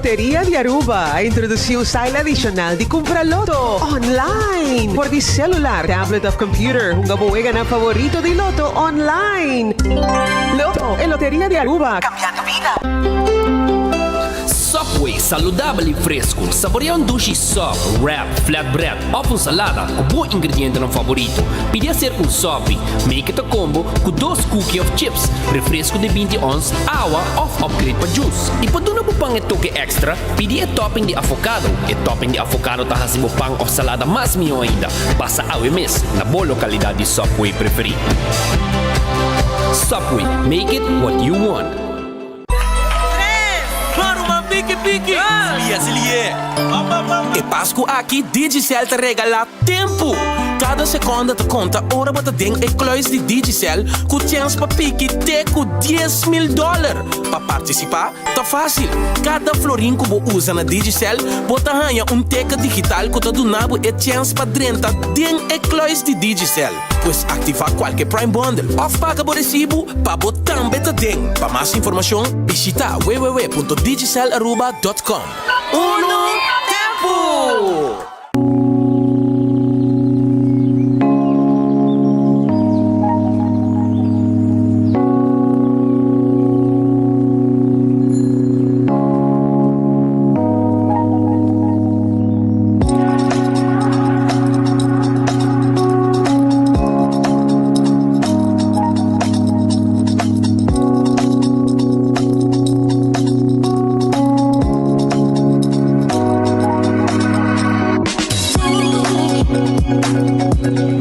Loteria di Aruba a introduci un style adicional di cumpra loto online for di celular, tablet of computer. Hunga bo weganan favorito di loto online. Loto, e Loteria di Aruba, cambiando bida. Subway, saludabel y fresco. Saborea un dushi sub, wrap, flatbread of un salada cu bo ingredientenan favorito. Pidi acerca un sopi. Make it a combo cu dos cookie of chips, refresco di binti ons, awa of upgrade pa juice. Y pa duna bo pan e toke extra, pidi e topping di avocado. E topping di avocado ta haci bo pan of salada mas miho ainda. Pasa awe mes na bo localidad di Subway preferi. Subway, make it what you want. E Pasku aki Digicel ta regalá tempu! Kada sekonda ta konta ora bo ta den e kluis di Digicel ku chèns pa piki te ku 10,000 dòler. Pa partisipá ta fásil, kada florin ku bo usa na Digicel bo ta haña un teken digital ku ta duna bo e chèns pa drenta den e kluis di Digicel. Pues aktivá kualke Prime Bundle òf paga bo resibu pa bo tambe ta den. Pa mas informashon bishitá www.digicelaruba.com. Unu tempu!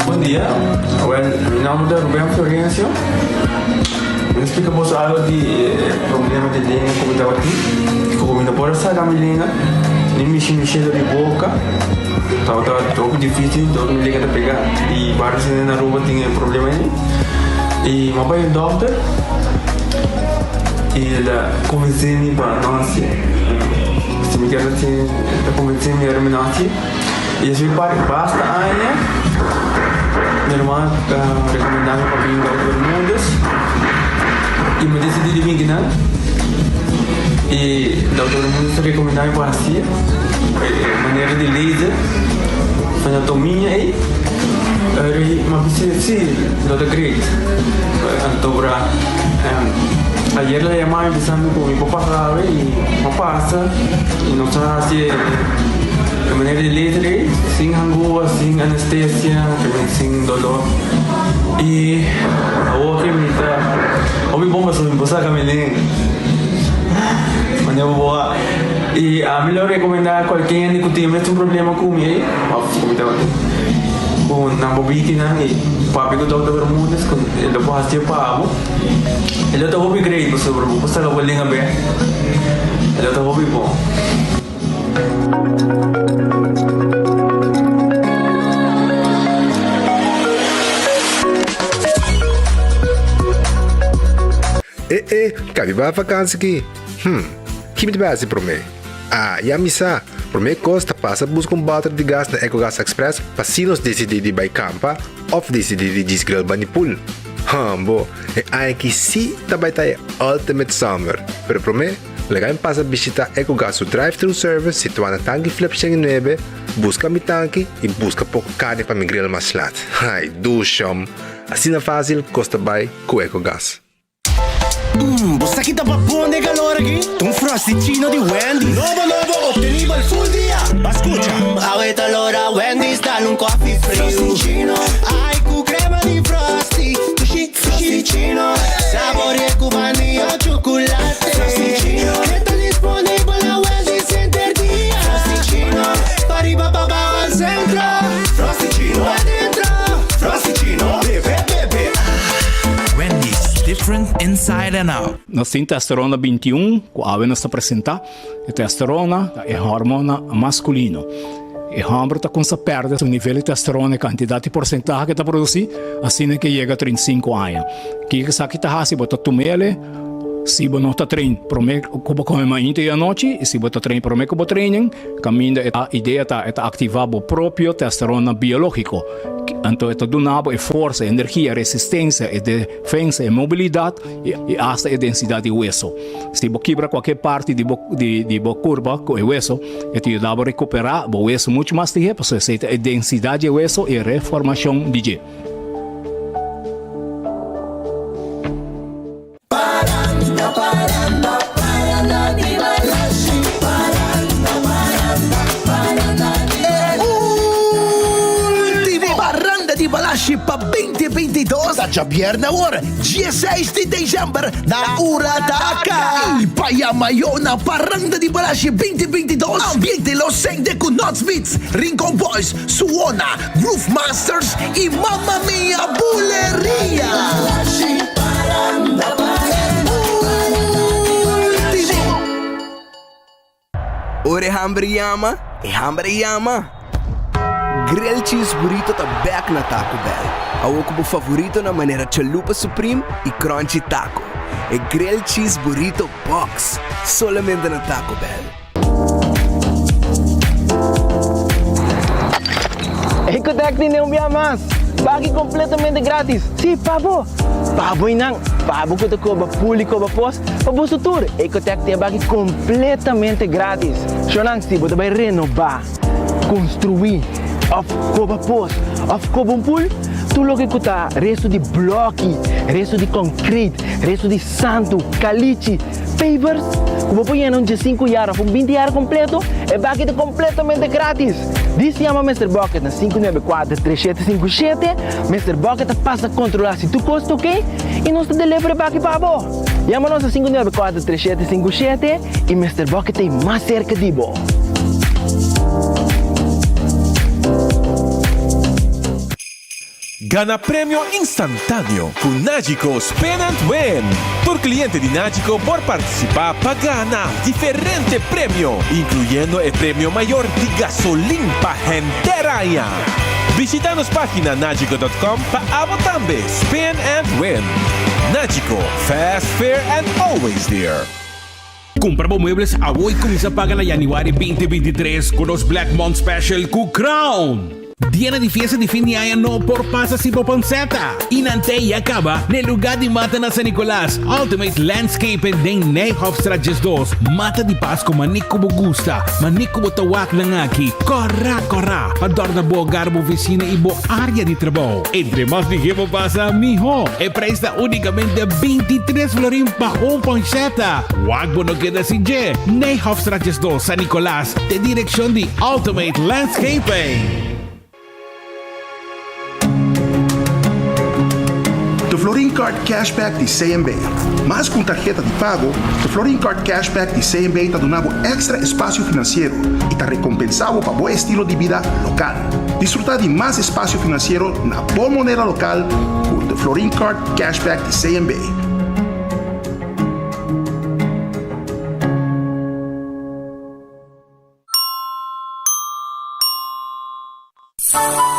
Bon dia, wel mi nomber ta Ruben Florencio. Mi ta splika boso algo di e problema di lenga ku mi tabatin. Ku mi no por a saka mi lenga, ni mishi mishi dor di boka. Tabata hopi dificil, dor mi lenga ta pega. Y varios hende na Aruba tin e problema ei. Y mi a bai un dokter y el a convence mi pa no haci. Si mi kier haci, el a convence mi ora mi no haci. Y esei pa basta aña mi ruman a recomenda mi pa bin Dokter Bermudez y mi a decidi di bin kinan. Y Dokter Bermudez a recomenda mi pa haci e manera di laser anatomia ei. Mi a bisa si, lo ta great. Anto bra ayer el a yama mi bisa mi cu mi por pasa awe y mi a pasa y nos a haci e manera di laser ei sin hangua, sin anestesia, sin dolor y awor ki mi ta hopi bon pasobra mi por saca mi lenga manera bo a y ami lo recomenda cualkier hende cu tin e mesun problema cu mi ei of cu mi tabatin cu nan por biki nan y papia cu Doctor Bermudez cu e lo por haci pa bo e lo ta hopi great pasobra bo por saca bo lenga bek e lo ta hopi bon. E e, kabi bai vakansi ki? Hm, ki mi ta bai hasi promé? Ah, ya mi sa! Promé kos ta pasa buska un bòter di gas na Ecogas Express pa si nos disidí di bai kampa òf disidí di djis grill bani pool. Hambo, e aña ki sí ta bai ta e ultimate summer! Pero promé, Laga mi pasa bishita Ecogas su drive-thru service situá na Tanki Flip 109, buska mi tanki i buska poko karni pa mi grill mas lat. Ai, dushom! Asina fásil kos ta bai ku Ecogas. Mmm, bo sa ki ta babon den calor aki? Ta un Frosty-chino di Wendy's. Nobo nobo, obtenibel full dia! Ba scucha! Mmm, awe ta lora Wendy's dal un coffee friu. Frosty-chino, ai cu crema di Frosty. Dushi, Frosty-chino, saborea cu vanilla o chocolate. Frosty-chino, e ta disponibel na Wendy's henter dia. Frosty-chino, pa riba pa bao al centro. Frosty-chino, adentro. Frosty-chino, bebe, bebe. Wendy's, different inside and out. Nos tin testosterona 21 ku awe nos ta presentá. E testosterona ta e hormona maskulino. E hòmber ta kumsa pèrdè su nivel di testosterona, e kantidat i porsentahe ku e ta produsí, asina ke yega 35 aña. Kiko esaki ta hasi? Bo ta tum'el si bo no ta train promé ku bo kome mainta i anochi, i si bo ta train promé ku bo trainen, kaminda e idea ta e ta aktivá bo propio testosterona biológiko. Anto e ta duna bo e forsa, e energia, e resistencia, e defensa, e mobilidad y hasta e densidad di weso. Si bo kibra cualkier parti di bo di bo curpa cu e weso, e ta yuda bo recupera bo weso mucho mas lihe pasobra esey ta e densidad di e weso y e reformacion di dje. E ultimo Parranda di Balashi pa binti bintidos ta djabièrnè awor, dieseis di desèmber na Urataka. I pa yama yo na Parranda di Balashi binti bintidos, ambiente lo sende ku Nuts Beats, Rincon Boys, Suona, Groove Masters y Mamma Mia Buleria! Ultimo! Ora e hamber yama, e hamber a yama! Grilled Cheese Burrito ta bek na Taco Bell. Awor ku bo favoritonan manera Chalupa Supreme y Crunchy Taco. E Grilled Cheese Burrito Box! Solamente na Taco Bell. Ecotec tene un bia mas! Baki completamente gratis! Si, pa bo! Pa bo y nan! Pa bo cu ta coba pul y coba pos, pa boso tur! Ecotec tin e baki completamente gratis! Shownan, si bo ta bay renoba, construi, of coba pos, of coba un pul, tur loke cu ta resto di bloki, resto di concrete, resto di santu, calichi, Pavers ku bo por yena un diesinku yar òf un binti yar kompleto, e baki ta kompletamente gratis! Dis yama Mister Bucket na 594 3757, Mister Bucket ta pasa kontrolá si tur kos ta oke i nos ta deliver e baki pa bo! Yama nos na 594 3757 i Mister Bucket ta ei mas serka di bo! Gana premio instantáneo ku Nagico Spin and Win! Tur kliente di Nagico por partisipá pa gana diferente premio, inkluyendo e premio mayor di gasolin pa henter aña. Bishita nos página nagico dot com pa abo tambe spin and win! Nagico, fast, fair and always there! Kumpra bo muebles awo i kuminsá paga na yanüari 2023 ku nos Black Month Special ku Crown! Dianan di fiesta di fin di aña no por pasa sin bo panceta! I nan te ya caba n'e lugar di mata na San Nicolas, Ultimate Landscaping den Nijhofstraat 12. Mata di Pasco mane cu bo gusta, mane cu bo ta wak nan aki. Cora cora pa dorna bo hogar, bo oficina y bo area di trabou. Entre mas lihé bo pasa, mihó. E prijs ta unicamente 23 florin pa un panceta. Wak bo no keda sin dje. Nijhofstraat 12, San Nicolas, te direccion di Ultimate Landscaping. De Florin Card Cashback di CMB. Mas ku un tarheta di pago, De Florin Card Cashback di CMB ta duna bo èkstra espasio finansiero i ta rekompensá bo pa bo estilo di bida lokal. Disfrutá di mas espasio finansiero na bo moneda lokal ku De Florin Card Cashback di CMB.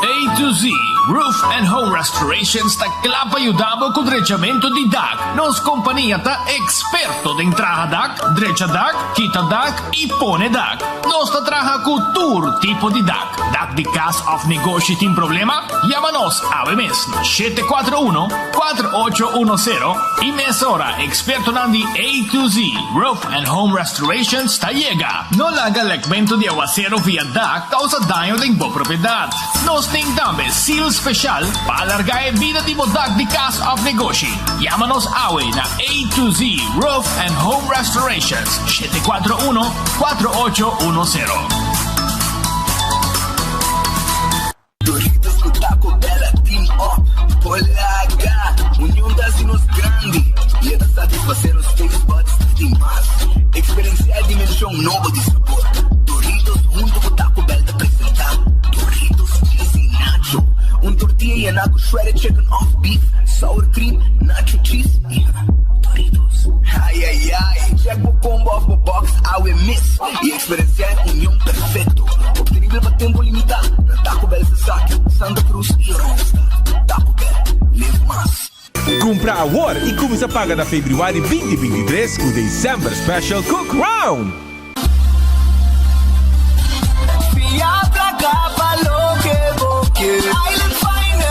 A to Z Roof and Home Restorations ta kla pa yuda bo ku drechamentu di dak. Nos kompania ta eksperto den traha dak, drecha dak, kita dak i pone dak. Nos ta traha ku tur tipo di dak. Dak di kas òf negoshi tin problema? Yama nos awe mes na 741 4810 i mesora ekspertonan di A to Z Roof and Home Restorations ta yega. No laga lekmentu di awasero via dak kousa daño den bo propiedat. Nos tin tambe seal speshal pa alargá e bida di bo dak di kas òf negoshi. Yama nos awe na A to Z Roof and Home Restorations, 741 4810. Doritos ku Taco Bell a team up por laga Union ta hasi nos grandi i e ta satisfasé nos taste buds di mas. Eksperensiá e dimenshon nobo di sabor. Doritos huntu ku Taco Bell ta presentá Doritos Cheesy Nacho, un tortilla yená ku shredded chicken òf beef, sour cream, nacho cheese i Doritos. Ai ai ai! Check bo combo òf bo box awe mes i Eksperensiá e union perfekto, optenibel pa tempu limitá na Taco Bell Sasaki, Santa Cruz i Oranjestad. Taco Bell, live mas! Kumpra awor i kuminsá paga na febrüari 2023 ku December Special ku Crown! Fia plaka pa loke bo ke. Island Finance.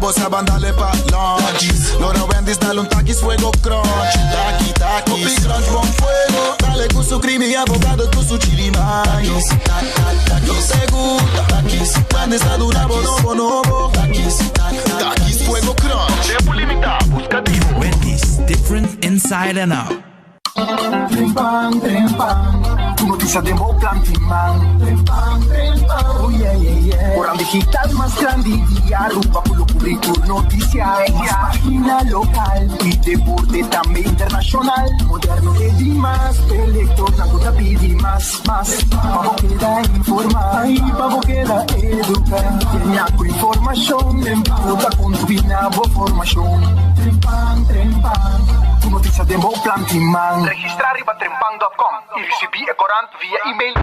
bo sa ban dale pa lunch. Lora Wendy's dale un takis fuego crunch. Taki takis. Hopi crunch bon fuego. Dale cu su creamy avocado cu su chili mayo. Nos te gusta. Takis. Wendy's ta duna bo nobo nobo. Takis. Takis fuego crunch. Tempo limita, busca di bo. Wendy's, different inside and out. Trempan, trempan, ku notisia den bo plan tin man. Trempan, trempan, oh yeah, yeah, yeah. Oran digital mas grandi di Aruba ku lo kubri tur notisia. Mas pagina lokal i deporte tambe internashonal. Moderno e di mas, e lektornan ku ta pidi mas, mas. Pa bo keda informa i pa bo keda eduka. Tenia ku informashon, trempan lo ta kontribuí na bo formashon. Trempan, trempan, ku notisia den bo plan tin man. Registrá riba trempan dòt kòm i risibí e korant via email.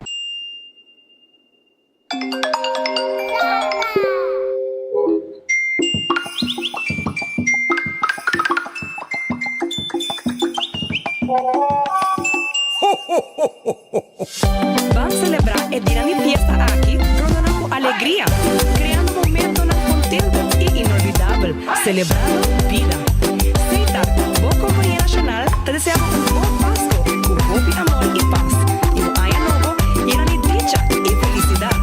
Ban selebrá e dianan di fiesta aki rondonan ku alegria, kreando momentonan kontento i inolvidabel, selebrando bida. Setar, bo kompania nashonal, ta desea bo un bon Pasko ku hopi amor i pas, i un aña nobo yena di dicha i felisidat.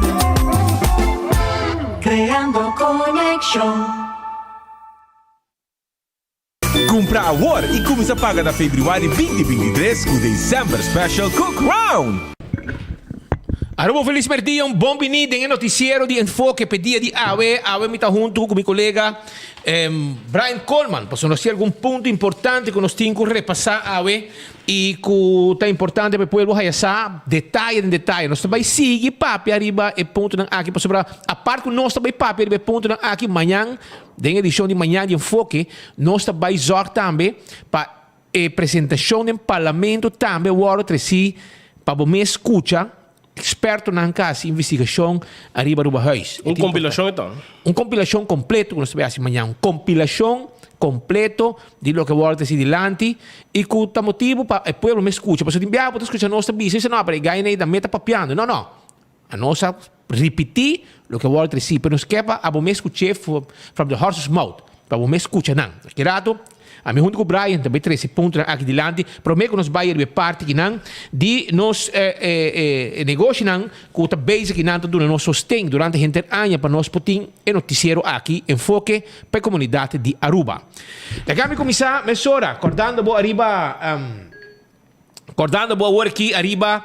Creando conexion. Cumpra awor y cuminsa paga na februari 2023 cu December Special cu Crown! Aruba un felis merdia, un bon bini den e noticiero di Enfoke p'e dia di awe. Awe mi ta hunto cu mi colega Brian Coleman pasobra nos tin algun punto importante cu nos tin cu repasa awe y cu ta importante pa e pueblo haya sa detaye den detaye. Nos ta bay sigui papia riba e puntonan aki pasobra apart cu nos ta bay papia riba e puntonan aki mañan Den edishon di mañan di Enfoke nos ta bai zòrg tambe pa e presentashon den Parlamento tambe wòrdu tresí pa bo mes skucha ekspertonan ka hasi investigashon ariba Aruba Huis. Un kompilashon e ta? Un kompilashon kompleto ku nos ta bai hasi mañan. Un kompilashon kompleto di loke wòrdu tresí dilanti i ku ta motibu pa e pueblo mes skucha. Pasobra tin biaha bo ta skucha nos ta bisa, no, pero e gai nei ta meta papiando. No, no. A nos a ripití loke a wòrdu tresí, pero nos ke pa abo mes skuch'é from the horse's mouth, pa bo mes skucha nan. Aki rato, ami huntu ku Brian ta bai trese puntonan aki dilanti, promé ku nos bai riba e parti kinan di nos negoshinan ku ta bezig i nan ta duna nos sosten durante henter aña pa nos por tin e notisiero aki enfoke pa e komunidat di Aruba. Laga mi kuminsá mesora kòrdando bo ariba. Kordando bo awor aki ariba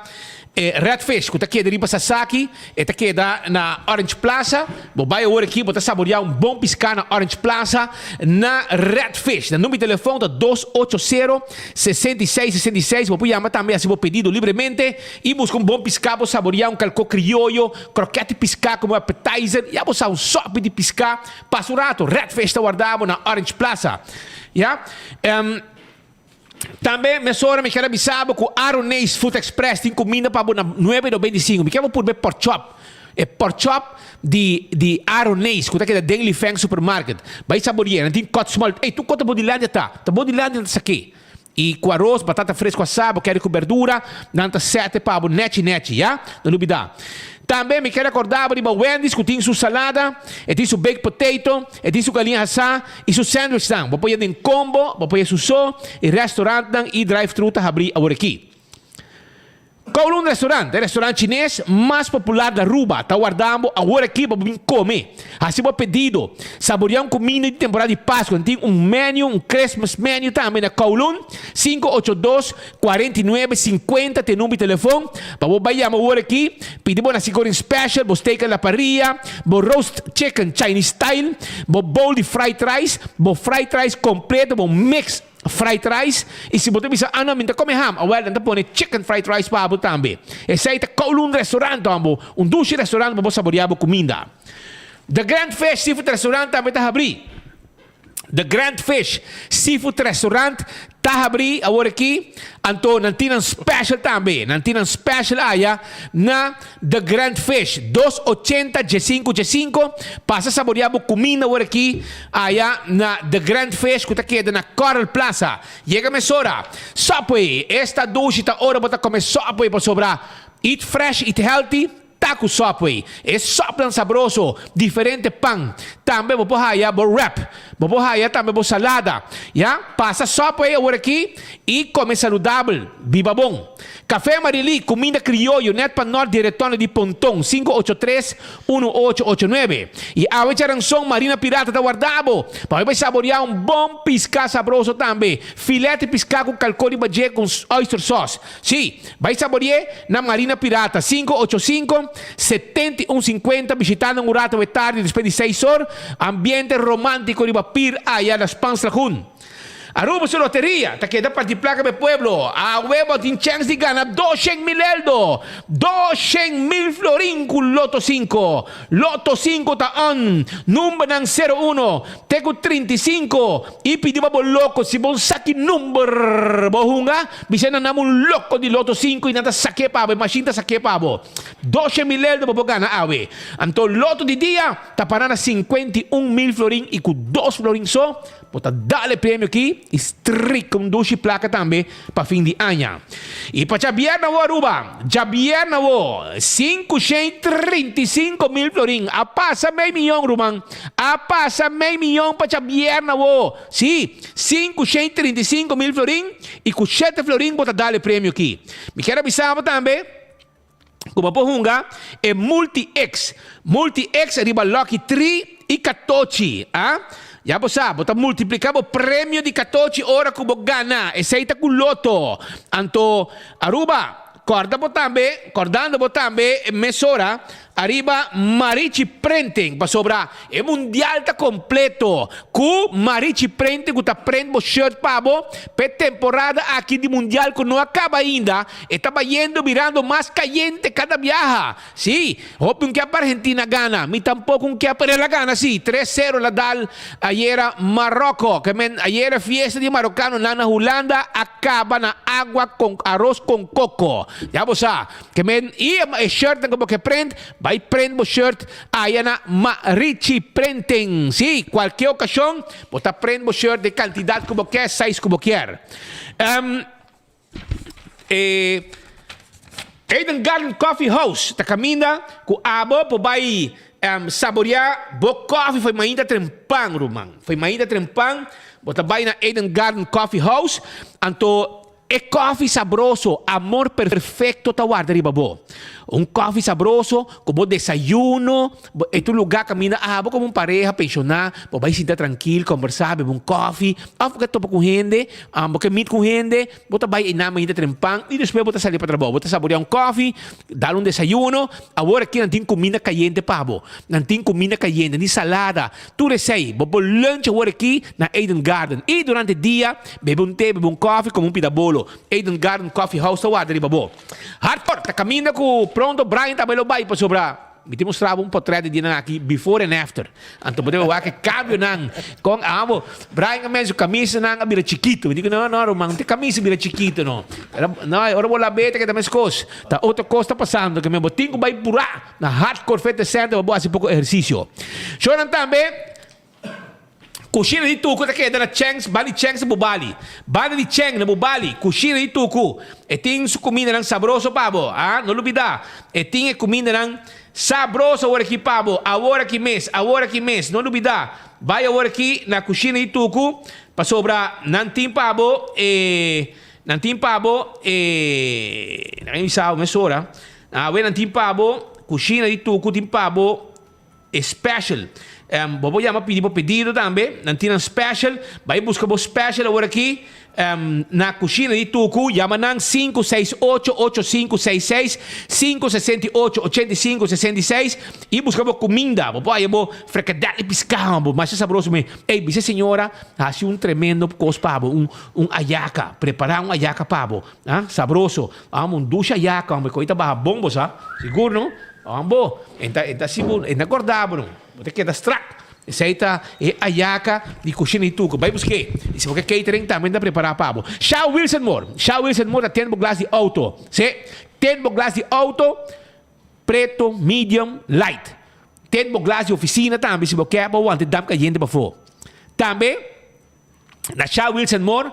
e Red Fish ku ta keda riba Sasaki, e ta keda na Orange Plaza. Bo bai awor aki bo ta saboreá un bon piská na Orange Plaza na Red Fish. Nan number di telefòn ta dos ocho sero, 66 66. Bo por yama tambe hasi bo pedido libremente i buska un bon piská bo saboreá un kalkó krioyo, krokèt di piská komo appetizer, ya bo sa un sòpi di piská. Pasa un rato, Red Fish ta warda bo na Orange Plaza. Ya. Tambe mesora mi kier a bisa bo ku Aroneis Food Express tin kuminda pa bo na nuebe noventa i sinku. Mi kier bo purba e pork chop. E pork chop di di Aroneis ku ta keda den Lifeng Supermarket. Bai saboria. Nan tin kòt small. Ey, tur kos ta bo dilanti ta. Ta bo dilanti nan ta sak'é. I ku aros, batata fresku asá, bo kere ku berdura, nan ta sète pa bo nèchi nèchi, ya. No lubidá. Tambe mi kier recorda bo riba Wendy's cu tin su salada, e tin su baked potato, e tin su galiña hasá y su sandwichnan. Bo por yega den combo, bo por yega su so y restaurantnan y drive-thru ta habri aworakí. Kowloon Restaurant, e restaurant chines mas popular di Aruba, ta warda bo aworakí pa bo bin come. Hasi bo pedido. Saborea un cuminda di temporada di Pascu. Nan tin un menu, un Christmas menu tambe na Kowloon, 582 49 50 ta e number di telefon pa bo bai yama awor aki, pidi bo nasi goreng special, bo steak a la parrilla, bo roast chicken Chinese style, bo bowl di fried rice, bo fried rice completo, bo mix fried rice y si bo ta bisa ah no mi ta come ham, awel nan ta pone chicken fried rice pa bo tambe. Esey ta Kowloon Restaurant hombo, un dushi restaurant pa bo saborea bo cuminda. The Grand Fish Seafood Restaurant tambe ta habri. The Grand Fish Seafood Restaurant ta habri awor aki, anto nan tin nan special tambe. Nan tin nan special aya na The Grand Fish, dos ochenta diesinco diesinco. Pasa saborea bo cuminda awor aki aya na The Grand Fish cu ta keda na Coral Plaza. Yega mesora. Subway, esta dushi ta ora bo ta come Subway pasobra eat fresh, eat healthy. Ta ku Subway. E sòpnan sabroso, diferente pan. Tambe bo por haya bo wrap. Bo por haya tambe bo salada. Ya, pasa Subway awor aki y come saludabel. Biba bon. Café Marilí, cuminda crioyo net pa nort di Retorno di Ponton, 583 1889. Y awe djaranson Marina Pirata ta warda bo pa bo bai saborea un bon pisca sabroso tambe. Filet di pisca cu calco di badje cu oyster sauce. Sí, bai sabore'é na Marina Pirata, 585, 71 50, bishitá nan un rato awe tardi despues di seis or, ambiente romántico riba pir aya na Spaans Lagoon. Aruba su loteria ta keda parti placa pa e pueblo. Awe bo tin chèns di gana doshen mil eldo, doshen mil florin cu Lotto sinku. Lotto sinku ta on, numbernan sero uno te cu 35 y pidi pa bo loco si bo sa ki number bo hunga, bisa nan nam un loco di Lotto sinku y nan ta sak'é pa bo, e machine ta sak'é pa bo. Doshen mil eldo bo por gana awe. Anto Lotto di dia ta para na 51 mil florin y cu dos florin so bo ta dal e premio aki y strik un dushi placa tambe pa fin di aña. Y pa djabierna awo Aruba, djabierna awo, 535 mil florin, a pasa mei miyon ruman, a pasa mei miyon pa djabierna awo. Si, 535 mil florin y cu shete florin bo ta dal e premio aki. Mi kier avisa bo tambe, cu por hunga e Multi X. Multi X riba Lucky 3 y Catochi. Ah? Ya bo sa, bo ta multiplica bo premio di Catochi ora cu bo gana. Esey ta cu Lotto. Anto, Aruba, corda bo tambe, cordando bo tambe mesora, ariba Marichi Printing, pasobra e mundial ta completo. Cu Marichi Printing cu ta print bo shirt pa bo, pe temporada aki di mundial cu no a caba ainda, e ta bayendo mirando mas cayente cada biaha. Si, hopi no kier pa Argentina gana, mi tampoco no kier pa el a gana, si, 3-0 el a dal ayera Marocco, ke men ayera fiesta di marocano na Hulanda a caba na awa cu aros cu coco. Ya bo sa, ke men y e shirt cu bo kier print, bay print bo shirt aya na Marichi Printing. Si, cualkier ocasion, bo ta print bo shirt di cantidad cu bo kier, size cu bo kier. Eden Garden Coffee House, ta caminda cu abo por bay saborea bo coffee fo'i mainta trempan, ruman. Fo'i mainta trempan, bo ta bay na Eden Garden Coffee House, anto e coffee sabroso, amor perfecto ta warda riba bo. Un coffee sabroso cu bo desayuno, e ta un lugar caminda abo como un pareha pensiona, bo bay sinta trankil, conversa, bebe un coffee, of bo topa cu hende, bo kier meet cu hende, bo ta bay einan mainta trempan y despues bo ta sali pa trabou. Bo ta saborea un coffee, dal un desayuno, awor aki nan tin cuminda cayente pa bo. Nan tin cuminda cayente, ni salada, tur esey. Bo por lunch awor aki na Eden Garden. Y durante dia, bebe un te, bebe un coffee, come un pida bolo. Eden Garden Coffee House ta warda riba bo. Hardcore, ta caminda cu pronto Brian tambe lo bay pasobra mi ta mustra un portret di dianan aki before and after. Anto bo debe wak e cambionan con amo. Brian a menso camisanan a bira chikito. Mi dico no, no, ruman, te camisa bira chikito no. Pero, no, ora bo lab'e ta keda mescos. Ta otro cos ta pasando ke men bo tin cu bay pura na Hardcore Fitness Center pa bo haci poco ehercicio. Shownan tambe Cushina di Tucu ta keda na Cheng's, banda di Cheng's na Bubali. Banda di Cheng na Bubali, Cushina di Tucu. E tin su cumindanan sabroso pa bo, ah, no lubida. E tin e cumindanan sabroso awor aki pa bo, awor aki mes, awor aki mes, no lubida. Bay awor aki na Cushina di Tucu, pasobra nan tin pa bo e, nan tin pa bo e, nan a bisa bo mesora, awe nan tin pa bo, Cushina di Tucu tin pa bo e special. Bo por yama pidi bo pedido tambe. Nan tin nan special. Bai busca bo special awor aki na Cushina di Tucu. Yama nan 568-8566, 568-8566 y busca bo cuminda. Bo por haya bo frikadel di pisca, bo masha sabroso me. Ey, bisa señora haci un tremendo cos pa bo, un ayaca. Prepara un ayaca pa bo. Ah, sabroso. Amo un dushi ayaca, hombre, cu ta baha bon bo sa. Sigur no? Ambo, e ta sigur, e ta corda bo no. Bo ta keda strak. Esey ta e ayaca di Cushina di Tucu. Bay busque. Y si bo ke catering tambe ta prepara pa bo. Shao Wilson Moore. Shao Wilson Moore ta tene bo glas di auto. Si, tene bo glas di auto, preto, medium, light. Tene bo glas di oficina tambe si bo ke bo wanta e damp cayente pafo. Tambe, na Shao Wilson Moore,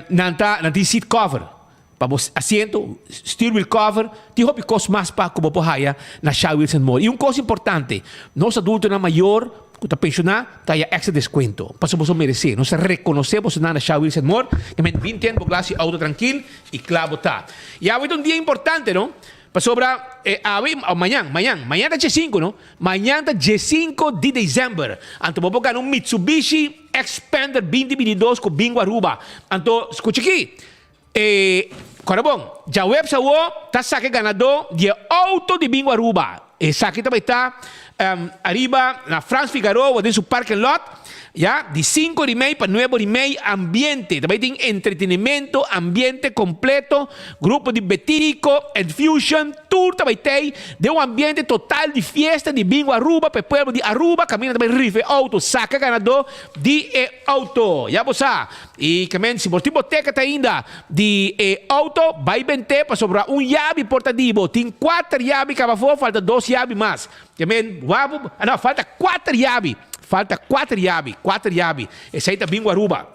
nan ta, nan tin seat cover. Pa bo asiento, steer wheel cover, tin hopi cos mas pa cu bo por haya na Shao Wilson Moore. Y un cos importante, nos adultonan mayor. ku ta penshoná ta haya èkstra deskuento. Pasobra boso meresé. Nos ta rekonosé boso nan na Shell Wheels and More. E men bin ten bo glas di outo trankil i kla bo ta. I awe ta un dia importante, no? Pasobra e awe, o mañan, mañan, mañan ta diesinku, no? Mañan ta diesinku di desèmber. Anto bo por gana un Mitsubishi Xpander binti 22 ku Bingo Aruba. Anto, skucha aki, E kòrda bon, djaweps awor ta saka e ganadó di e outo di Bingo Aruba. Esaki ta bai ta ariba na Frans Figaroa den su parking lot, ya, di sinku ora i mei pa nuebe ora i mei. Ambiente, ta bai tin entretenimento, ambiente kompleto, grupo di Betico and Fusion, tur ta bai tei den un ambiente total di fiesta di Bingo Aruba pa e pueblo di Aruba. Kaminda ta bai rifa e outo, saka ganadó di e outo. Ya bo sa. I ke men si bo tin bo teket ainda di e auto, bai bent'é pasobra un yabi por ta di bo. Tin kuater yabi kaba afó, falta dos yabi mas. Ke men wak bo, no, falta kuater yabi, falta kuater yabi, kuater yabi. Esei ta bingo Aruba.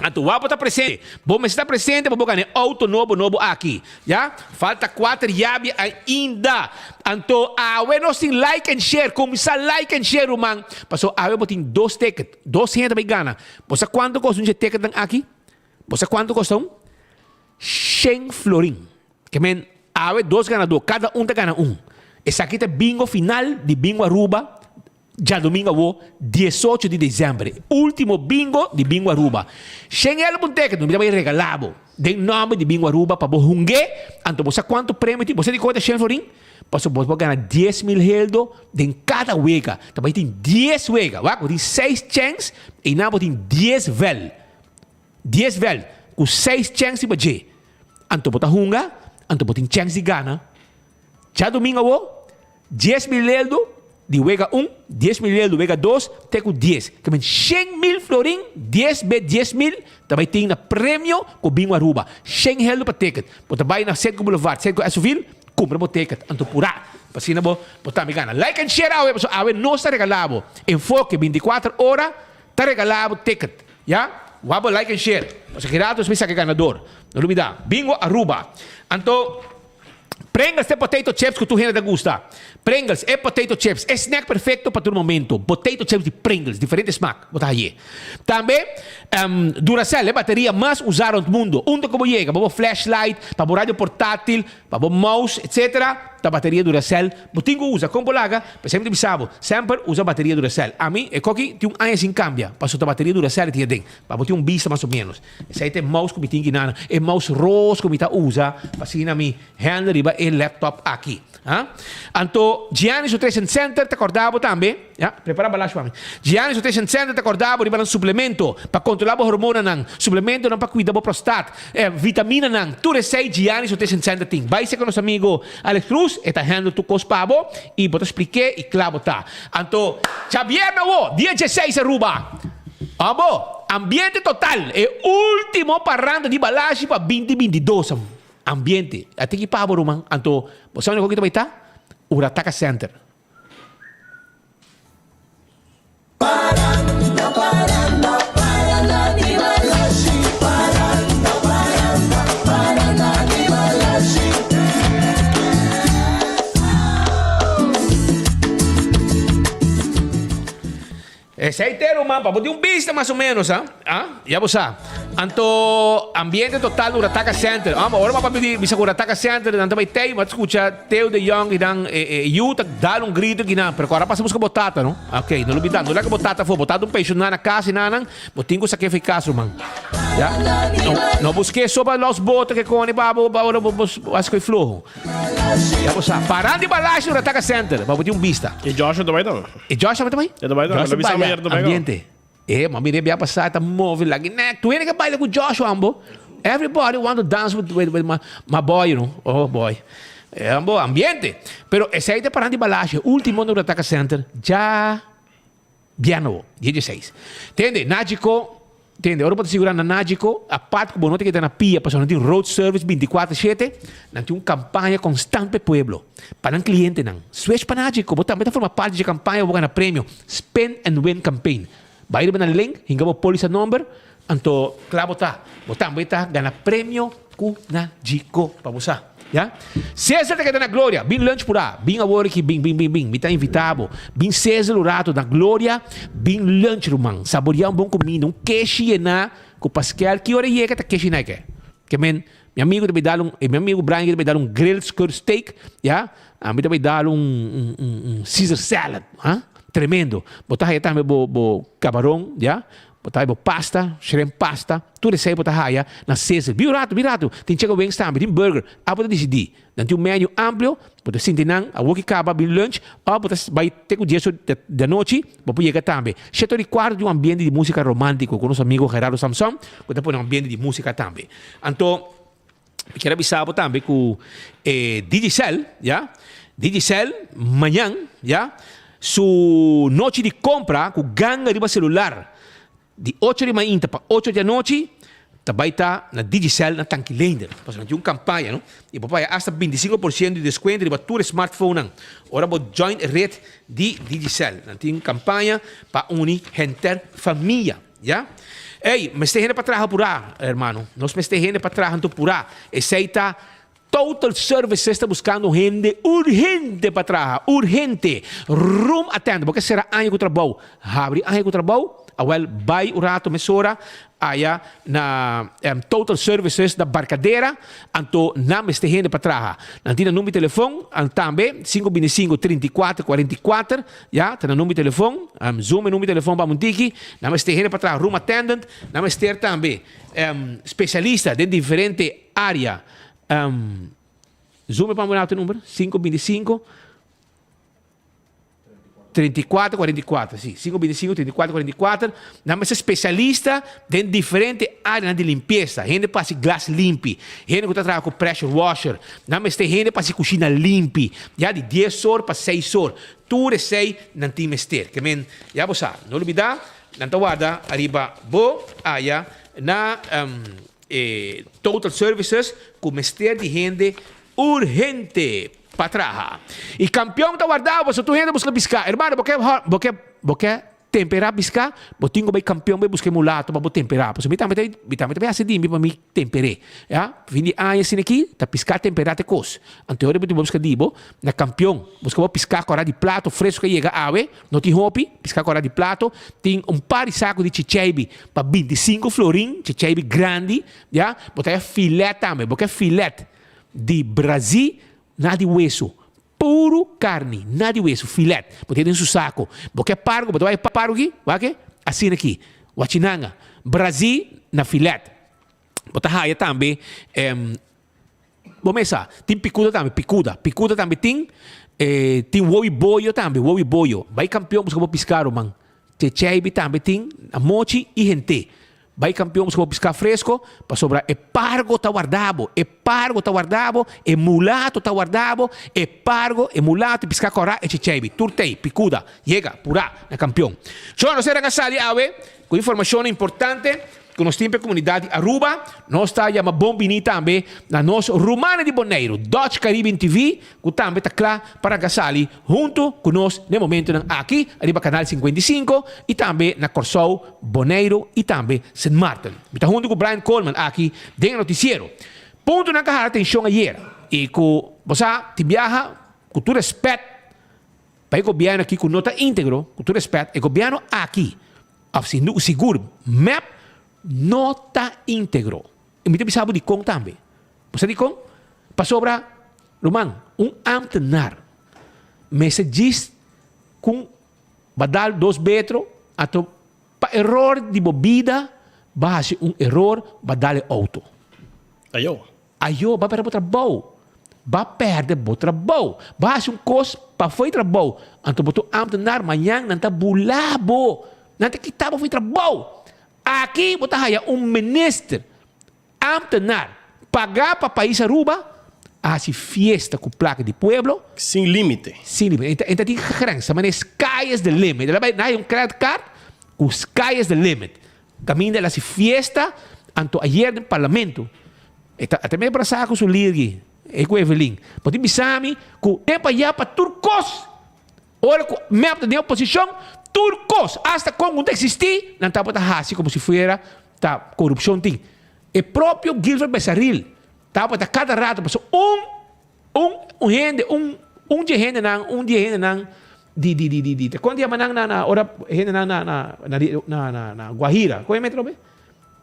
Anto wak bo ta presente, bo mester ta presente pa bo gana e auto nobo nobo aki. Ya, falta kuater yabi ainda. Anto awe nos tin like and share, kuminsá like and share ruman, pasobra awe bo tin dos teket, dos hende ta bai gana. Bo sa kuantu kosta un dje teketnan aki? Bo sa kuantu kosta un? Shen florin. Ke men, awe dos ganadó, kada un ta gana un. Esaki ta bingo final di Bingo Aruba djadumingu awo, diesocho di desèmber. E último bingo di Bingo Aruba. Shen elo pa un teket, mi ta bai regalá bo den nòmber di Bingo Aruba pa bo hung'é. Anto bo sa kuantu premio tin? Bo sa di kuantu ta shen florin? Pasobra bo por gana 10,000 heldo den kada wega. Ta bai tin dies wega. Wak, bo tin seis chèns, einan bo tin dies vèl. Dies vèl ku seis chèns riba dje. Anto bo ta hunga, anto bo tin chèns di gana. Djadumingu awo, 10,000 heldo di wega un, 10,000 heldo wega dos, te ku dies. Ke men 100,000 florin, dies be 10,000, ta bai tin na premio ku bin Aruba. Shen heldo pa ticket. Bo ta bai na Cedco Boulevard, Cedco Esovil, Cumpra bo ticket anto pura pa asina bo bo tambe gana. Like and share awe pasobra awe nos ta regala bo Enfoke 24 ora ta regala bo ticket ya. Wak bo like and share pasobra ki rato nos por saka e ganador. No lubida Bingo Aruba. Anto Pringles te potato chips cu tur hende ta gusta. Pringles e potato chips e snack perfecto pa tur momento. Potato chips di Pringles diferente smaak bo ta haye. Tambe Duracell e bateria mas usa rond mundo. Unda cu bo yega bo bo flashlight pa bo radio portatil. Pa bo mouse etc. Ta bateria Duracell bo tin ku usa. Kon bo laga? P'esei mi ta bisa bo, semper usa bateria Duracell. Ami e koki tin un aña sin kambia, pasobra ta bateria Duracell e tin aden. Pa bo tin un bista mas o menos. Esei ta e mouse ku mi tin kinan, e mouse ros ku mi ta usa pa asina mi handle riba e laptop aki. Anto Giannis Nutrition Center ta kòrda bo tambe. Ya, prepara balash pa mi. Giannis Nutrition Center ta korda bo riba nan suplemento pa kontrola bo hormonanan, suplementonan pa kuida bo prostat, vitaminanan, tur esei Giannis Nutrition Center tin. Bai seka nos amigo Alex Cruz, e ta handle tur kos pa bo i bo ta splik'é i kla bo ta. Anto, djabièrnè awo, dia dieseis Aruba. Abo, ambiente total, e ultimo paranda di balashi pa binti 22. Ambiente, a tiki pa bo ruman. Anto, bo sa unda ku ta bai ta? Urataka Center. Esei te ruman, pa bo tin un bista mas o menos, ha? Ah, ya bo sa. Anto, ambiente total Urataka Center. Ah, ora mapa pidi bisa ku Urataka Center, nan ta bai tei, ma ta skucha Theo de Jong i nan e, e yu ta dal un grito ki nan, pero ku ora pasa buska bo tata, no? Ok, no lubida, no laga bo tata afó, bo tata un pensioná na kas i nan nan, bo tin ku sak'é for e kas, ruman. Ya? No, no busk'é so pa los boto ke kone pa bo, pa ora bo, bo hasi ku e floho. Ya bo sa. Parandi Balashi Urataka Center, pa bo tin un bista. E Joshua ta bai tambe. E Joshua tambe ta bai? E ta bai tambe. Joshua Lo bisa baila ayer ta bai. ambiente. E mami rebia bia pasa ta move lagi nek. Tu hende ke baila ku Joshua ambo. Everybody want to dance with, with, with my, my boy, you know. Oh boy. E ambo ambiente. Pero esei ta parandi balashi. Ultimo na Urataka Center. Ja biano, dia 16. Tende, Najiko Tende, ora bo ta sigurá na Nagico, apart ku bo no ta keda na pia pasobra nan tin road service 24 shete, nan tin un kampaña konstant pa e pueblo, pa nan klientenan. Switch pa Nagico, bo tambe ta forma parti dje kampaña pa bo gana premio, Spin and Win Campaign. Bai riba nan link, hinka bo polisa nomber, anto kla bo ta. Bo tambe ta gana premio ku Nagico, pa bo sa. Ya. Cesar ta keda na Gloria. Bin lunch purá. Bin awor aki. Bin, bin, bin, bin. Mi ta invitá bo. Bin Cesar un rato na Gloria. Bin lunch, ruman. Saboreá un bon kuminda. Un keshi yená ku paskel. Ki ora e yega ta keshi na ke? Ke men, mi amigu ta bai dal un, mi amigu Brian ta bai dal un grilled skirt steak, ya. Ami ta bai dal un, un, un, un Caesar salad, ha. Tremendo. Bo ta haya tambe bo, bo cabaron, ya. Bo ta haya bo pasta, shrimp pasta, tur esei bo ta haya na Sizzle. Bin un ratu, bin ratu. Tin chicken wings tambe, tin burger. Abo ta disidí. Nan tin un menu amplio, bo ta sinti nan awor ki kaba bin lunch òf bo ta bai te ku dies or di anochi, bo por yega tambe. Shete or di kuarto tin un ambiente di músika romántico ku nos amigo Gerardo Samson ku ta pone un ambiente di músika tambe. Anto mi kier a bisa bo tambe ku e Digicel, ya, Digicel mañan, ya, su nochi di kompra ku ganga riba selular di ocho di mainta pa ocho di anochi ta bai ta na Digicel na Tanki Leender. Pasobra nan tin un kampaña, no? I bo por haya asta 25% di deskuento riba tur e smartphonenan ora bo join e ret di Digicel. Nan tin kampaña pa uni henter famia. Ya. Ey, mester hende pa traha purá, hermano. Nos mester hende pa traha anto purá. Esey ta Total Services ta buscando hende urgente pa traha. Urgente. Room attendant. Bo ke sera aña ku trabou. Habri aña ku trabou. Awel, bai un rato mesora aya na Total Services na Barcadera. Anto nan mester hende pa traha. Nan tin nan number di telefon tambe, 525 34 44. Ya, ta nan number di telefon. Zoom e number di telefon pa Muntiki. Nan mester hende pa traha room attendant. Nan mester tambe specialista den diferente area. Zoom e pa mi e number, 525 34 44, si, 525 34 44. Nan mester specialista den diferente areanan di limpiesa. Hende pa hasi glas limpi, hende ku ta traha ku pressure washer. Nan mester hende pa hasi kushina limpi. Ya di dies or pa seis or. Tur esei nan tin mester. Ke men, ya bo sa, no lubida, nan ta warda ariba bo aya na e Total Services ku mester di hende urgente pa traha. I kampion ta warda bo, pasobra tur hende buska piská. Hermano, bo ke, bo ke, bo ke Temperá piská, bo tin ku bai kampion bai buska e mulato pa bo temperá. Pasobra mi tambe ta, mi tambe ta bai hasi dimbi pa mi temper'é. Ya, fin di aña asina aki, ta piská temperá ta e kos. Anto ora bo tin bo buska di bo na kampion, buska bo piská kòrá di plato fresku a yega awe, no tin hopi, piská kòrá di plato, tin un par di saku di chicheibi pa 25 florin, chicheibi grandi, ya, bo ta haya filet tambe, bo ke filet di brazí na di wesu. Puru karni, na di wesu, filet. Bo tin den su sako. Bo ke pargo, bo ta bai pargo aki? Wak e? Asina aki. Wachinanga. Brazí na filet. Bo ta haya tambe, bo mesa, tin pikuda tambe, pikuda. Pikuda tambe tin, tin wowi boyo tambe, wowi boyo. Bai kampion buska bo piska, ruman. Checheibi tambe tin, na mochi i hent'é. Bai kampion busca bo piská fresco, pasobra e pargo ta warda bo, e pargo ta warda bo, e mulato ta warda bo, e pargo, e mulato, e piská kòrá, e chicheibi, tur t'ei, pikuda, yega, purá, na kampion. Shon, nos era sali awe ku informashonnan importante ku nos tin pa e komunidat di Aruba. Nos ta yama bon bini tambe na nos rumannan di Boneiru, Dutch Caribbean TV, ku tambe ta kla pa ranka sali huntu ku nos den momentunan aki riba Kanal 55 i tambe na Kòrsou, Boneiru i tambe Sint Maarten. Mi ta huntu ku Brian Coleman aki den e notisiero. Puntonan ku a hala atenshon ayer i ku bo sa tin biaha ku tur rèspèt pa e gobièrnu aki ku no ta íntegro, ku tur rèspèt e gobièrnu aki òf sigur mep no ta íntegro. I mi ta bisa bo dikon tambe. Bo sa dikon? Pasobra, ruman, un ámtenar mester djis ku badal dos betro, anto pa eror di bo bida bo a hasi un eror, bo a dal e outo. Ayo. Ayo, bo a pèrdè bo trabou. Bo a pèrdè bo trabou. Bo a hasi un kos pafó di trabou, anto bo ta un ámtenar, mañan nan ta bula bo. Nan ta kita bo for di trabou. Aki bo ta haya un minister, ambtenaar, pagá pa pais Aruba a hasi fiesta ku plaka di pueblo. Sin limite. Sin limite. E ta tin grens. Ta manera sky is the limit. El a bai na haya un credit card ku sky is the limit. Kaminda el a hasi fiesta, anto ayer den parlamento e ta e ta mei brasá ku su lirgi, e ku Evelyn. Bo tin bisa mi ku tempu ayá pa tur kos. Ora ku mep ta den oposishon, tur kos, asta kon ku no ta eksistí, nan tabata hasi komo si fuera ta korupshon tin. E propio Gilbert Besaril tabata kada rato pasobra un. Un un hende, un un di e hendenan, un di e hendenan di di di di di kon di yama nan na na ora hendenan na na na na na na Guajira, kon e metro be?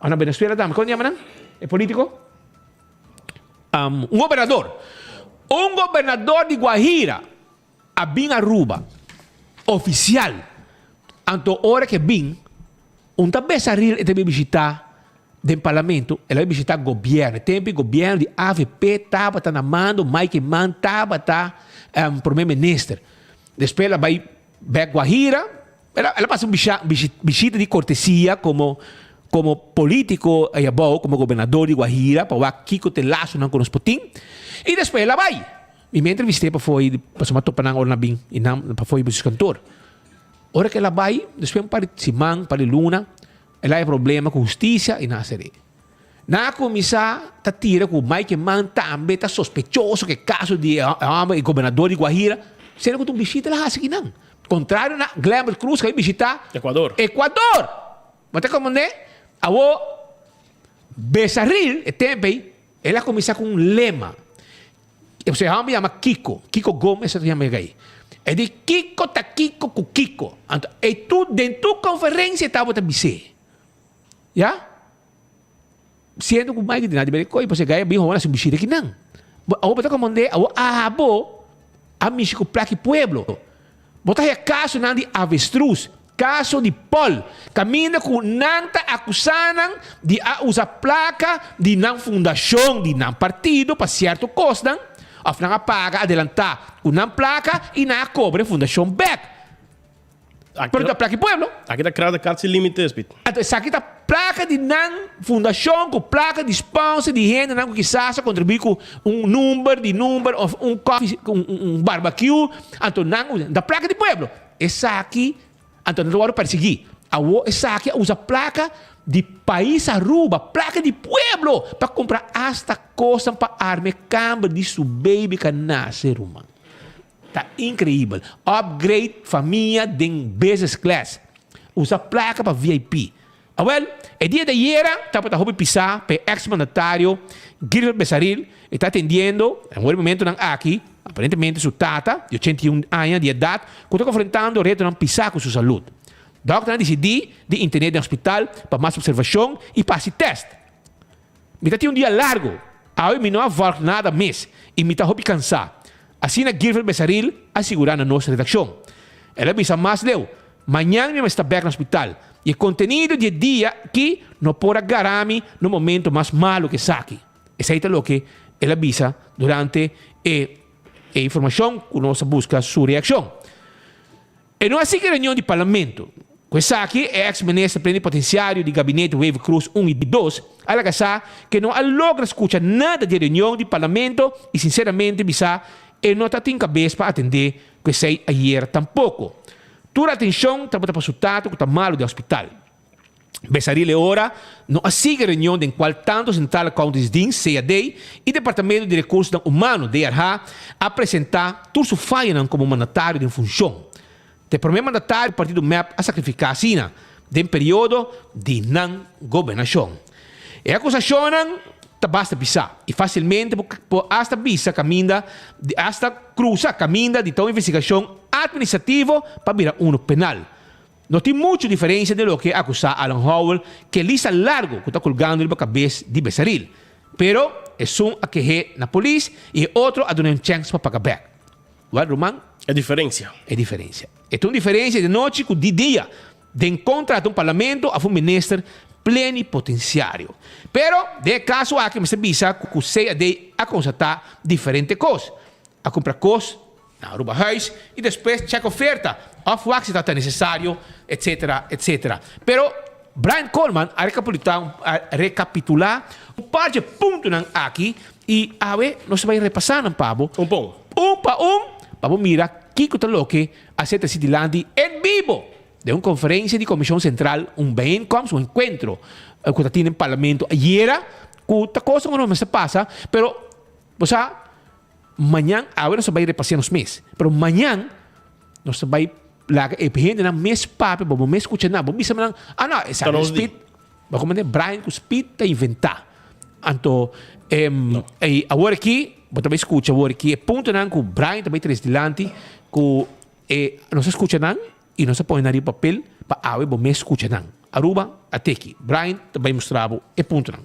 O na Venezuela tambe, kon di yama nan? E politico? Um, un gobernador. Un gobernador di Guajira a bin Aruba oficial. Anto ora ke bin, un ta Besaril e ta bin bishita den parlamento, el a bin bishita gobierno. E tempo gobierno di avp tabata na mando, Mike Eman tabata um, prome minister. Despues el a bai bek Guajira, el a, el a pasa un bisha, bishita di cortesia como como politico ahí abou, como gobernador di Guajira, pa wak kiko te lasonan ku nos por tin. Y despues el a bai. Mi mi a entrevist'é pafó i pasobra mi a topa nan ora nan a bin i nan pafó i su kantor. Ora ku el a bai, despues un par di siman, un par di luna, el a haña problema ku hustisia i nan a ser'é. Nan a kuminsá ta tira ku Mike Eman tambe ta sospechoso ku e kaso di e hòmber, e gobernador di Guajira, siendo ku ta un bishita el a hasi kinan. Kontrario na Glenbert Croes ku a bishitá Ecuador. Ecuador! Bo ta komprendé? Awor, Besaril, e tempu ei, el a kuminsá ku un lema. E se hòmber yama Kiko, Kiko Gomez ta yama e gei. E di Kiko ta Kiko ku Kiko. Anto e tur den tur konferensia e tabata bis'é. Ya? Siendo ku Mike di nan di bere koi pasobra e gai a bin hoor a hasi un bishita kinan. Bo awor bo ta komprendé awor abo a mishi ku plaki pueblo. Bo ta haya kasonan di avestruz, kaso di Paul, kaminda ku nan ta akusá nan di a usa plaka di nan fundashon, di nan partido pa sierto kosnan, òf nan a paga adelantá ku nan plaka i nan a kobra e fundashon bèk. Pero ta plaka di pueblo. Aki ta kra ta kat sin límites, Piet. Anto esaki ta plaka di nan fundashon ku plaka di sponsor di hendenan ku kisas a kontribuí ku un number di number òf un kòfi un un barbecue anto nan usa ta plaka di pueblo. Esaki anto nan ta wòrdu persiguí. Awor esaki a usa plaka di pais Aruba, plaka di pueblo pa kumpra asta kosnan pa arma e kamber di su baby ku a nase ruman. Ta increibel. Upgrade famia den business class. Usa placa pa VIP. Awel, e dia di ayera tabata hopi pisa pa e ex mandatario Gilbert Besaril. E ta atendiendo na e momentonan aki, aparentemente su tata di 81 aña di edad cu ta confrontando retonan pisa cu su salud. Dokternan a dicidi di interne den hospital pa mas observacion y pa haci test. Mi ta tin un dia largo. Awe mi no a volg nada mes y mi ta hopi cansa. Asina Gilfred Besaril a sigurá na nos redakshon. El a bisa mas leu, Mañan mi mester ta bèk na hospital i e kontenido di e dia aki no por a gara mi na un momento mas malu ku esaki. Esei ta loke el a bisa durante e e informashon ku nos a buska su reakshon. E no a sigui reunion di parlamento. Ku esaki, e eks minister plenipotensiario di gabinete Wever Croes un i dos a laga sa ku e no a logra skucha nada di e reunion di parlamento i sinseramente bisa e no ta tin kabes pa atendé ku esei ayer tampoko. Tur atenshon tabata pa su tata ku ta malu den hospital. Besaril e ora no a sigui reunion den cual tanto Central Accountingsdienst, CAD, y Departamento di Recursonan Humano, DRH, a presenta tur su fayanan como mandatario den funcion. Ta e prome mandatario cu partido mep a sacrifica asina den periodo di nan gobernacion. E acusacionnan ta basta bisa y facilmente por hasta bisa caminda hasta cruza caminda di ta un investigacion administrativo pa bira uno penal. No tin muchu diferensia den loke a akusá Alan Howell ku e lista largu ku ta kulgando riba kabes di Besaril. Pero esun a keh'é na polis i e otro a dun'é un chèns pa paga bèk. Wèl, ruman. E diferensia. E diferensia. E ta un diferensia di nochi ku di dia den kontra ta un parlamento òf un minister plenipotensiario. Pero den e kaso aki mester bisa ku CAD a konstatá diferente kos. A kumpra kos Na Aruba huis y despues check oferta of wak si ta ta necesario etc etc. Pero Brian Coleman a a recapitula un par dje puntonan aki y awe nos ta bay repasa nan pa bo. Un pa un. Un pa un pa bo mira kico ta loke a ser treci dilanti en bibo den un conferencia di Comision Central, un bijeenkomst, un encuentro cu ta tin den Parlamento ayera cu ta cosa cu nos mester pasa pero bo sa Mañan, awe nos ta bai repasea nos mes, pero mañan nos ta bai laga e hendenan mes papia, bo bo mes skucha nan, bo bisa nan, ah no, esaki Ta nos Speed, di. bo komende Brian ku Speed ta inventá. Anto, em, No. ei awor aki. bo ta bai skucha awor ki e puntonan ku Brian ta bai tres dilanti ku e nos a skucha nan i nos a pone nan riba papel pa awe bo mes skucha nan. Aruba a teki. Brian ta bai mustra bo e puntonan.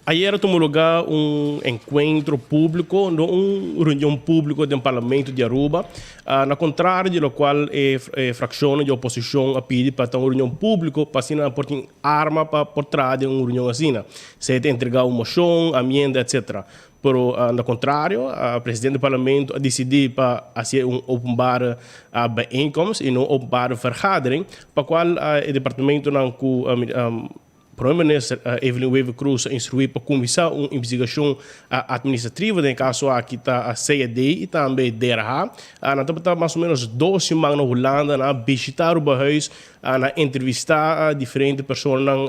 Ayer a tuma lugar un encuentro publico, no un reunion publico den Parlamento di Aruba, na contrario di locual e fraccionnan di oposicion a pidi pa ta un reunion publico pa asina nan por tin arma pa por traha den un reunion asina, sea ta entrega un mocion, amienda, etc. Pero na contrario, presidente di Parlamento a dicidi pa haci un openbare bijeenkomst y no un openbare vergadering, pa cual e departamentonan cu Prome Minister Evelyn Wever-Croes a instruí pa kuminsá un investigashon atministrativo den e kaso aki ta CAD i tambe DRH. Nan tabata mas o ménos dos siman na Hulanda, nan a bishitá Arubahuis, nan a entrevistá diferente personanan,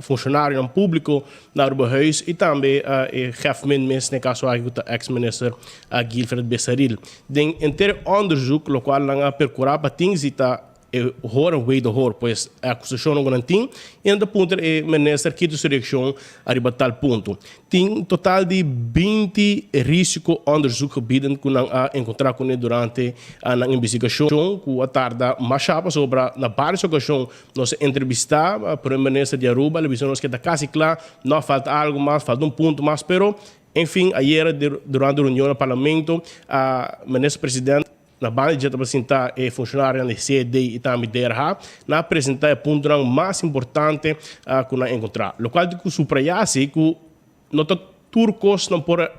funshonarionan públiko na Arubahuis i tambe e Gèfmin mes den e kaso aki ku ta eks minister Guilfred Besaril. Den henter e òndersuk lokual nan a perkurá pa tin si ta E hoor en wederhoor, pues e acusacionnan cu nan tin y nan ta puntra e minister kiko su reaccion ariba tal punto. Tin total di binti risico onderzoekgebieden cu nan a encontra cune durante nan investigacion cu a tarda masha pasobra na varios ocasion nos a entrevista Prome Minister di Aruba, el a bisa nos cu e ta casi cla, no falta algo mas, falta un punto mas, pero enfin ayera durante reunion na Parlamento Minister President, Na banda dje ta presentá e funshonarionan di CED i tambe DRH. Nan a presentá e puntonan mas importante ku nan a enkontrá. Lokual di ku suprayá si ku no ta tur kos nan por a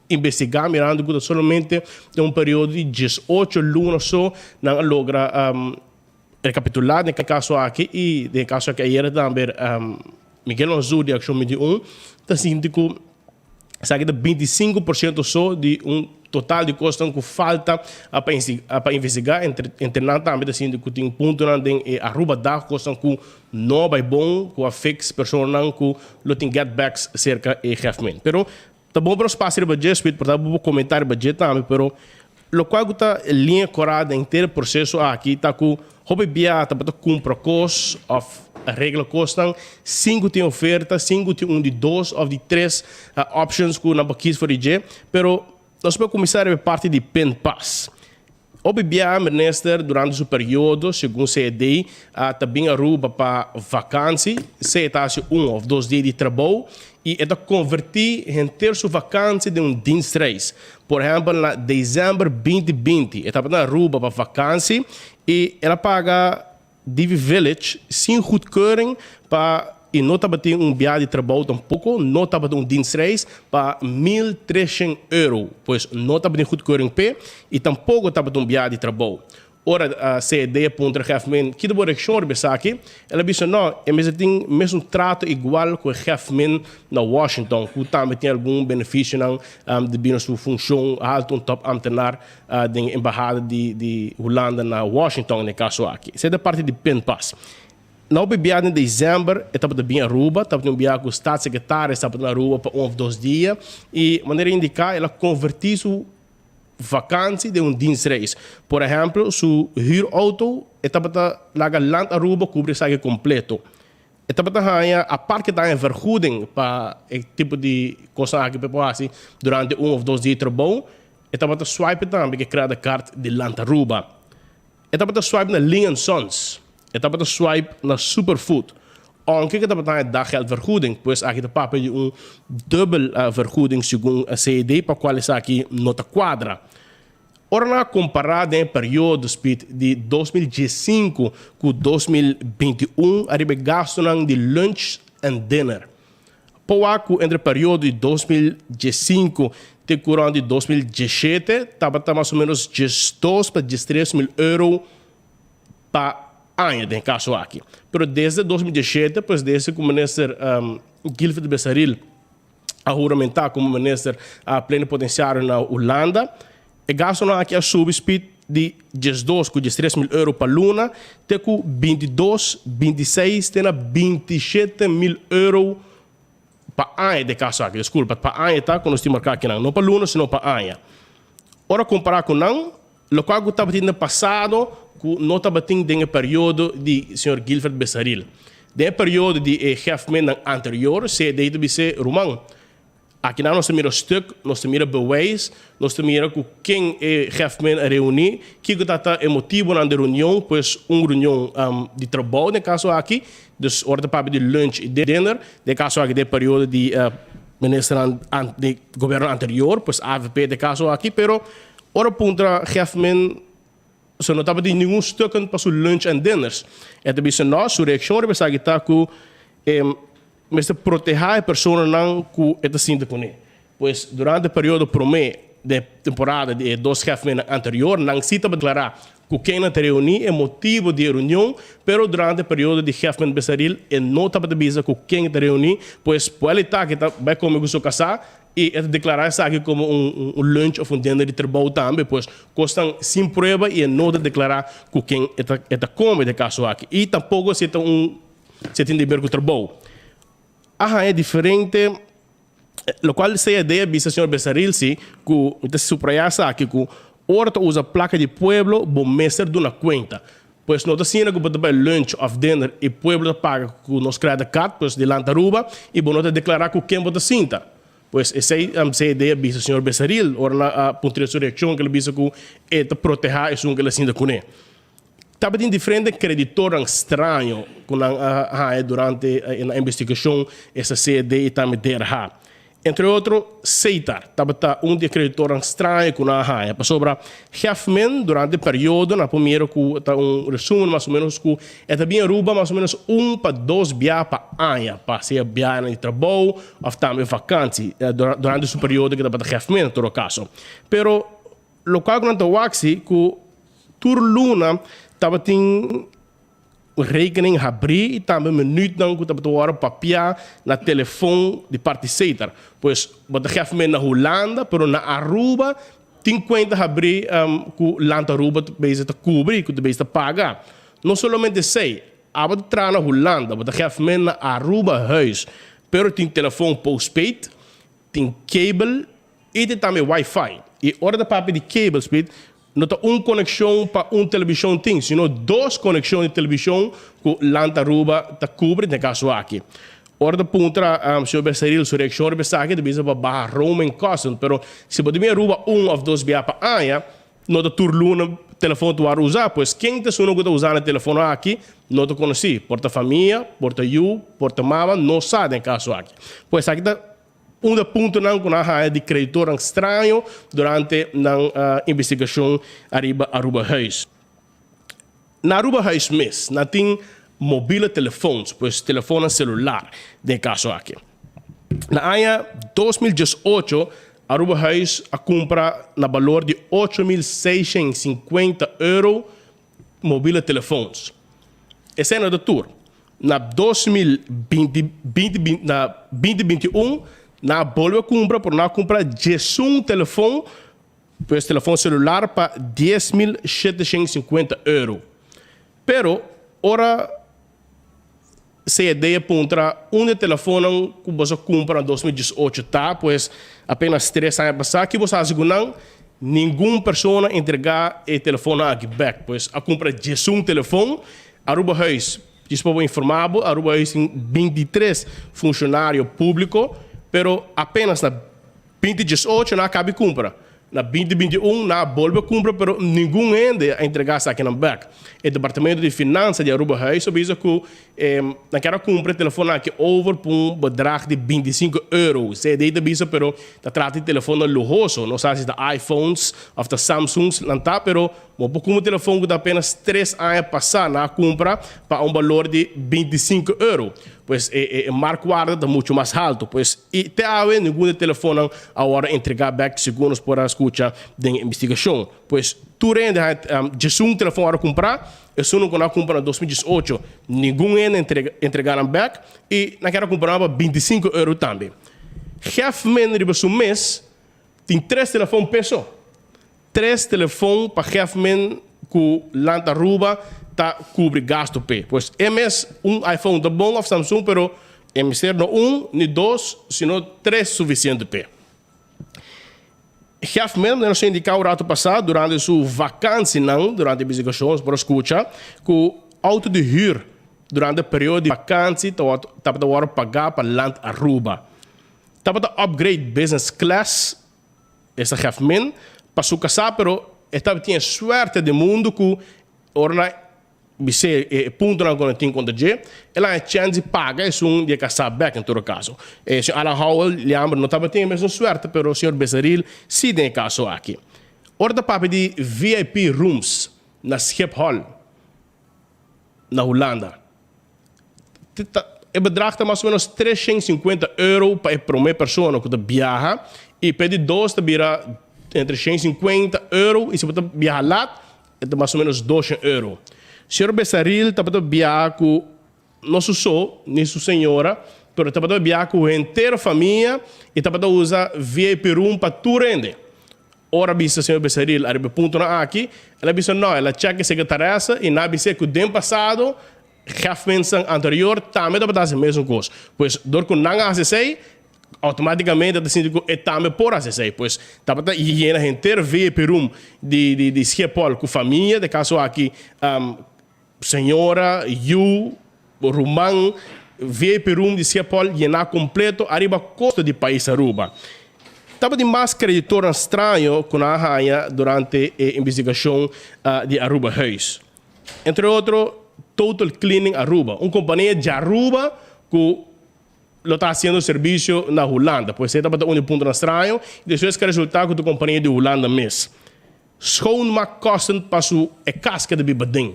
investigá mirando ku ta solamente den un periodo di diesocho luna so nan a logra rekapitulá den e kaso aki i den e kaso aki ayera tambe Miguel Manzur di Akshon 21 ta sinti ku Esaki ta 25% so di un total di kosnan ku falta pa investigá. Entre nan tambe ta sinti ku tin puntonan den e Aruba Dag, kosnan ku no a bai bon, ku a fix personanan ku lo tin getbacks serka e Hefmen. Pero ta bon pa nos pasa riba dje, Smith, por ta bo por komentá riba dje tambe, pero lokual ku ta liña korá den henter e proseso aki ta ku Hopi bia tabata kumpra kos òf regla kosnan sin ku tin oferta, sin ku tin un di dos òf di tres options ku nan por kis for di dje. Pero nos por kuminsá riba e parti di pinpas. Hopi bia minister durante su periodo, segun CED, ta bin Aruba pa vakansi, sea ta hasi un òf dos dia di trabou i e ta konvertí henter su vakansi den un dienstreis. Por ehèmpel na desèmber binti binti e tabata na Aruba pa vakansi i el a paga Divi Village sin goedkeuring pa i no tabatin un biaha di trabou tampoko, no tabatin un dienstreis pa 1300 euro, pues no tabatin goedkeuring p'e i tampoko tabatin un biaha di trabou. Ora CED a puntra Gefmin ki ta bo reakshon riba esaki, el a bisa no, e mester tin mesun trato igual ku e Gefmin na Washington, ku tambe tin algun benefisionan debi na su funshon haltu, un top ambtenaar den e embahada di Hulanda na Washington den e kaso aki. Esei ta parti di pinpas. Na hopi biaha den desèmber e tabata bin Aruba, tabatin un biaha ku staatssecretaris tabata na Aruba pa un òf dos dia i manera indiká el a konvertí su vakantie den un dienstreis. Por ehempel, su huurauto e tabata laga Land Aruba kubri esaki kompleto. E tabata haña apart ke ta haña vergoeding pa e tipo di kosnan aki pa e por hasi durante un of dos dia di trabou, e tabata swipe tambe ku e creditcard di Land Aruba. E tabata swipe na Ling and Sons. E tabata swipe na Superfood. Ounke ku e tabata haña daggeldvergoeding, pues aki ta papia di un dubbel vergoeding segun CED pa kual esaki no ta kuadra. Ora nan a kompará den e periodo spit di 2015 ku 2021 ariba e gastunan di lunch en dinner. Poa ku entre periodo di 2015 te ku rond di 2017 tabata mas o menos 12 pa 13 mil euro pa aña den e kaso aki. Pero desde 2017, pues desde ku minister Guilfred Besaril a huramentá komo minister plenipotenciario na Hulanda, E gastonan aki a subi speed di 12 ku 13 mil euro pa luna te ku 22, 26 te na 27 mil euro pa aña den kaso aki. Diskulpa, pa aña ta ku nos tin marká akinan, no pa luna sino pa aña. Ora kompará ku nan, lokual ku tabatin den pasado ku no tabatin den e periodo di señor Guilfred Besaril. Den e periodo di e hefmennan anterior, CD ta bis'é, Ruman, Akinan nos ta mira stuk, nos ta mira bewijs, nos ta mira ku ken e Geftman a reuní, kiko ta ta e motibonan di reunion, pues un reunion di trabou den e kaso aki, dus ora ta papia di lunch i dinner, den e kaso aki den e periodo di ministernan di gobierno anterior, pues avp den e kaso aki, pero ora puntra Geftman su no tabatin ningun stukken pa su lunch en dinners. E ta bisa nos, su reakshon riba esaki ta ku e Mester protehá e personanan ku e ta sinti kuné. Pues, durante e periodo promé den e temporada di e dos hefmennan anterior, nan sí tabata deklará ku ken nan ta reuní, e motibu di e reunion, pero durante e periodo di hefmen Besaril e no tabata bisa ku ken e ta reuní, pues Puel Itaki ta bai kome ku su kasá i e ta deklará esaki komo un un lunch òf un dinner di trabou tambe, pues kosnan sin prueba i e no ta deklará ku ken e ta e ta kome den e kaso aki i tampoko si e ta un Si e tin di ber ku trabou. A haña diferente, lokual CAD a bisa señor Besaril si, ku mi ta suprayá esaki ku ora ta usa plaka di pueblo bo mester duna kuenta. Pues no ta asina ku bo ta bai lunch òf dinner i pueblo ta paga ku nos credit card, pues di Land Aruba, i bo no ta deklará ku ken bo ta sinta. Pues esei CAD a bisa señor Besaril ora nan a puntr'é su reakshon ku el a bisa ku e ta protehá esun ku el a sinta kuné. Tabatin diferente kreditornan straño ku nan a haña durante e nan investigashon, esta CED i tambe DRH. Entre otro, Seitar tabata un di e kreditornan straño ku nan a haña, pasobra Hefman durante e periodo nan por mira ku ta un resumen mas o menos ku e ta bin Aruba mas o menos un pa dos bia pa aña pa sea bianan di trabou òf tambe vakansi durante su periodo ku e tabata Hefman en todo kaso. Pero Lokual ku nan ta wak si ku tur luna tabatin rekening habrí i tambe minütnan ku tabata wòrdu papiá na telefon di parti Setar. Pues bo ta gef men na Hulanda pero na Aruba tin kuenta habrí ku Land Aruba ta bezig ta kubri, ku ta bezig ta paga. No solamente esei, abo ta traha na Hulanda, bo ta gef men na Aruba huis pero tin telefon postpaid, tin cable I tin tambe wifi. I ora ta papia di cable speed, no ta un konekshon pa un telebishon tin, sino dos konekshon di telebishon ku Land Aruba ta kubri den e kaso aki. Ora ta puntra señor Becerril su reakshon riba esaki, ta bisa pa baha roaming kosten, pero si bo ta bin Aruba un òf dos bia pa aña, no ta tur luna telefon ta wòrdu usá. Pues ken ta esun ku ta usando e telefono aki no ta konosí. Por ta famia, por ta yu, por ta mama, no sa den e kaso aki. Pues esaki ta Un di e puntonan ku nan a haña di kreditornan straño durante nan investigashon ariba Arubahuis. Na Arubahuis mes nan tin mobile telefons, pues telefonnan selular den e kaso aki. Na aña 2018 Arubahuis a kumpra na balor di 8650 euro mobile telefons. Esei no ta tur. Na 2020, binti, na 2021, nan a bolbe kumpra, pero nan a kumpra 11 telefon, pues telefon selular pa 10.750 euro. Pero ora CED a puntra unda e telefonnan ku boso a kumpra na 2018 ta, pues apenas tres aña pasá, ki boso a hasi ku nan? Ningun persona a entregá e telefonnan aki bèk. Pues a kumpra 11 telefon. Arubahuis, djis pa bo informá bo, Arubahuis tin 23 funshonario públiko, pero apenas na 2018 nan a kabi kumpra. Na 2021 nan a bolbe kumpra pero ningun hende a entregá esakinan bèk. E departamento di finansa di Arubahuis a bisa ku nan kier a kumpra e telefonnan aki over pa un bedrag di 25 euro. CD ta bisa pero ta trata di telefonnan luhoso. No sa si ta iPhones òf ta Samsungs nan ta pero bo por kumpra un telefon ku ta apenas tres aña pasá nan a kumpra pa un balor di 25 euro. Pues e e markwaarde ta mucho mas halto. Pues i te awe ningun di e telefonnan a wòrdu entregá bèk segun nos por a skucha den e investigashon. Pues tur hende a djesun telefon a wòrdu kumprá, esunnan ku nan a kumpra na 2018 ningun hende a entregá nan bèk i nan kier a kumpra nan pa 25 euro tambe. Gèfmen riba su mes tin tres telefon peso. Tres telefon pa Gefmen ku Land Aruba ta kubri gasto p'e. Pues e mes un iPhone ta bon of Samsung pero e mester no un ni dos sino tres sufisiente p'e. Gefmen manera nos a indiká un rato pasá durante su vakansinan durante e investigashon nos por a skucha ku auto di hür durante periodo di vakansi tabata wòrdu pagá pa Land Aruba. Tabata upgrade business class esta Gèfmin pa su kasá pero e tabatin e suerte den mundu ku ora nan bis'é e puntonan ku nan tin kontra dje el a haña chèns di paga esun di e kasá bèk en todo kaso. E señor Alan Howell liamber no tabatin e mesun suerte pero señor Besaril si den e kaso aki. Ora ta papia di VIP rooms na Schiphol na Hulanda. E bedrag ta mas o menos 350 euro pa e prome persona ku ta biaha i pa e di dos ta bira entre 150 euro i si bo ta biaha lat e ta mas o menos 200 euro. Señor Besaril tabata biaha ku no su so ni su señora pero tabata biaha ku henter famia i tabata usa VIP room pa tur hende. Ora bisa señor Besaril ariba e puntonan aki, el a bisa no, el a chèk e sekretaresa i nan a bis'é ku den pasado Gèfmensen anterior tambe tabata hasi mesun kos. Pues dor ku nan a hasi esei, outomátikamente ta sinti ku e tambe por hasi esei. Pues tabata yena henter VIP room di di di Schiphol ku famia, den kaso aki señora, yu, ruman, VIP room di Schiphol yená kompleto ariba kosto di pais Aruba. Tabatin mas kreditornan straño ku nan a haña durante e investigashon di Arubahuis. Entre otro Total Cleaning Aruba, un kompania djaruba ku lo ta hasiendo servisio na Hulanda. Pues e tabata un di puntonan straño i despues ke resultá ku ta kompania di Hulanda mes. Schoonmaakkosten pa su e kas ke ta biba den.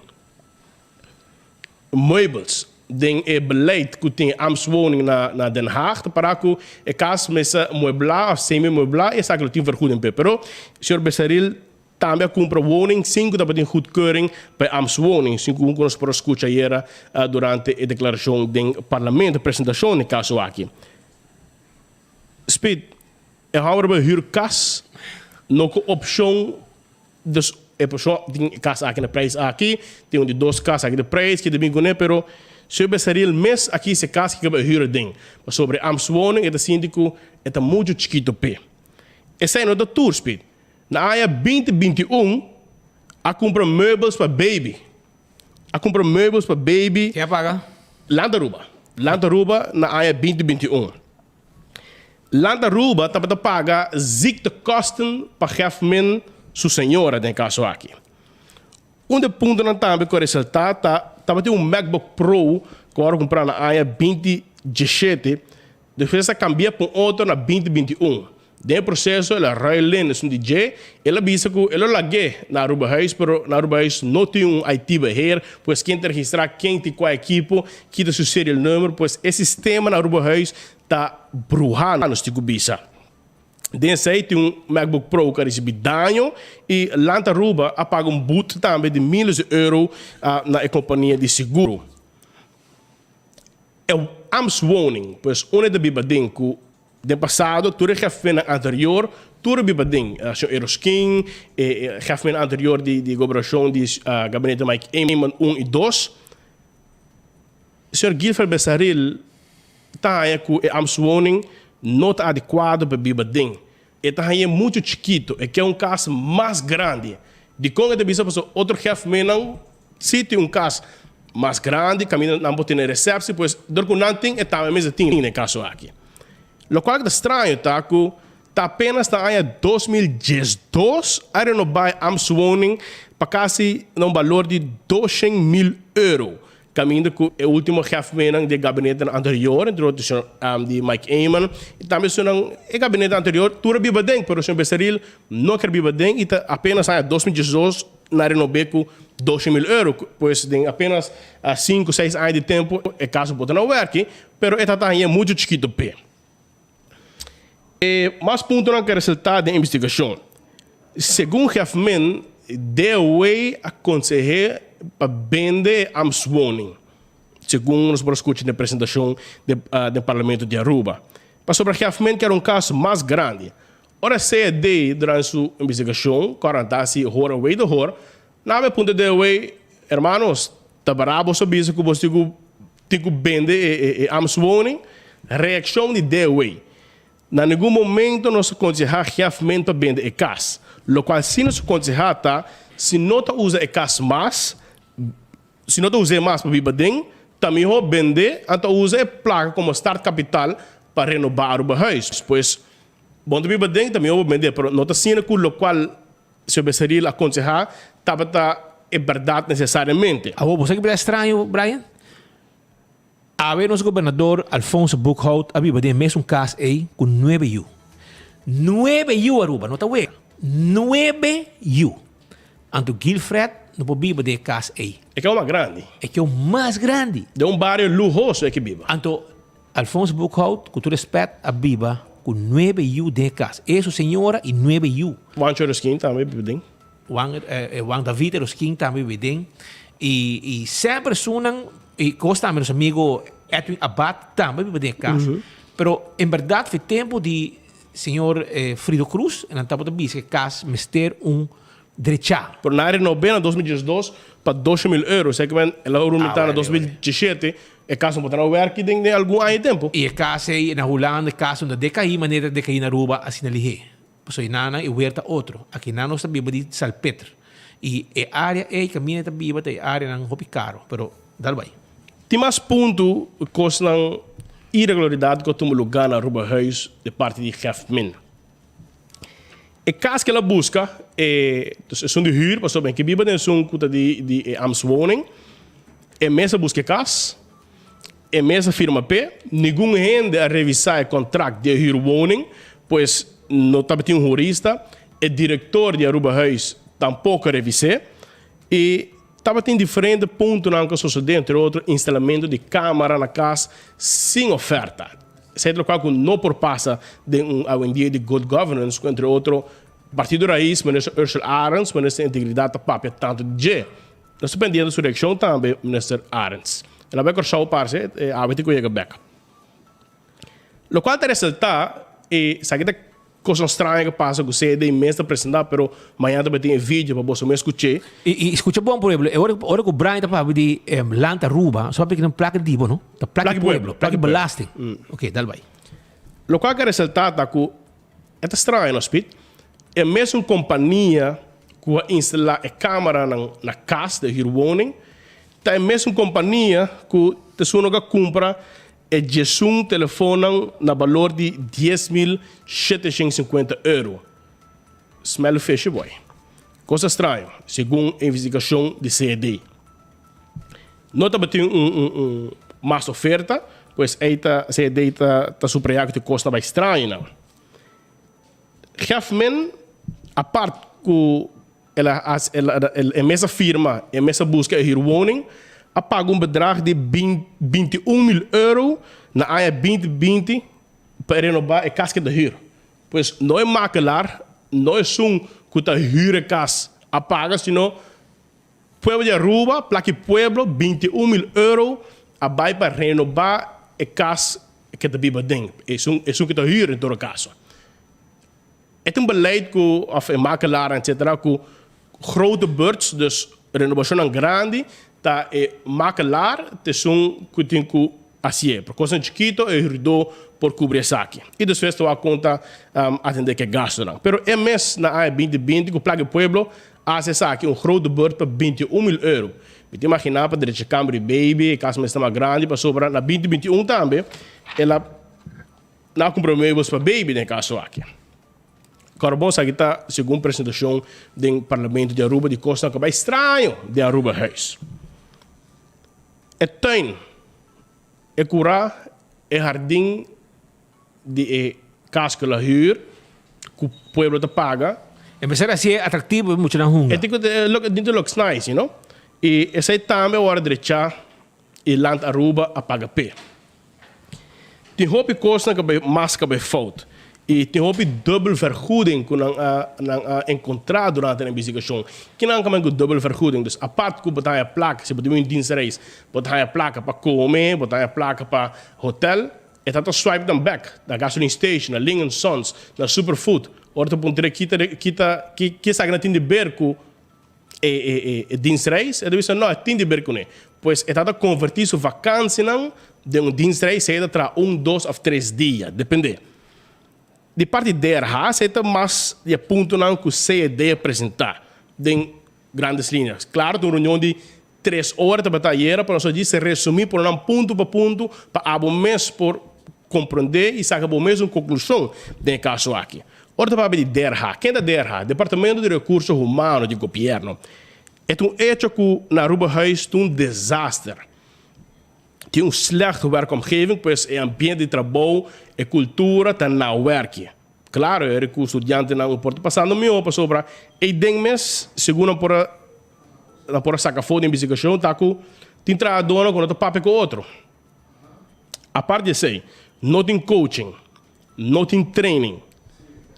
Meubels den e beleid ku tin e ambtswoning na na Den Haag ta pará ku e kas mester mueblá òf semi-mueblá i esaki lo tin vergoeding p'e. Pero señor Becerril Tambe a kumpra woning sin ku tabatin goedkeuring pa e ambtswoning, segun ku nos por a skucha ayera durante e deklarashon den parlamento, presentashon den kaso aki. Speed, e hòmber bai hür kas no ku opshon, dus e persoon tin e kas aki na prijs aki, tin un di dos kas aki na prijs ki ta bin kuné, pero señor Besaril mes a kis e kas ki bai hür aden, pasobra e ambtswoning e ta sinti ku e ta muchu chikito p'e. Esei no ta tur, Speed. Na aña 2021 a kumpra meubels pa baby. A kumpra meubels pa baby. Ken a paga? Land Aruba. Land Aruba na aña 2021. Land Aruba tabata paga ziektekosten pa Gefmin su señora den e kaso aki. Un di e puntonan tambe ku a resaltá ta tabatin un MacBook Pro ku a wòrdu kumprá na aña 2017 Despues a kambia pa un otro na 2021. Den e proseso el a ruil den esun di dje, el a bisa ku el lo lag'é na Arubahuis pero na Arubahuis no tin un IT beheer, pues ken ta registrá ken tin kua ekipo, kita su serial number, pues e sistema na Arubahuis ta bruhá nos tin ku bisa. Den esei tin un MacBook Pro ku a risibí daño i Land Aruba a paga un but tambe di miles di euro na e kompania di seguro. E ambtswoning, pues unda e ta biba den ku den pasado tur e hefenan anterior tur a biba den, señor Eroskin, e hefenan anterior di di gobernacion di gabinete Mike Eman un i dos. Señor Guilfred Besaril ta haña ku e ambtswoning no ta adekuado pa biba den. E ta hañ'é muchu chikito, e ke un kas mas grandi. Dikon e ta bisa pasobra otro hefenan Si tin un kas mas grandi kaminda nan por tene resepsi, pues dor ku nan tin e tambe mester tin den e kaso aki. Lokual ku ta straño ta ku ta apenas na aña 2012 a renobá e ambtswoning pa kasi na un balor di 200,000 euro, kaminda ku e ultimo hefmennan di e gabinetenan anterior, entre otro señor di Mike Eman i tambe esunnan e gabinete anterior tur a biba den, pero señor Becerril no kier biba den i ta apenas aña 2012 Na renob'é ku 200,000 euro, pues den apenas sinku, seis aña di tempu e kaso por ta na wèrki, pero e ta ta hañ'é muchu chikitu p'e. E mas puntonan ku a resaltá den investigashon. Segun Hefmin, DOW a konseh'é pa bende e ambtswoning, segun nos por a skucha den presentashon den Parlamento di Aruba. Pasobra Hefmin kier un kas mas grandi. Ora CAD durante su investigashon kòrantá si hor a wei de hor, nan a puntra de wei, Hermanos, ta bará boso bisa ku boso tin ku tin ku bende e e ambtswoning? Reakshon di de wei, Na ningun momento nos a konsehá Geafment pa bende e kas. Lokual si nos a konsehá ta, si no ta usa e kas mas, si no ta us'é mas pa biba den, ta mihó bende anto usa e plaka komo startkapital. pa renobá Arubahuis. Pues, bon ta biba den, ta mihó bo bendé, pero no ta asina ku lokual señor Becerril a konsehá tabata e bèrdat nesesariamente. Awor, bo sa ki bira straño, Brian? Awe nos gobernador Alfonso Boekhoudt a biba den e mesun kas ei ku nuebe yu. Nuebe yu, Aruba, no ta wega. Nuebe yu. Anto Gilfred no por biba den e kas ei. E ke un mas grandi. E ke un mas grandi. Den un bario luhoso e ke biba. Anto Alfonso Boekhoudt, ku tur respet, a biba ku nuebe yu den e kas. E, su señora i nuebe yu. Juancho Eroskin tambe a biba den. Juan, Juan David Eroskin tambe a biba den. I, i semper esunnan, i kos tambe nos amigo Edwin Abad tambe a biba den e kas. Pero en bèrdat fe tempu di Señor Frido Cruz, nan tabata bisa e cas mester un drechá. Pero nan a renob'é na 2012 pa 200.000 euro. Esei ke men el a rumitá na 2017, e cas no por ta na werki den den algun aña di tempu. I e cas ei na Hulanda, e cas no ta decaí manera ta decaí na Aruba asina lihé. Pasobra einan e weer ta otro. Akinan nos ta biba di salpeter. I e área ei kaminda ta biba ta e áreanan hopi karo, pero dal bai. Tin mas punto kosnan iregularidat ku a tuma lugá na Aruba Huis di parti di Gèfmin. E kas ku el a buska e dus esun di hür pasobra e ke biba den esun ku ta di di e ambtswoning. E mes a buska e kas, e mes a firma p'e, ningun hende a revisá e kontrakt di e hürwoning, pues no tabatin un hurista. E direktor di Aruba Huis tampoko a revis'é i tabatin diferente puntonan ku a sosodé, entre otro instalamentu di kámara na kas sin oferta. Esei ta lokual ku no por pasa den un awendia di good governance ku entre otro Partido Raiz, Minister Ursell Arends, Minister Integridat ta papia tantu di dje. Nos ta pendiente su reakshon tambe, Minister Arends. El a bai Kòrsou parse, awe tin ku yega bèk. Lokual ta resaltá e esaki ta kosnan straño ku pasa ku CD mes ta presentá pero mañana ta bai tin e video pa boso mes skuch'é. I i skucha bon pueblo, e ora ora ku Brian ta papia di Land Aruba, so papia ki ta un plaka di bo no, ta plaka di pueblo, plaka di belasting. Oké, dal bai. Lokual ku a resaltá ta ku e ta straño no Speed, e mesun kompania ku a instalá e kameranan na kas, de huurwoning, ta e mesun kompania ku ta esun ku a kumpra E diesun telefonnan na balor di 10.750 euro. Smell fishy boy. Cosa straño, segun e investigacion di CED. No tabatin un un un mas oferta, pues ey ta CED ta ta subraya cu tin cos ta bay straño nan. Geffman, apart cu El a hasi, el a, el, e mes a firma, e mes a buska e huurwoning, a paga un bedrag di bin, 21 mil euro na aña 2020 pa e renobá e kas ku e ta hür. Pues no e makelaar, no esun ku ta hür e kas a paga, sino pueblo di Aruba, plaki pueblo, 21 mil euro a bai pa renobá e kas ku e ta biba aden, esun, esun ku ta hür en todo kaso. E ta un beleid ku, òf e makelaarnan etcetera, ku grote beurts, dus renobashonnan grandi, ta e makelaar ta esun ku tin ku hasié. Pero kosnan chikito e huurdó por kubri esaki. I despues ta wak kon ta atendé ku e gastunan. Pero e mes na aña 2020 ku Plak di Pueblo a hasi esaki, un grote beurt pa 21 mil euro. Mi ta imaginá pa drecha kamber di baby, e kas mester mas grandi pasobra na 2021 tambe el a. Nan a kumpra meubels pa baby den e kaso aki. Kòrda bon esaki ta segun presentashon den Parlamento di Aruba di kosnan ku a bai straño den Arubahuis. E tuin, e kurá, e hardin di e kas ku el a hür, ku pueblo ta paga. E mester hasié atraktivo pa muchanan hunga. E tin ku e tin looks nice, you know. I esei tambe a wòrdu drechá i Land Aruba a paga p'e. Tin hopi kosnan ku a bai mas ku a bai fout i tin hopi dubbel vergoeding ku nan a nan a enkontrá durante nan investigashon. Kinan ka bai ku dubbel vergoeding? Dus apart ku bo ta haña plaka, si bo ta bin un dienstreis, bo ta haña plaka pa kome, bo ta haña plaka pa hotel, e ta ta swipe nan bèk na gasoline station, na Ling and Sons, na Superfood. Ora ta puntra kita kita ki ki esaki nan tin di ber ku e e e e dienstreis, e ta bisa no, e tin di ber kuné. Pues e ta ta konvertí su vakansinan den un dienstreis, sea e ta traha un, dos òf tres dia, dependé. Di parti DRH, esei ta mas di e puntonan ku CED a presentá den grandes líneas. Klaro ta un reunion di tres ora tabata ayera, pero nos a djis resumí por nan punto pa punto pa abo mes por. komprondé i saka bo mes un konklushon den e kaso aki. Ora ta papia di DRH, ken ta DRH? Departamento di Rekurso Humano di Gobièrnu. E ta un echo ku na Aruba Huis ta un desaster. Tin un slecht werkomgeving, pues e ambiente di trabou, e kultura ta na wèrki. Klaro, e ku studiantenan un por ta pasando mihó pasobra eiden mes, segun nan por a nan por a saka afó di investigashon ta ku tin trahadónan ku no ta papia ku otro. Apart di esei, no tin coaching, no tin training,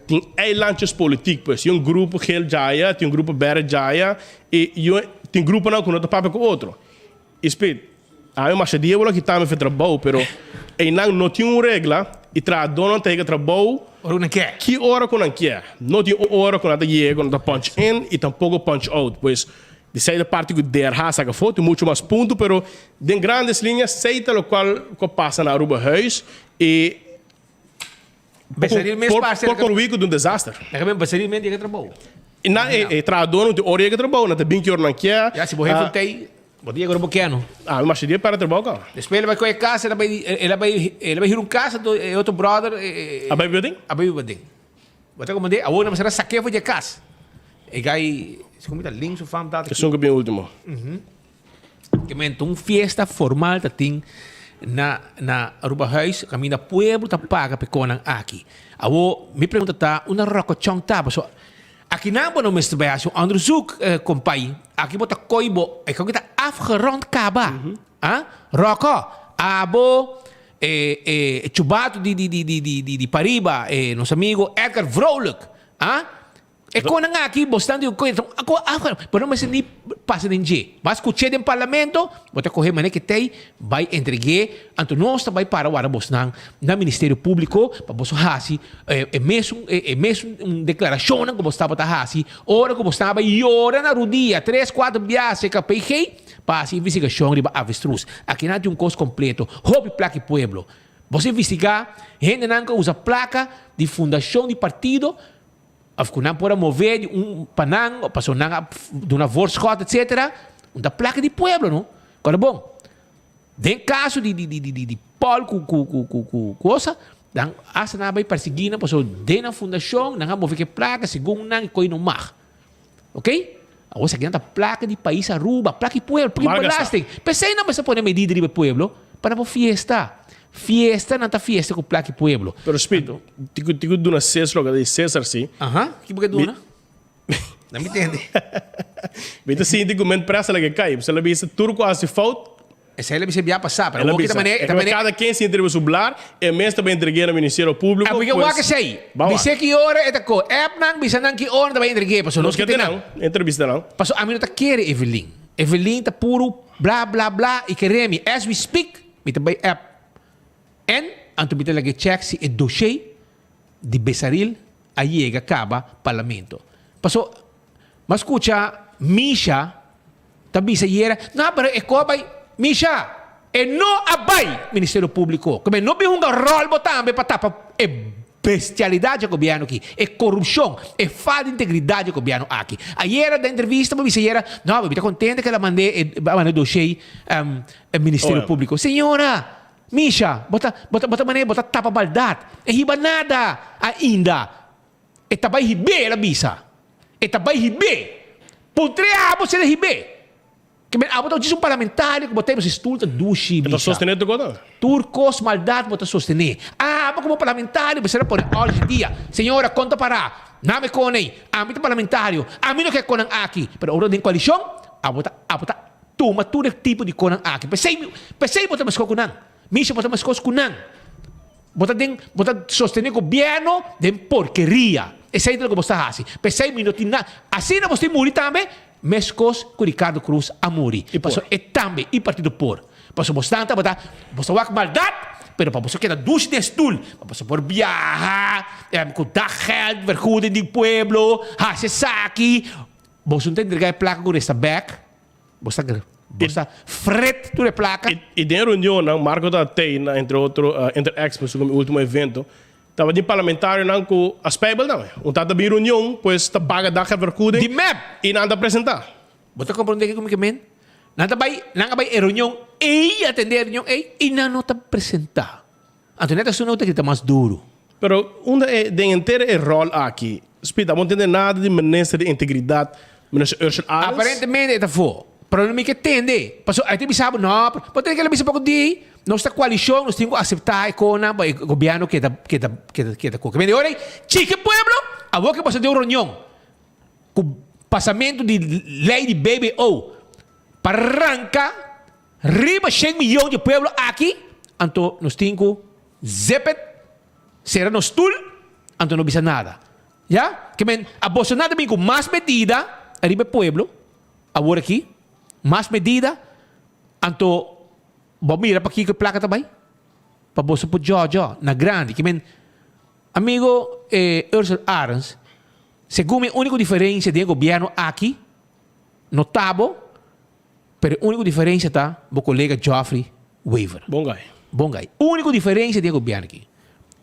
tin eilandjes politiek, pues tin un grupo geel djaya, tin un grupo berde djaya i tin gruponan ku no ta papia ku otro. I Speed, ami masha dia bo lo kita mi for trabou, pero einan no tin un regla i trahadónan ta yega trabou Ora ku nan kier. Ki ora ku nan kier. No tin un ora ku nan ta yega ku nan ta punch in i tampoko punch out. Pues di sei ta parti ku DRH saka afó tin muchu mas punto, pero den grandes liñas sei ta lokual ku a pasa na Aruba Huis i Becerril mes por pasa por concluí ku ta un desaster. Becerril mes yega trabou. I nan e trahadónan tin ora yega trabou, nan ta bin ki ora nan kier. Ya si bo hefe un tei, bo ta yega ora bo kier no. Ah, mi masha dia pèrdè trabou kaba. Despues el a bai kohe kas, el a bai el a bai el a bai hür un kas anto e otro bròder A bai biba den? A bai biba den. Bo ta komprendé? Awor nan mester a sak'é for di e kas. E gai, segun mi ta Lin su fam tata. Esun ku bin último. Ke men ta un fiesta formal ta tin na na Aruba Huis kaminda pueblo ta paga pa e konan aki. Awor mi pregunta ta unda Rokochon ta? Pasobra akinan bo no mester bai hasi un onderzoek kompay. Aki bo ta koy bo e koki ta afgerond kaba. Ah Roko abo e e chubato di di di di di di pariba e nos amigo Edgar Vrolijk ah E konan aki bo stan di un koe ako afga bo no mester ni pasa den dje. Bo a skuch'é den parlamento, bo ta kohe manera ke tei bai entreg'é, anto nos ta bai para wara bosnan na Ministerio Públiko pa boso hasi e mesun e mesun deklarashonnan ku bo tabata hasi ora ku bo staba yora na rudia tres kuater biaha serka PG pa hasi investigashon riba avestruz. Akinan tin un kos kompleto, hopi plaka i pueblo. Boso investigá hendenan ku a usa plaka di fundashon di partido. Of ku nan por a move di un pa nan, pasobra nan a duna voorschot etcetera, un ta plaka di pueblo no. Kòrda bon, den kaso di di di di di Paul ku ku ku ku ku kosa, nan asta nan a bai persiguí nan pasobra den nan fundashon nan a move ku e plaka segun nan e koi no mag. Ok? Awor esaki nan ta plaka di pais Aruba, plaka di pueblo, plaka di belasting. P'esei nan mester pone medida riba e pueblo pa nan por fiesta. Fiesta nan ta fiesta ku plaka di pueblo. Pero Speed, ti ku ti ku duna Cesar loke ta di Cesar si. Aha, ki bo ke duna? No mi tende. Mi ta sinti ku men presa la ke kai. Pasobra el a bisa tur ku a hasi fout. Esei el a bisa bia pasá, pero El a awor ki bisa. ta manera, E ta ke manera. kada ken sinti riba su blar, e mes ta bai entreg'é na Ministerio Públiko, A porque pues, wak esei. ba wak. Bis'é ki ora e ta ko. App nan, bisa nan ki ora nan ta bai entreg'é, pasobra Nos nos ke ke te nan. nan, entrevista nan. Pasobra ami no ta kere Evelyn. Evelyn ta puru bla bla bla i kere mi. As we speak, mi ta bai app en, anto mi ta lag'é check si e dossier di Besaril a yega kaba Parlamento. Paso, m'a skucha Misha ta bisa yera, no, pero e ko a bai, Misha, e no a bai Ministerio Publico. Como e no bin hunga rol bo tambe pa tapa e bestialidad dje gobierno aki, e corupcion, e falta di integridad dje gobierno aki. Ayera den entrevista bo bisa yera, no, mi ta contento ke el a mande e a manda e dossier e Ministerio Publico. Señora, Misha, bo ta, bo ta, bo ta manera bo ta tapa baldad. E hiba nada ainda. E ta bai hib'é, el a bisa. E ta bai hib'é. Puntr'é abo si el a hib'é. Ke men abo ta djis un parlamentario ku bo ta hib'é, stoel ta dushi, E ta Misha. sostené tur kos nan. Tur kos maldat bo ta sostené. Abo komo parlamentario mester a pone òrdu di dia. Señora, kon ta pará? Name kon ei. Ami ta parlamentario. Ami no ke konnan aki. Pero ora den koalishon, abo ta, abo ta Tuma tur e tipo di konan aki. P'esei, p'esei bo ta meskos ku nan. Misha, bo ta meskos ku nan. Bo ta den, bo ta sostené gobièrnu den porkeria. Esei ta loke bo sta hasi. P'esei mi no tin na, asina bo tin muri tambe, meskos ku Ricardo Croes a muri. Pasobra e tambe, i Partido por. Pasobra bosnan tabata, bo ta wak maldat, pero pa boso keda dushi den stul, pa boso por biaha, ku daggeld, vergoeding di pueblo, hasi esaki. Boso no ta entrega e plaka ku resta bèk. Bo sa bo sa fret tur e plaka. I den reunionnan, Marco ta tei na entre otro Inter-Expo, segun mi ultimo evento, tabatin parlamentarionan ku a spijbel nan. Un tata bin reunion, pues ta paga dagvergoeding. Di mep! I nan ta presenta. Bo ta komprondé kiko mi ke men? Nan ta bai, nan a bai e reunion ei, atendé e reunion ei, i nan no ta presenta. Anto net asina bo ta grita mas duru. Pero unda e den henter e rol aki? Speed, abo no tende nada di Minister di Integridad, Minister Ursula Arends? Aparentemente e ta for. Pero no mi ke tende. Pasobra ai ta bisa bo, no, bo tene kila bisa poko di, nos ta koalishon, nos tin ku aseptá e konan pa e gobièrnu keda, keda, keda, keda koke. Mende ora ei, chike pueblo, awor ke boso den un reunion ku pasamentu di lei di BBO pa ranka riba shen miyon di pueblo aki, anto nos tin ku zip it, sera nos stul, anto no bisa nada. Ya? Ke men, a boso nada bin ku mas medida riba e pueblo, Awor aki, mas medida, anto bo mira pakiko e plaka ta bai? Pa boso por djòdjò na grandi. Ki men, amigo e Ursel Arends, segun mi e úniko diferensia den e gobièrnu aki no ta bo, pero e úniko diferensia ta bo kolega Geoffrey Wever. Bon gai. Bon gai. Úniko diferensia den e gobièrnu aki.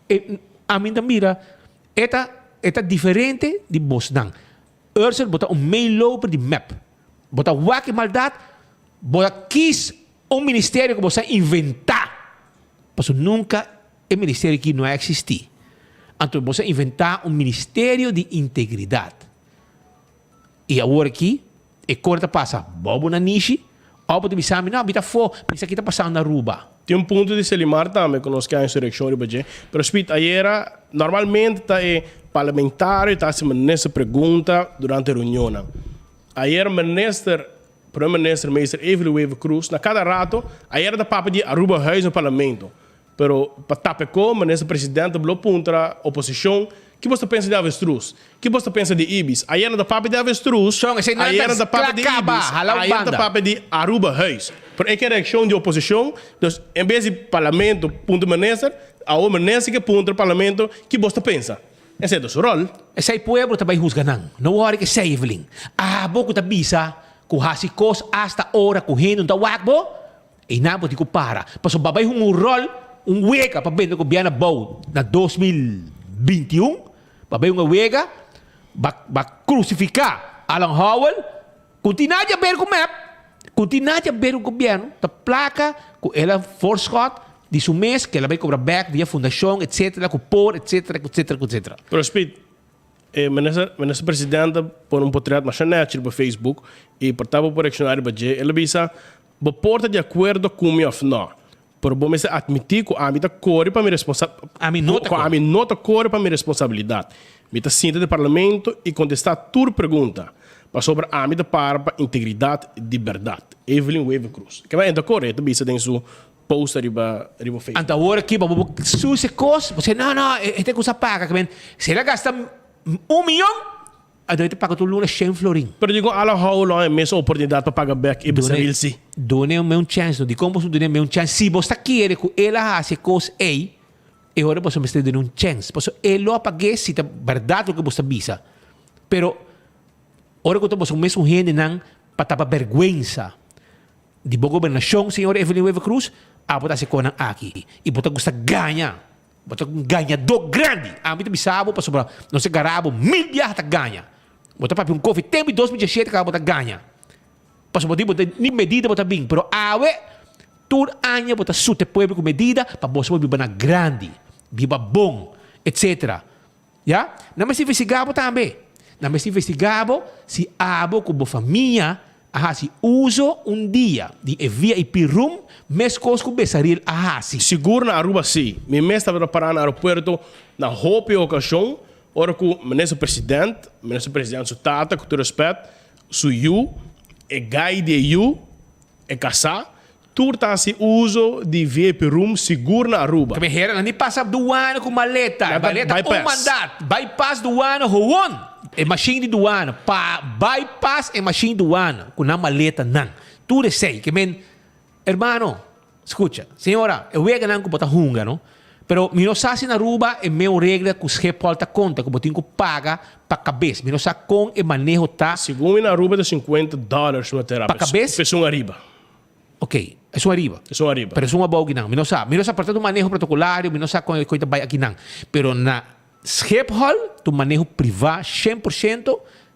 E, ami ta mira, e ta, e ta diferente di bosnan. Ursel bo ta un meeloper di mep. Bo ta wak e maldad, bo ta kies un ministerio ku bo sa inventa. Pasobra nunka e ministerio aki no a existi. Anto bo sa inventa un ministerio di integridad. I awor aki e kor ta pasa bo bo nanishi of bo ta bisa mi no mi ta afo pero esaki ta pasando na Aruba. Tin un punto di Selimar tambe ku nos ke haña su reakshon riba dje. Pero Speed, ayera normalmente ta e parlamentario ta hasi minister pregunta durante reunionnan. Ayera minister, Prome Minister Meester Evelyn Wever-Croes na kada rato ayera ta papia di Aruba Huis na Parlamento. Pero pa tap'e-ko, Minister Presidente blo puntra oposicion, Ki bos ta pensa di avestruz? Ki bos ta pensa di ibis? Ayer nan ta papia di avestruz, Shon, esei nan ayer ta nan ta papia di kla kaba, ibis, hala un ayer nan ta banda. papia di Aruba Huis. Pero e ke reaccion di oposicion, dus en bes di Parlamento puntra Minister, awor Minister ke puntra Parlamento, ki bos ta pensa? Esei ta su rol. Esei pueblo ta bai husga nan. No wòri ku esei, Evelyn. Abo ku ta bisa ku hasi kos asta ora ku hende no ta wak bo, Einan bo tin ku para, pasobra bo bai hunga un ròl, un wega pa bende gobièrnu abou na 2021, bo bai hunga wega, bo a krusifiká Alan Howell, ku tin nada di aber ku mep, ku tin nada di aber ku gobièrnu, ta plaka ku el a voorschot di su mes, ku el a bai kobra bèk via fundashon, etsetera, ku por, etsetera, etsetera, etsetera. Pero Speed, e minister, minister presidente a pone un potret masha nèchi riba Facebook i por ta bo por reakshoná riba dje, el a bisa, Bo por ta di akuerdo ku mi òf nò, pero bo mester atmití ku ami ta kore pa mi responsa Ami no ta ku kore. ami no ta kore pa mi responsabilidat. Mi ta sinta den parlamento i kontestá tur pregunta, pasobra ami ta para pa integridat di bèrdat. Evelyn Wever-Croes. Kema e ta kore, e ta bisa den su post ariba riba Facebook. Anto awor aki bo bo sucia kos, bo sey no no, e ta kusa paga. Si el a gasta un miyon, Anto e ta paga tur luna shen florin. Pero dikon ala hou lo e mes oportunidat pa paga bek e beseril si? Dune me un chèns no. Dikon boso dune me un chèns? Si bos ta kere ku el a hasi e kos ei, e ora boso mester dune un chèns. Pasobra e lo a pag'é si ta bèrdat loke bos ta bisa. Pero ora ku ta boso mesun hendenan pa tapa bèrgwensa di bo gobernashon, señor Evelyn Wever-Croes, abo ta hasi e kosnan aki. I bo ta gusta gaña. Bo ta un gañadó grandi. Ami ta bisa bo pasobra nos a gara bo mil biaha ta gaña. Bo ta papia un kofi tempu di 2017 kaba bo ta gaña. Pasobra bo di bo ta ni medida bo ta bin. Pero awe tur aña bo ta suta e pueblo ku medida pa boso por biba na grandi, biba bon, etcetera. Ya? Nan mester investigá bo tambe. Nan mester investigá bo si abo ku bo famia a hasi uso un dia di e VIP room meskos ku Besaril a hasi. Sigur na Aruba si. Mi mes tabata pará na aeropuerto na hopi okashon ora ku Minister President, Minister President su tata ku tur respet, su yu, e gai di e yu, e kasá, Tur ta hasi uso di VIP room sigur na Aruba. Keme hera nan di pasa duana ku maleta. Nan ta Maleta un bypass. mandat. Bypass duana howon. E mashin di duana. Pa bypass e mashin duana ku nan maleta nan. Tur esei. Ke men, hermano, skucha. Señora, e weganan ku bo ta hunga no. Pero mi no sa si na Aruba e meu regla ku Schiphol ta konta ku bo tin ku paga pa kabes. Mi no sa kon e maneho ta. Segun mi na Aruba ta 50 dollars una terapia. Pa kabes? Pa esun ariba. Ok, esun ariba. Esun ariba. Pero esun abou kinan. Mi no sa. Mi no sa por ta un maneho protocolario, mi no sa kon e ta bai akinan. Pero na Schiphol ta un maneho priva 100%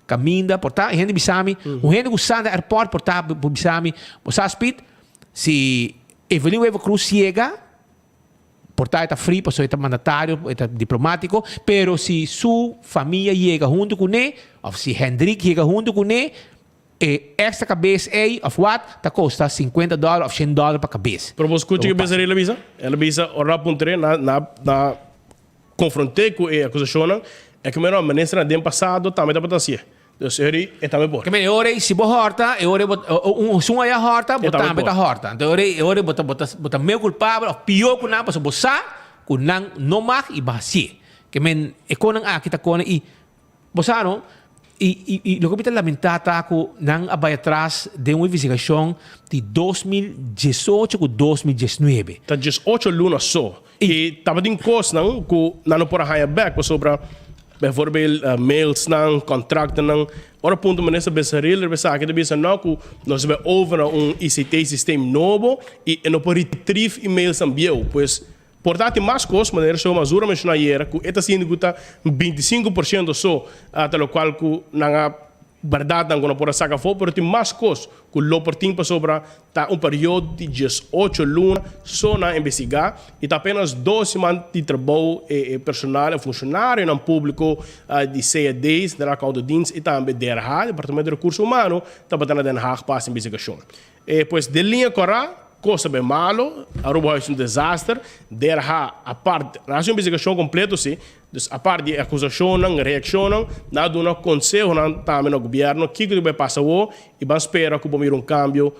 kaminda por ta. E hende bisa mi, un hende ku sa na airport por ta por bisa mi, bo sa Speed, si Evelyn Wever-Croes yega. Por ta e ta free pasobra e ta mandatario, e ta diplomatico, pero si su famia yega hunto cune, of si Hendrik yega hunto cune, e extra cabes ey of wat ta costa cincuenta dollar of shen dollar pa cabes. Pero bo scucha ke Becerril a bisa? El a bisa ora na puntr'é, na na na confront'é cu e acusacionnan, e ke mero ministernan den pasado tambe tabata hacié. Dus eri e tambe por. Ke men e ora ei si bo hòrta, e ora ei bo un esun aya hòrta, bo E tambe tambe ta por. hòrta. Anto e ora ei e ora ei bo ta bo ta bo ta meo kulpabel òf pió ku nan pasobra bo sa ku nan no mag i bo hasié. Ke men e konan aki ta kone i bo sa no i i i loke mi ta lamentá ta ku nan a bai atras den un investigashon di 2018 ku 2019. Ta 18 luna so. I tabatin kosnan ku nan no por a haña bèk pasobra bijvoorbeeld mailsnan, kontraktonan. Ora punto Minister Besaril riba esaki ta bisa no ku nos bai over na un ICT systeem nobo i e no por retrieve e mailsnan bieu. Pues por ta tin mas kos manera señor Mazur a menshoná ayera ku e ta sinti ku ta 25 por ciento so ta lokual ku nan a bèrdatnan ku nan por a saka afó pero tin mas kos ku lo por tin pasobra Ta un periodo di 18 luna so nan a investigá i ta apenas dos siman di trabou e personal e funshonarionan públiko di CAD, Centrale Accountendienst, i tambe DRH, Departamento di Rekurso Humano, tabata na Den Haag pa hasi investigashon. Pues den liña kòrá, kos ta bai malo, Aruba Huis un desaster, DRH apart nan hasi un investigashon kompleto si, Dus apart di e akusashonnan, reakshonnan, nan a duna konsehonan tambe na gobièrnu kiko ta bai pasa awor i ban spera ku bo mira un kambio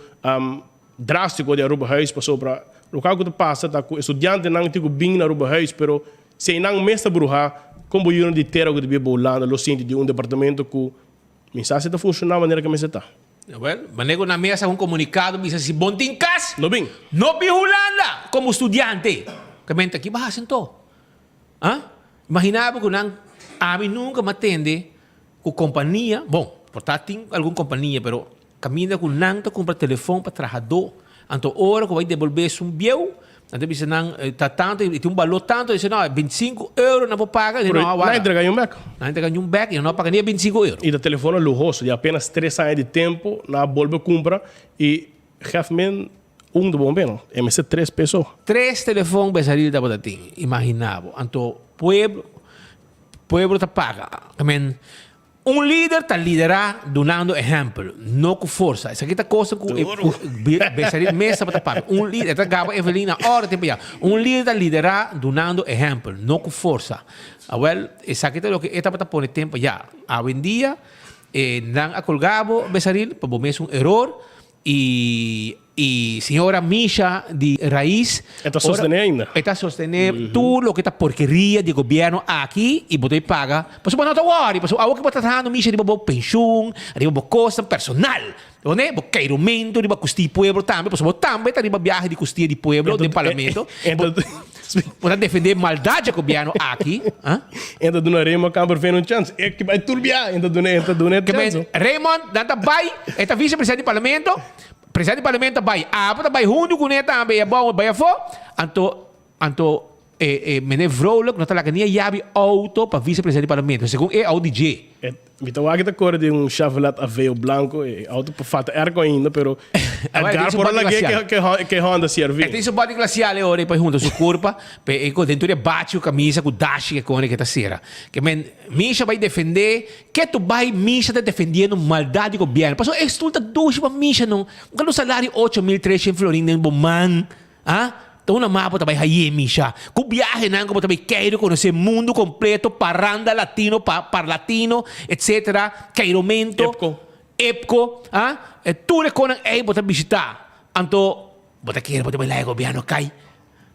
drástiko di Arubahuis pasobra loke ku ta pasa ta ku e studiantenan tin ku bin na Arubahuis pero si einan mes ta bruhá kon bo yunan di tera ku ta biba Hulanda lo sinti di un departamento ku mi sa si ta funshoná manera ku mester ta. Wel, manera ku nan mes a un komunikado bisa si bon tin kas No bin. No bin Hulanda komo studiante. Ke men ta ki bo hasi anto? Ah? Imagina bo ku nan, ami nunka m'a tende ku kompania, bon, por ta tin algun kompania, pero kaminda ku nan ta kumpra telefon pa trahadó, anto ora ku bai debolbé esun bieu, nan ta bisa nan ta tantu i tin un balor tantu, e bisa no, 25 euro nan por paga, Pero nan entrega ñun bèk. Nan entrega ñun bèk i nan no a paga ni e 25 euro. I ta telefonnan luhoso, di apenas tres aña di tempu nan a bolbe kumpra i gef men Un ta bon p'e, e mester tres peso. Tres telefon Besaril tabata tin, imagina bo. Anto pueblo, pueblo ta paga. I mean, un lider ta lidera dunando ehempel, no ku forsa. Esaki ta cosa ku Besaril mes tabata papia. Un lider, e ta gaba Evelyn na ora tempo ya. Un lider ta lidera dunando ehempel, no ku forsa. Awel, esaki ta loke e tabata pone tempo ya. Awendia, e nan a colga bo, Besaril, pa bo mes un eror. Y y señora Misha di Raiz. E ta sostené ainda. E ta sostené tur loke ta porkeria di gobierno aki y bo ta paga. Pasobra bo no ta worry, pasobra awor ke bo ta trahando Misha riba bo penshun, riba bo kosnan personal. Bo keirumento riba kustia di pueblo tambe, pasobra bo tambe ta riba biahe di kustia di pueblo den parlamento. Bo ta defendé maldad dje gobierno aki. E ta duna Raymond Kamperveen un chance. E ki bai tur bia. E ta duna, e ta duna e chance. Raymond, nan ta bai, e ta vicepresidente di parlamento. Presidente di parlamento ta bai. Abo ta bai huntu kuné tambe i abou bai afó. Anto, anto e, e meneer Vrolijk no ta laga ni e yabi auto pa vicepresidente di parlamento, segun e auto di dje. E, mi ta wak ta kore den un Chevrolet Aveo blanco, e auto por falta airco ainda, pero Edgar por a lag'é ke, ke, ke Honda CRV. E tin su body glacial e ora e por hunta su curpa, pe e den tur e bachi cu camisa cu dashi ke kone ke ta cera. Ke men, Misha bai defende, ke tu bai Misha ta defendiendo maldad di gobierno. Pasobra e stoel ta dushi pa Misha no. Un kende un salario 8300 florin den bo man. Ah, ta una mapa ta bai haye Misha. Ku biahenan ku bo ta bai keiru konosé mundu kompleto, paranda latino, pa parlatino, etsetera, keirumento. Epco. Epco, ah, e tur e konan ei bo ta bishitá. Anto, bo ta kere bo ta bai laga e gobièrnu kai?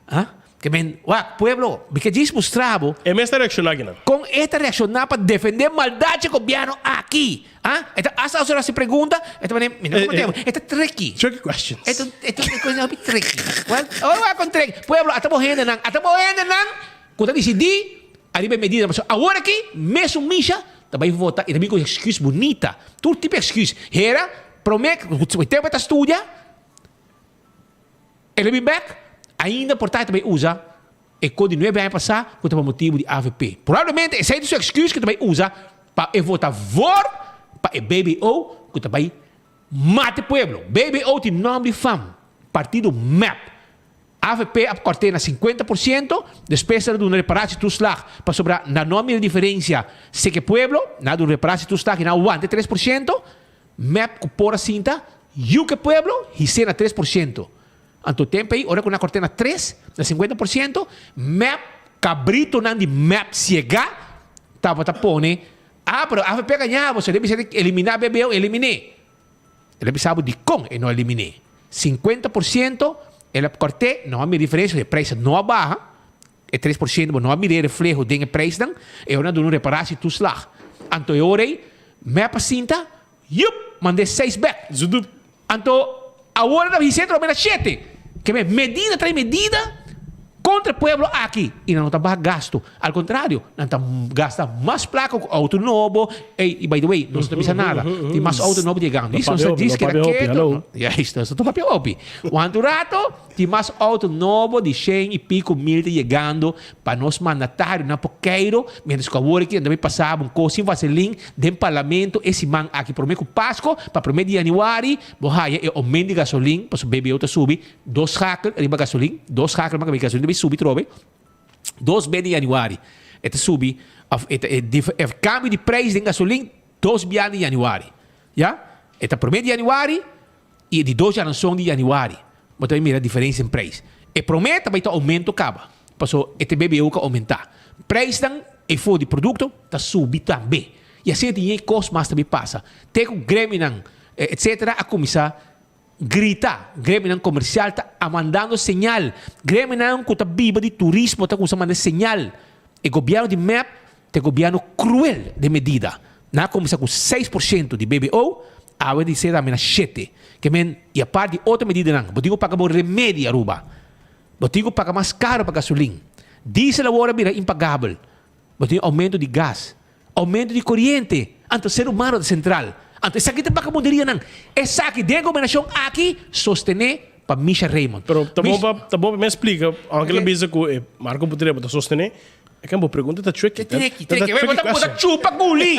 Ah, ke men, wak, pueblo, mi ke djis mustra bo. E mes ta reakshoná kinan. Kon e ta reakshoná pa defendé maldat dje gobièrnu aki? Ah, e ta hasta ora hasi pregunta, e ta mane, mi no komo tempo, e ta tricky. Tricky questions. E ta, e ta un cuestion hopi tricky. Well, ora wak con tricky. Pueblo, ata bo hendenan, ata bo hendenan cu ta dicidi ariba e medida. Pasobra awor aki, mesun Misha ta bay vota y ta bin cu excuse bunita. Tur tipo excuse. Hera, prome cu e tempo e ta studia, el a bin bek, ainda por ta e ta bay usa E ko di nuebe aña pasá ku ta pa motibu di avp. Probablemente esei ta su excuse ku ta bai usa pa e vota voor pa e BBO ku ta bai mata e pueblo. BBO tin nòmber di fam, partido mep. Avp a kòrt'é na 50%, despues nan a duna reparatietoeslag pasobra nan no a mira diferensia seke pueblo, nan a duna reparatietoeslag i nan a wanta e 3%, mep ku por a sinta yu ku e pueblo his'é na 3%. Anto tempu ei ora ku nan a kòrt'é na tres, na 50%, mep, kabritonan di mep siegá tabata pone, ah pero avp a gañá bo, so e debe eliminá BBO, eliminé. El a bisa bo dikon e no a eliminé. 50% el a kòrt'é, no a mira diferensia, e preis no a baha, e 3% bo no a mira e refleho den e preisnan, e ora nan duna un reparatietoeslag. Anto e ora ei mep a sinta, yup, mand'é seis bèk. Anto awor nan ta bis'é trobe na shete. Ke men medida trae medida kontra e pueblo aki i nan no ta baha gasto. Al kontrario, nan ta gasta mas plaka ku outo nobo. Ey, i by the way, nos no ta bisa nada. Tin mas outo nobo yegando. Nos ta djis keda keto. Juist, nos no ta papia hopi. Wantu rato, tin mas outo nobo di shen i piko mil ta yegando pa nos mandatarionan por keiro, mientras ku awor aki nan ta bay pasa un kos sin vaselin den parlamento e siman aki prome ku Pasko, pa prome di januari bo haya e oumento di gasolin, pasobra BBO ta subi dos schakel riba gasolin, dos schakel riba gasolin ta bay subi trobe. Dos be di januari e ta subi of e ta e e cambio di prijs den gasolin dos bia di januari ya e ta prome di januari y e di dos jaranson di januari bo ta mira diferencia den prijs e prome ta bay ta aumento caba paso e ta BBO ka aumenta prijsnan e for di producto ta subi tambe y asina tin e cos mas ta bay pasa te cu gremionan etcetera a cuminsa Grita, gremionan komersial ta a mandando señal. Gremionan ku ta biba di turismo ta kuminsá manda señal. E gobièrnu di mep ta e gobièrnu kruel den medida. Nan a kuminsá ku 6% di BBO, awe di ser tambe na shete. Ke men, i apart di otro medidanan, bo tin ku paga bo remedi Aruba. Bo tin ku paga mas karo pa gasolin. Diesel awor a bira impagabel. Bo tin oumento di gas. Aumento di koriente, anto ser humano ta sentral. Anto esaki ta bakabunderianan. Esaki den e gobernashon aki sostené pa Misha Raymond. Pero ta bon pa ta bon pa mi explica, aunke el a bisa cu e Marco Butera bo ta sostene, e kan bo pregunta ta tricky. Ta tricky, tricky. Bo ta bo ta chupa guli.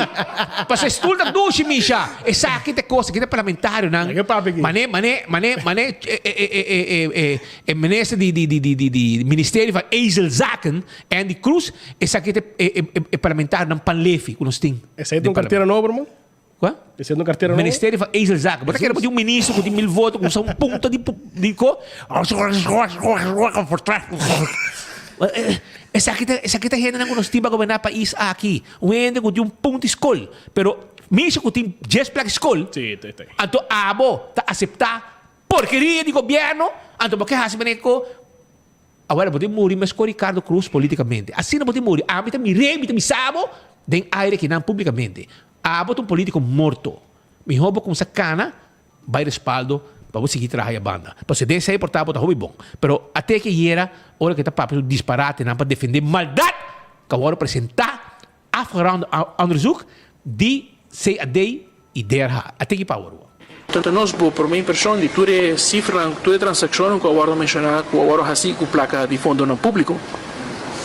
Pasobra e stoel ta dushi Misha. Esaki ta e cos, esaki ta e parlamentarionan. Mane mane mane mane e e e e e e minister di di di di di ministerio van Ezelzaken Andy Cruz, esaki ta e parlamentarionan panlefi ku nos tin. Esei ta un kartera nobo, hermano? Kua? Esei ta un kartera nobo? Ministerio van Ezelzaken. Bo ta kere bo tin un minister ku tin mil voto ku usa un punta di di ko? Esaki ta esaki ta hendenan ku nos tin pa goberná pais aki. Un hende ku tin un punta di skol. Pero misha ku tin dies plak di skol, anto abo ta aseptá porkeria di gobièrnu, anto bo ke hasi manera ku Awor bo tin muri mesco Ricardo Croes politicamente. Asina bo tin muri. Ami ta mir'é, mi ta bisa bo den aire kinan publicamente. Abo ta un politico morto. Miho bo cuminsa cana bay respaldo pa bo sigui traha ya banda. Pasobra den esey por ta bo ta hopi bon. Pero ate ke yera ora ke ta papia su disparatenan pa defende maldad cu a worde presenta afgeround onderzoek di CAD y DRH. Ate ki power wo. Tanto nos bo prome impresion di tur e cifranan, tur e transaccionnan cu a wordo menciona cu a wordo haci cu placa di fondonan publico.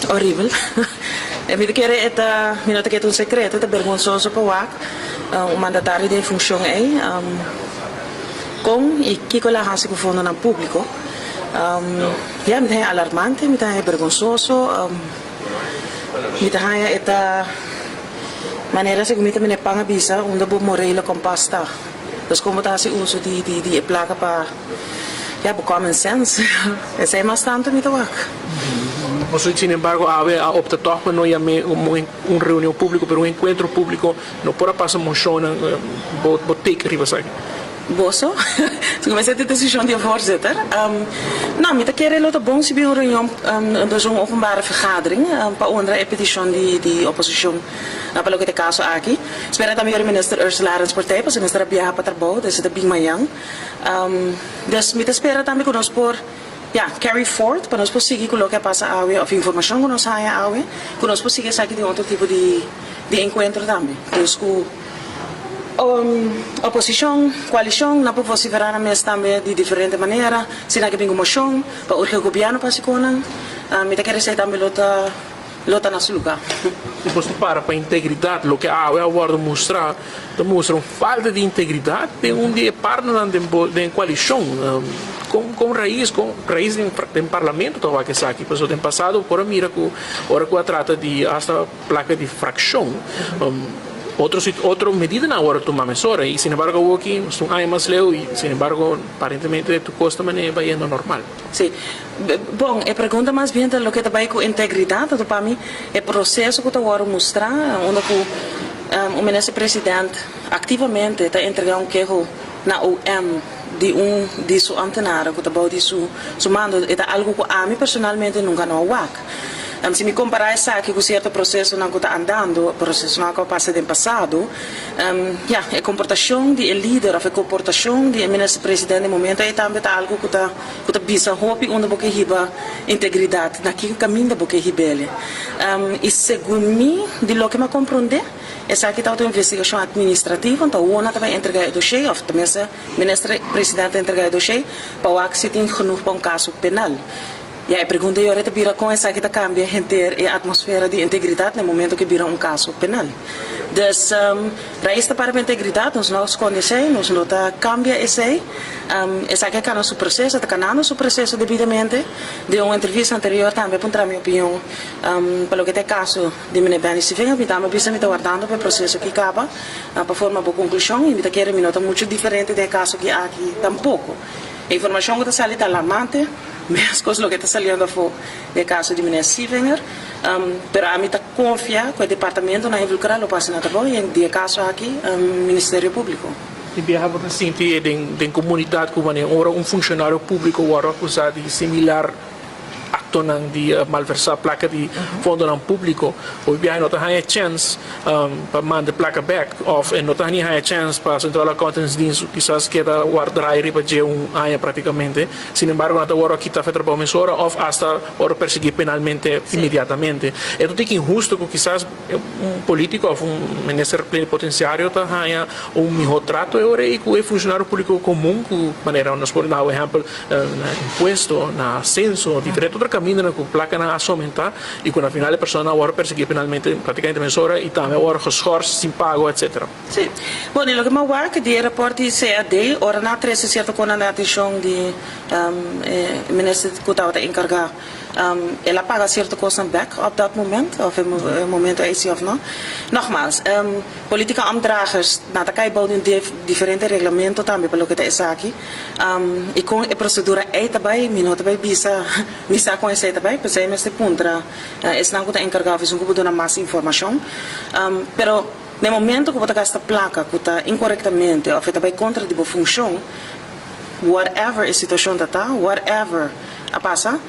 Horibel. E mi ta kere e ta, mi no ta kere ta un secreto, e ta bergonsoso pa wak un mandatario den e funcion ey con y kico el a haci cu fondonan publico. Ya, mi ta haña alarmante, mi ta haña bergonsoso. Mi ta haña e ta manera segun mi ta mira e pan a bisa unda bo morele kompas ta. Dus kon bo ta hasi uso di di di e plaka pa ya bo common sense. Esei mas tantu mi ta wak. Boso sin embargo awe a opta tòg pa no yam'é un un reunion públiko pero un enkuentro públiko no por a pasa moshonnan bo bo take riba esaki. Boso? Su mester ta desishon di e voorzitter. No, mi ta kere lo ta bon si bin un reunion, dus un openbare vergadering, pa honra e petishon di di oposishon pa loke ta e kaso aki. Spera tambe yori minister Ursula Arends por tei, pasobra minister a biaha pa trabou, dus e ta bin mañan. Dus mi ta spera tambe ku nos por, ya, carry forth, pa nos por sigui ku loke a pasa awe, òf informashon ku nos haña awe, ku nos por sigui esaki den otro tipo di di enkuentro tambe. Dus ku. Oposishon, koalishon nan por vosiferá nan mes tambe di diferente manera, si nan ke bin ku moshon pa urgi gobièrnu pa hasi konan. Mi ta kere esei tambe lo ta lo ta na su lugá. Si boso ta para pa integridat, loke awe a wòrdu mustrá ta mustra un falta di integridat den un di e partnernan den bo den e koalishon. Kon kon Raiz kon Raiz den den parlamento ta wak esaki? Pasobra den pasado por a mira ku ora ku a trata di asta plaka di frakshon otro sit otro medidanan a wòrdu tuma mesora i sinembargo awoki nos ta un aña mas leu i sinembargo aparentemente tur kos ta manera bayendo normal. Sí. Bon, e pregunta mas bien ta loke ta bai ku integridat, anto pa mi e proseso ku ta wòrdu mustrá unda ku un minister president aktivamente ta entregá un keho na OM di un di su ambtenaren ku ta bou di su su mando e ta algu ku ami personalmente nunka no a wak. Si mi kompará esaki ku sierto prosesonan ku ta andando, prosesonan ku a pasa den pasado, ya, e komportashon di e lider òf e komportashon di e minister president den momento ei tambe ta algu ku ta ku ta bisa hopi unda bo ke hiba integridat, na ki kaminda bo ke hib'el. I segun mi, di loke mi a komprondé, esaki tabata un investigashon atministrativo, anto awor nan ta bai entregá e doshé òf tenminste minister president ta entregá e doshé pa wak si tin genoeg pa un kaso penal. Ya e pregunta yora ta bira kon esaki ta kambia henter e atmosfera di integridat na e momento ku e bira un kaso penal. Dus Raiz ta para pa integridat, nos no a skonde esei, nos no ta kambia esei. Esaki a kana su proseso, ta kanando su proseso debidamente. Den un entrevista anterior tambe a puntra mi opinion pa loke ta e kaso di meneer Benny Sievinger, mi tambe a bisa mi ta wardando pa e proseso aki kaba pa forma bo konklushon i mi ta kere mi no ta muchu diferente den e kaso ki aki tampoko. E informashon ku ta sali ta alarmante. Meskos loke ta saliendo afó di e kaso di meneer Sievinger, pero ami ta konfia ku e departamentonan involukrá lo por hasi nan trabou i di e kaso aki Ministerio Públiko. Tin biaha bo ta sinti den komunidat ku wanneer ora un funshonario públiko wòrdu akusá di similar aktonan di malversá plaka di fondonan públiko, hopi biaha e no ta haña chèns pa manda e plaka bèk òf e no ta ni haña chèns pa Centrale Accountantsdienst kisas keda wòrdu draai riba dje un aña práktikamente. Sin embargo, nan ta wòrdu a kita fe trabou mesora òf asta wòrdu persiguí penalmente inmediatamente. E ta tiki inhusto ku kisas un polítiko òf un minister plenipotensiario ta haña un mihó trato e ora ei ku e funshonario públiko komun ku manera nos por dau ehèmpel na impuesto, na senso, diferente otro kamindanan ku plakanan a somentá i ku na final e personanan a wòrdu persiguí penalmente práktikamente mesora i tambe a wòrdu geschors sin pago etcétera. Sí. Bon, di loke mi a wak di e raport di CAD, ora nan a trese sierto konan den atenshon di e minister ku tabata enkargá, el a paga sierto kosnan bèk op dat moment, òf e momento ei si òf no. Nogmaals, politica ambtdragers, nan ta kai bou di un diferente reglamento tambe pa loke ta esaki. I kon e prosedura ei ta bai, mi no ta bai bisa, mi sa kon esei ta bai, p'esei mester puntra esnan ku ta enkargá òf esun ku por duna mas informashon. Pero. Na e momento ku bo ta gasta plaka ku ta inkorektamente òf e ta bai kontra di bo funshon, whatever e situashon ta ta, whatever a pasa,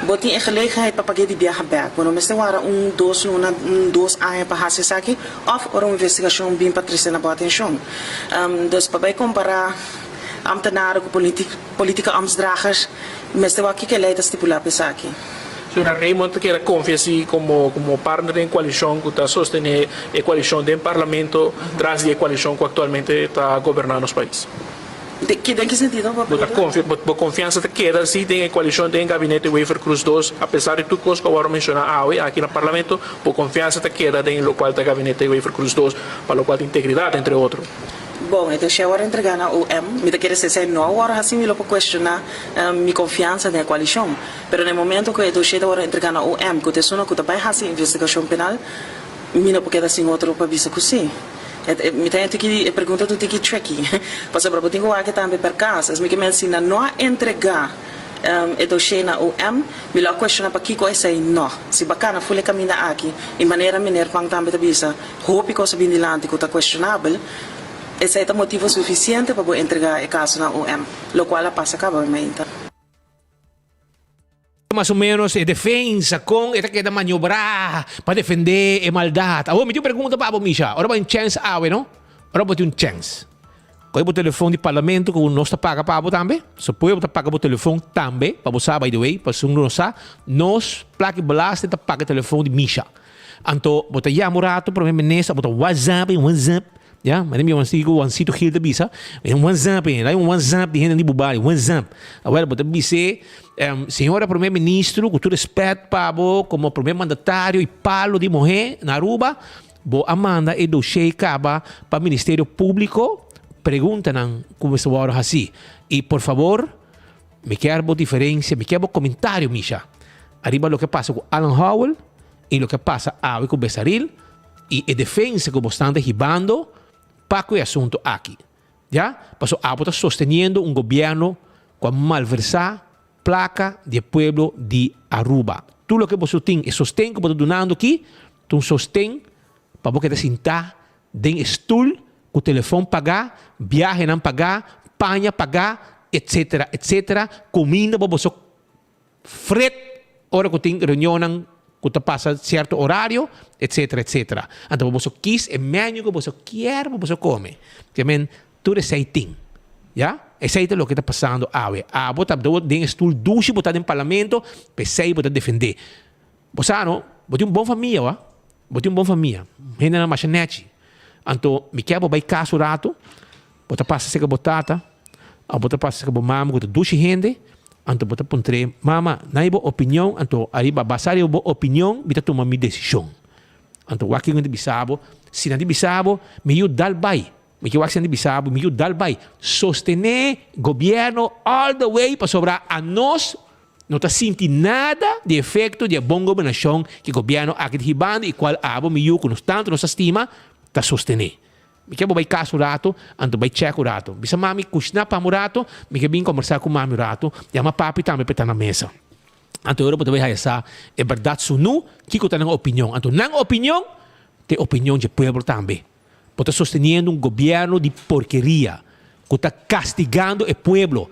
bo tin e gelegenheid pa pag'é di biaha bèk. Bo no mester wara un, dos luna, un, dos aña pa hasi esaki òf ora un investigashon bin pa trese na bo atenshon. Dus pa bai kompará ambtenaren ku Politica ambtsdragers mester wak kiko e ley ta stipula pa esaki. Señora Raymond ta keda confia si como como partner den coalicion cu ta sostene e coalicion den parlamento tras di e coalicion cu actualmente ta goberna nos pais. Den ki den ki sentido bo Bo ta confia bo confiansa ta keda si den e coalicion den gabinete Wever Croes dos apesar di tur cos cu a worde menciona awe aki na parlamento bo confiansa ta keda den locual ta gabinete Wever Croes dos pa locual ta integridad entre otro. Bon, e dossier a wòrdu entregá na OM. Mi ta kere si esei no a wòrdu hasí mi lo por kuestioná mi konfiansa den e koalishon. Pero na e momento ku e dossier ta wòrdu entregá na OM, ku ta esun ku ta bai hasi investigashon penal, mi no por keda sin otro pa bisa ku sí. Mi ta henti ki e pregunta ta un tiki tricky, pasobra bo tin ku wak tambe per kas. Es mi ke men si nan no a entregá e dossier na OM, mi lo a kuestioná pakiko esei no. Si bo a kana ful e kaminda aki, i manera meneer Pang tambe ta bisa, Hopi kos a bin dilanti ku ta kuestionabel, esei ta motivo sufisiente pa bo entregá e kaso na OM, lokual a pasa kaba mi mainta. Mas o menos e defensa, kon e ta keda maniobrá pa defendé e maldat. Awor mi tin un pregunta pa bo, Misha. Ora bo tin chèns awe, no? Ora bo tin un chèns, kohe bo telefon di parlamento ku nos ta paga pa bo tambe. So pueblo ta paga bo telefon tambe, pa bo sa, by the way, pa esun no sa, nos plaka di belasting ta paga e telefon di Misha. Anto bo ta yama un rato prome minister, bo ta whatsapp en whatsapp, ya, mane mi wansi ku Wansito Gil ta bisa, en whatsapp en, un whatsapp di hende di bo bario, whatsapp. Awel bo ta bis'é, Señora Prome Ministro, ku tur respet pa bo komo prome mandatario i palo di muhé na Aruba, bo a manda e doshé kaba pa Ministerio Públiko? Preguntanan ku mester wòrdu hasí. I por fabor, mi kier bo diferensia, mi kier bo komentario, Misha, ariba loke a pasa ku Alan Howell i loke a pasa awe ku Besaril i e defensa ku bo stan ta hibando pa ku e asuntu aki. Ya, paso abo ta sosteniendo un gobierno cu a malversa placa di e pueblo di Aruba. Tur loke boso tin, e sosten cu bo ta dunando aki, ta un sosten pa bo keda sinta den e stoel cu telefon paga, biahenan paga, paña paga, etcetera, etcetera, cuminda bo boso Fret ora ku tin reunionnan ku ta pasa sierto orario, etcetera, etcetera. Anto bo boso kis e menu ku boso kier pa boso kome. Ke men tur esei tin. Ya? Esei ta loke ta pasando awe. Abo ta den e stul dushi bo ta den parlamento, p'esei bo ta defendé. Bo sa no, bo tin un bon famia wa. Bo tin un bon famia. Hendenan masha nechi. Anto mi kier bo bai kas un rato, bo ta pasa serka bo tata of bo ta pasa serka bo mama ku ta dushi hende, anto bo ta puntr'é, Mama, na bo opinion? Anto ariba basa riba bo opinion mi ta tuma mi desishon. Anto wak kiko nan ta bisa bo. Si nan ta bisa bo, mi yu dal bai. Mi ke wak si nan ta bisa bo, mi yu dal bai. Sostené gobièrnu all the way pasobra anos No ta sinti nada di efecto di e bon gobernacion ki gobierno aki ta hibando y cual abo mi yu cu nos tanto nos ta stima ta sostene. Mi ke bo bay casa un rato, anto bay check un rato. Bisa mami cushna pa mi un rato, mi ke bin combersa cu mami un rato, yama papi tambe pa e ta na mesa. Anto ora bo ta bay haya sa e berdad sunu kico ta nan opinion. Anto nan opinion ta e opinion dje pueblo tambe. Bo ta sosteniendo un gobierno di porkeria cu ta castigando e pueblo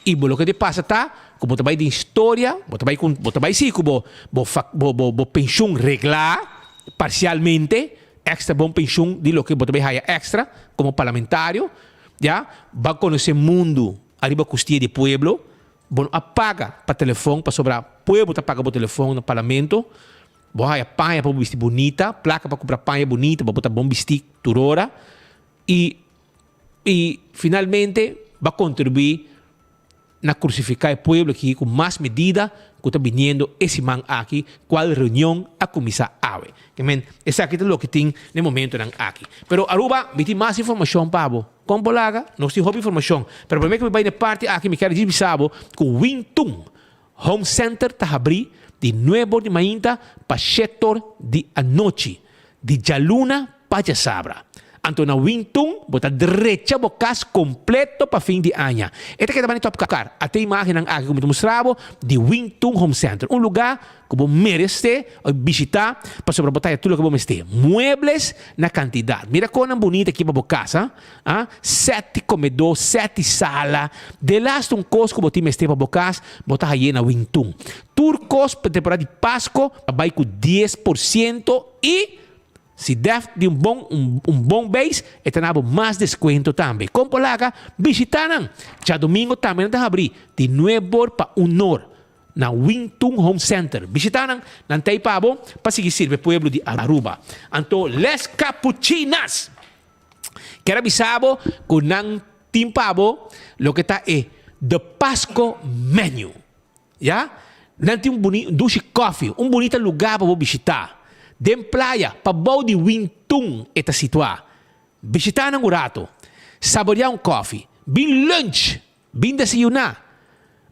y bo loke ta pasa ta cu bo ta bay den historia, bo ta bay cu bo ta bay si cu bo bo bo bo pensioen regla parcialmente, extra bon pensioen di loke bo ta bay haya extra como parlamentario, ya, bo a conoce mundo ariba custia di pueblo, bo no a paga pa telefon pasobra pueblo ta paga bo telefon na parlamento. Bo haya paña pa bo bisti bunita, plaka pa kumpra paña bunita pa bo ta bon bistí tur ora i i finalmente bo a kontribuí na krusifiká e pueblo aki ku mas medida ku ta biniendo e siman aki kual reunion a kuminsá awe. Ke men esaki ta loke tin na e momentonan aki. Pero Aruba mi tin mas informashon pa bo. Kon bo laga? Nos tin hopi informashon. Pero promé ku mi bai na e parti aki mi kier djis bisa bo ku Wing Tun Home Center ta habrí di nuebor di mainta pa shetor di anochi, di djaluna pa djasabra. Anto na Wintun bo ta drecha bo kas kompleto pa fin di aña. E ta keda bani Top Car. Ate imágennan aki ku mi ta mustra bo di Wintun Home Center, un lugá ku bo meresté bishitá pasobra bo ta haya tur loke bo mester. Muebles na kantidat. Mira kon nan bunita aki pa bo kas, ha. A, sèt di komedó, sèt di sala. Delaste un kos ku bo tin mester pa bo kas, bo ta hay'é na Wintun. Tur kos pa temporada di Pasko ta bai ku 10% i si dèf di un bon un bon beis e ta na bo mas deskuento tambe. Kon por laga? Bishitá nan! Djadumingu tambe nan ta habrí di nuebor pa un or na Wintun Home Center. Bishitá nan, nan ta ei pa bo pa sigui sirbi e pueblo di Aruba. Anto Les Capuchinas! Kier a bisa bo ku nan tin pa bo loke ta e The Pasco Menu. Ya, nan tin un buni dushi kòfi, un bunita lugá pa bo bishitá. Den playa, pabou di Wintun e ta situá. Bishitá nan un rato, saboriá un kòfi, bin lunch, bin desayuná.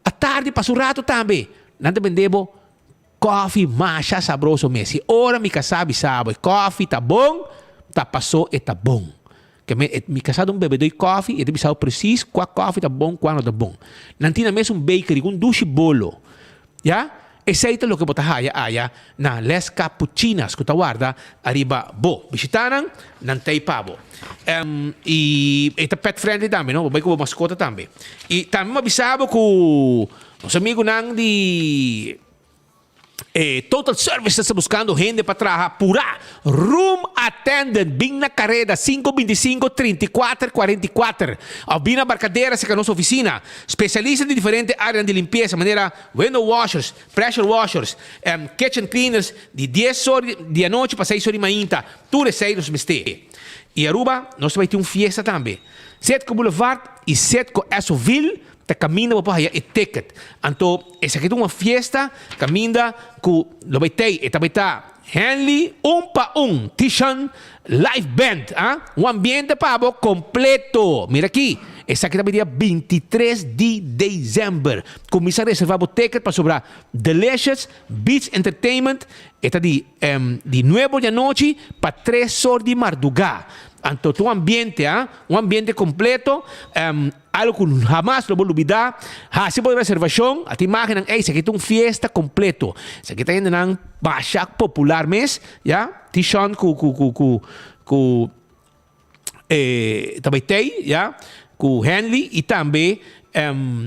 Atardi pasa un rato tambe, nan ta bende bo Kofi masha sabroso mes. Si ora mi kasá bisa bo e kofi ta bon, ta paso e ta bon. Ke men e mi kasá ta un bebedó di kofi, e ta bisa bo presis kua kofi ta bon, kua no ta bon. Nan tin na mes un bakery ku un dushi bolo. Ya? Esei ta loke bo ta haya aya na Les Capuchinas ku ta warda ariba bo. Bishitá nan, nan ta ei pa bo. I e ta pet friendly tambe no, bo bai ku bo maskota tambe. I tambe mi a bisa bo ku Nos amigunan di e Total Services ta buscando hende pa traha pura. Room attendant, bin na Careda sinku bintisinko 34 44 of bin na Barcadera cerca nos oficina. Specialista di diferente areanan di limpieza manera window washers, pressure washers, kitchen cleaners di dies or di anochi pa seis or di mainta. Tur esey nos mester. Y Aruba nos ta bay tin un fiesta tambe. Setco Boulevard y Setco Essoville. Ta kaminda bo por haya e ticket. Anto esaki ta un fiesta kaminda ku lo bai tei, e ta bai ta Henley un pa un, Tishon Live Band, ah, un ambiente pa bo completo. Mira aki, esaki ta bai dia 23 di december. Cuminsa reserva bo ticket pasobra Delicious Beach Entertainment e ta di di nuebe or di anochi pa tres or di marduga. Anto ta un ambiente, ah, un ambiente completo. Algo ku hamas lo bo lubidá. Hasi bo reservashon. A ta imágennan ey, esaki ta un fiesta kompleto. Esaki ta hendenan masha popular mes, ya. Tishon ku ku ku ku ku e ta bai tei, ya, ku Henley i tambe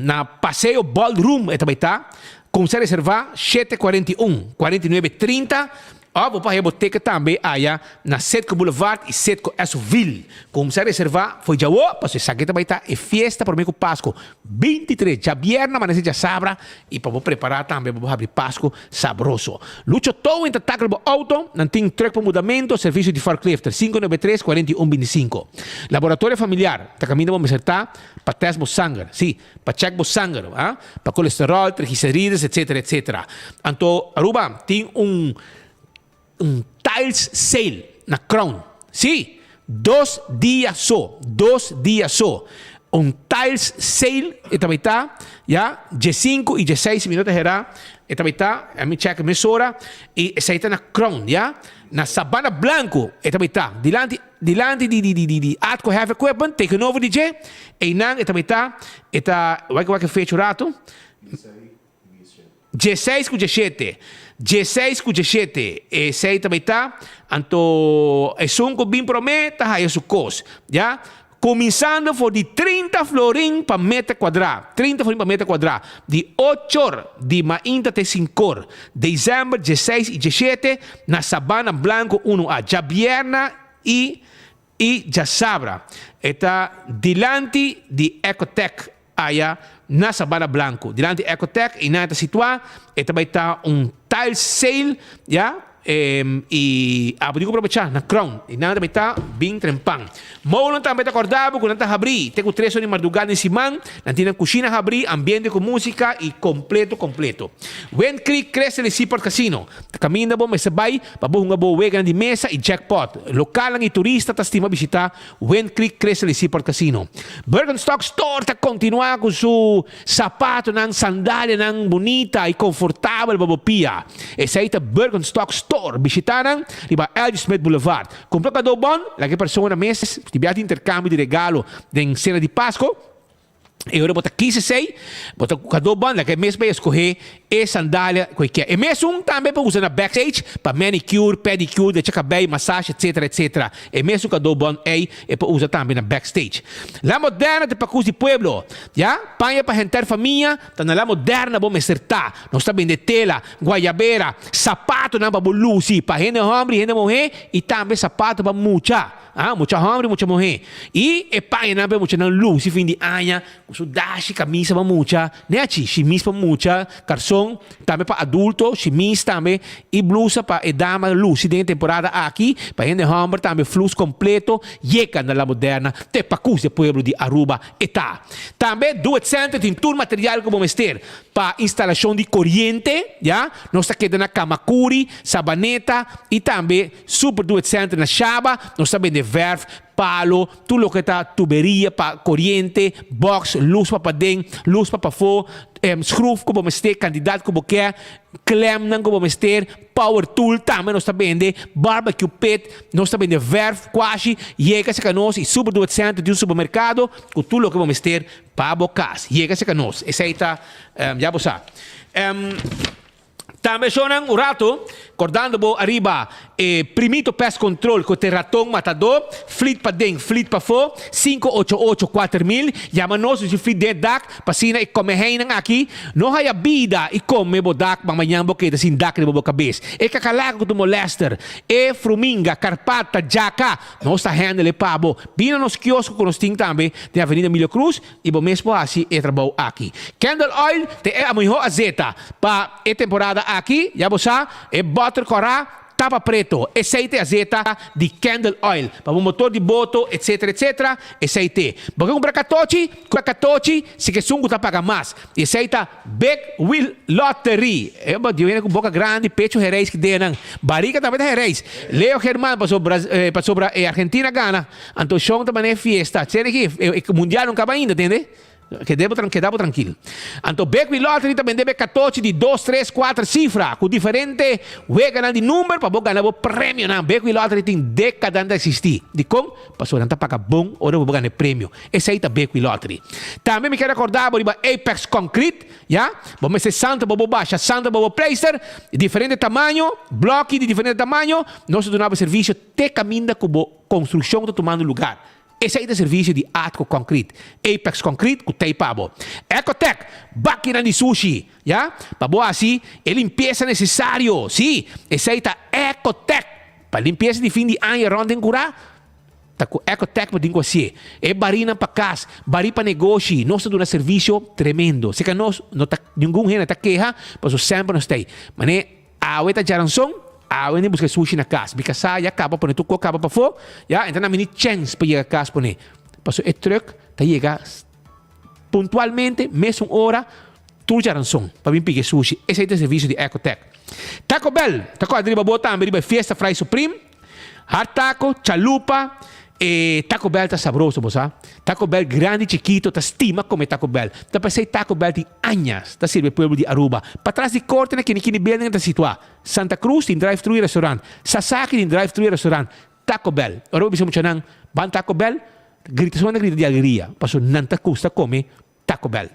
na Paseo Ballroom e ta bai ta. Kumsa reservá shete 41, 49 30. Òf bo por haña bo teket tambe aya na Citgo Boulevard i Citgo Esoville. Kumsa reservá for djawo, pasobra esaki ta bai ta e fiesta promé ku Pasku, 23 djabièrnè amanese djasabra, i pa bo prepará tambe pa bo habri Pasku sabroso. Lucho Towing ta tackle bo outo, nan tin truck pa mudamentu, servisio di forklifter, 593 41 25. Laboratorio Familiar ta kaminda bo mester ta pa tèst bo sanger, sí. Pa check bo sanger, ha? Pa colesterol, triglicerides, etcetera, etcetera. Anto Aruba tin un un tiles sale na Crown. Sí, dos dia so, dos dia so. Un tiles sale e ta bay ta, ya, dje-sinku y dje-seis, mi no ta hera, e ta bay ta, mi check mesora, y esey ta na Crown, ya. Na Sabana Blanco e ta bay ta, dilanti. Dilanti di di di di Atco Heavy Equipment tegenover di dje, einan e ta meta, e ta, wak wak e fecha un rato, dieseis ku diesshete, dieseis ku diesshete, esei ta meta, anto esun ku bin prome ta haya su kos, ya. Kuminsando for di 30 florin pa meter kuadrá, 30 florin pa meter kuadrá, di ochor di mainta te sinkor, December dieseis i diesshete, na Sabana Blanco unu A, djabierna i i djasabra. E ta dilanti di Ecotec aya na Sabana Blanco. Dilanti Ecotec einan e ta situá, e ta bai ta un tile sale, ya. I abo tin ku probechá na Crown. I nan tambe ta bin trempan. Mounan tambe ta kòrda bo ku nan ta habrí te ku tres or di mardugá den siman. Nan tin nan kushina habrí, ambiente ku músika i kompleto kompleto. Wind Creek Crystal i Seaport Casino ta kaminda bo mester bai pa bo hunga bo weganan di mesa i jackpot. Lokalnan i turista ta stima bishitá Wind Creek Crystal i Seaport Casino. Birkenstock Store ta kontinuá ku su Sapatonan, sandalianan bunita i konfortabel pa bo pia. Esei ta Birkenstock Store. Bishitá nan riba L. G. Smith Boulevard. Kumpra kado bon, laga e persona mes di biaha di interkambio di regalo den sena di Pasko. E ora bo ta kis esei, bo ta ku kado bon, laga e mes bai eskohé e sandalia ku e kier. E mesun tambe por usa na backstage pa manicure, pedicure, drecha kabei, masashi, etcetera, etcetera. E mesun kado bon ei e por usa tambe na backstage. La Moderna ta pakus di pueblo. Ya, paña pa henter famia ta na La Moderna bo mester ta. Nos ta bende tela, guayabera, sapatonan pa bo lusi pa hende homber i hende muhé i tambe sapato pa mucha. Ah, mucha homber i mucha muhé. I e pañanan pa e muchanan lusi fin di aña ku su dashi, kamisa pa mucha, nechi, shimis pa mucha, karson. Tambe pa adulto, shimis tambe y blusa pa e dama luci den e temporada aki. Pa hende homber tambe flus completo yega na La Moderna te pacus de pueblo di Aruba e ta. Tambe Do It Center tin tur material cu bo mester pa instalacion di coriente, ya. Nos ta keda na Camacuri, Sabaneta y tambe Super Do It Center na Shaba. Nos ta bende verf, palo, tur loke ta tuberia pa coriente, box, luz pa paden, luz pa pafó, schroef ku bo mester, kantidat ku bo ke, klemnan ku bo mester, power tool tambe nos ta bende, barbecue pit, nos ta bende verf, kwashi, yega serka nos i Super Do It Center di un supermerkado ku tur loke bo mester pa bo kas. Yega serka nos. Esei ta ya bo sa. Tambe shownan un rato, kordando bo ariba e Primito Pest Control ku te raton matadó, flit paden, flit pafó, 588 4000, yama nos nos tin flit den e dak, pa asina e komeheinnan aki no haya bida i kome bo dak, ma mañan bo keda sin dak riba bo kabes. E kakalaka ku ta molester, e fruminga, karpata, djaka, nos ta handle e pa bo. Bini na nos kiosko ku nos tin tambe den Avenida Emilio Cruz, I bo mes por hasi e trabou aki. Candle oil ta e mihó azeta pa e temporada aki. Ya bo sa, e bòter kòrá. Tapa preto, esey ta e azeta di candle oil, pa bo motor di boto, etc. Etc. Esey te. Bo ke kumpra katochi? Kumpra katochi si ke esun ku ta paga mas. I esey ta Big Wheel Lottery. E bo di hende ku boka grandi, pecho hereis ki denan. Barika tambe ta hereis. Leo German pasobra pasobra e Argentina gana. Anto shon ta manera e fiesta. Tjene ki e mundial no kaba ainda, tende? Keda bo keda bo trankil. Anto Bekwin Lottery ta bende bo e katochi di dos, tres, kuater sifra ku diferente weganan di number pa bo gana bo premionan. Bekwin Lottery tin dekadan ta eksistí. Dikon? Pasobra nan ta paga bon ora bo gana e premio. Esei ta Bekwin Lottery. Tambe mi ke rekordá bo riba Apex Concrete, ya. Bo mester santa bo bo basha, santa bo bo pleister, diferente tamaño, blòki di diferente tamaño. Nos ta duna bo e servisio te kaminda ku bo konstrukshon ta tumando lugar. Esei ta servisio di Atco Concrete, Apex Concrete ku tei pa bo. Ecotec, bakinan di sushi, ya, pa bo hasi e limpiesa nesesario. Sí, esei ta Ecotec. Pa limpiesa di fin di aña rònt den kurá, ta ku Ecotec bo tin ku hasié. E barinan pa kas, bari pa negoshi, nos ta duna servisio tremendo. Seka nos no ta, ningun hende ta keha, pasobra semper nos ta ei. Manera Awe ta djaranson, awe ni buska e sushi na kas. Mi kasá ya kaba pone tur kos kaba pafó, ya entra na mi ni chèns pa yega kas pone. Pasobra e trùk ta yega puntualmente mesun ora tur djaranson pa bin piki e sushi. Esei ta e servisio di Ecotec. Taco Bell ta kòrda riba bo tambe riba e Fiesta Fry Supreme. Hard taco, chalupa, e Taco Bell ta sabroso bo sa. Taco Bell grandi chikito ta stima come Taco Bell. Ta p'esey Taco Bell tin añas ta sirbi e pueblo di Aruba. Patras di corte na kini kini building ta situa. Santa Cruz tin drive thru y restaurant. Sasaki tin drive thru y restaurant. Taco Bell. Ora bo bisa muchanan ban Taco Bell, grita suma nan grita di alegria pasobra nan ta gusta come Taco Bell.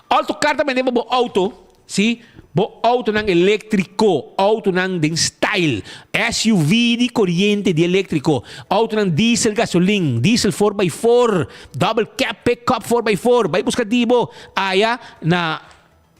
Auto car ta bende pa bo auto, si, bo autonan electrico, autonan den style, SUV di coriente di electrico, autonan diesel gasolin, diesel four by four, double cab pickup four by four, bai busca di bo aya na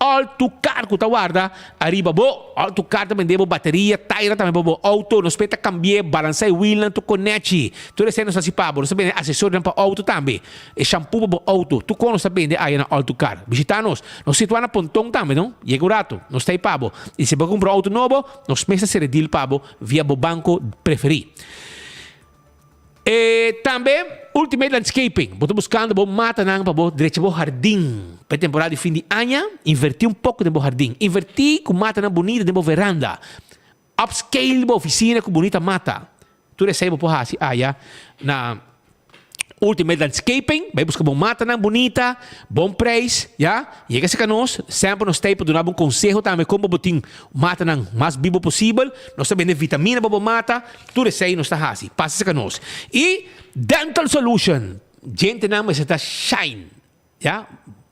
Auto car cu ta warda ariba bo. Auto car ta bende bo bateria, taira tambe pa bo auto, nos p'e ta cambi'e, balansa e wielnan tur conechi. Tur esei nos ta haci pa bo. Nos ta bende asesorionan pa auto tambe. E shampoo pa bo auto, tur kon nos ta bende aya na Auto Car. Bishita nos. Nos situa na Ponton tambe, no? Yega un rato, nos ta ei pa bo. I si bo kumpra un auto nobo, nos mes ta sere deal pa bo via bo banko preferí. E tambe Ultimate Landscaping. Bo ta buskando bo matanan pa bo drecha bo hardin. Pa e temporada di fin di aña, invertí un poko den bo hardin. Invertí ku matanan bunita den bo veranda. Upscale bo oficina cu bunita mata. Tur esey bo por haci aya na Ultimate Landscaping. Bay busca bo matanan bunita, bon prijs, ya. Yega cerca nos, semper nos ta pa duna bo un conseho tambe con bo por tin matanan mas bibo posibel. Nos ta bende vitamina pa bo mata. Tur esey nos ta haci. Pasa cerca nos. Y Dental Solution. Djentenan mester ta shine. Ya,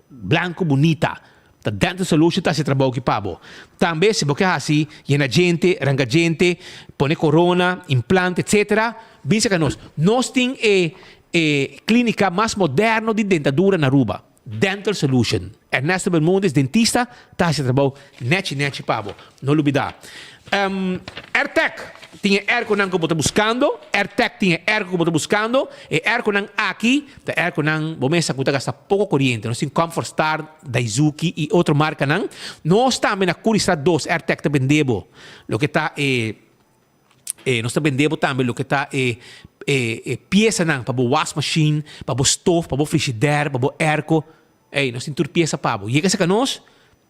blanco bunita. Ta Dental Solution ta hasi e trabou aki pa bo. Tambe si bo ke hasi yena djente, ranka djente, pone corona, implante etc. Bin serka nos. Nos tin e e clinica mas moderno di dentadura na Aruba. Dental Solution. Ernesto Bermudez, dentista, ta hasi e trabou nechi nechi pa bo. No lubida. Airtec tin e airconan ku bo ta buskando. Airtec tin e airco ku bo ta buskando. E airconan aki ta airconan bo mesa ku ta gasta poko koriente. Nos tin Comfort Star, Daizuki i otro markanan. Nos tambe na Curiestraat dos Airtec ta bende bo loke ta e e nos ta bende bo tambe loke ta e e e piesanan pa bo wasmachine, pa bo stof, pa bo frishider, pa bo airco. Ey, nos tin tur piesa pa bo. Yega serka nos.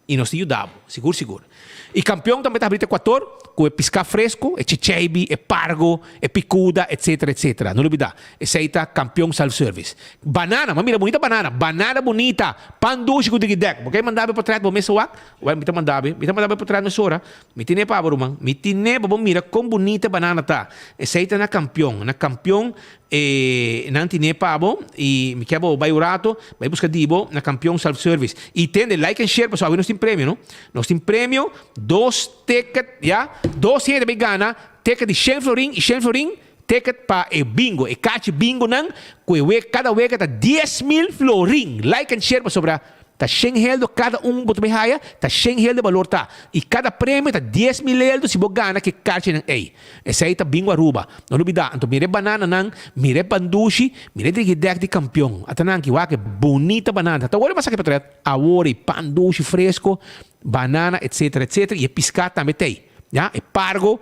I nos ta yuda bo, sigur sigur. I kampion tambe ta habri Ekuator ku e piská fresku, e chicheibi, e pargo, e pikuda, etsetera, etsetera. No lubidá, esei ta Kampion Self Service. Banana, bo a mira bunita banana, banana bunita, pan dushi ku digidèk. Bo ke manda bo e potrèt bo mesa wak? Wèl, mi ta manda bo, mi ta manda bo e potrèt mesora. Mi tine pa bo, ruman. Mi tine pa bo mira kon bunita e banana ta. Esei ta na Kampion. Na Kampion E nan tine pa bo y mi kier bo bay un rato bay busca di bo na Campeon Self Service. Y tende like and share pasobra awe nos tin premio no. Nos tin premio dos ticket ya dos hende bay gana ticket di shen florin y shen florin ticket pa e bingo e kachi bingo nan cu e wega cada wega ta 10,000 florin. Like and share pasobra Ta shen heldo kada un bo ta bay haya, ta shen heldo e balor ta. Y kada premio ta 10,000 heldo si bo gana ke karchinan ey. Esey ta bingo Aruba. No lubida, anto mira e banananan, mira e pandushi, mira e drigidek di kampion. Ata nan ki wak e bunita banana. Ta worde masaki patret? Awor e pandushi fresco, banana etc. Etc. Y e piská tambe ta ey. Ya, e pargo.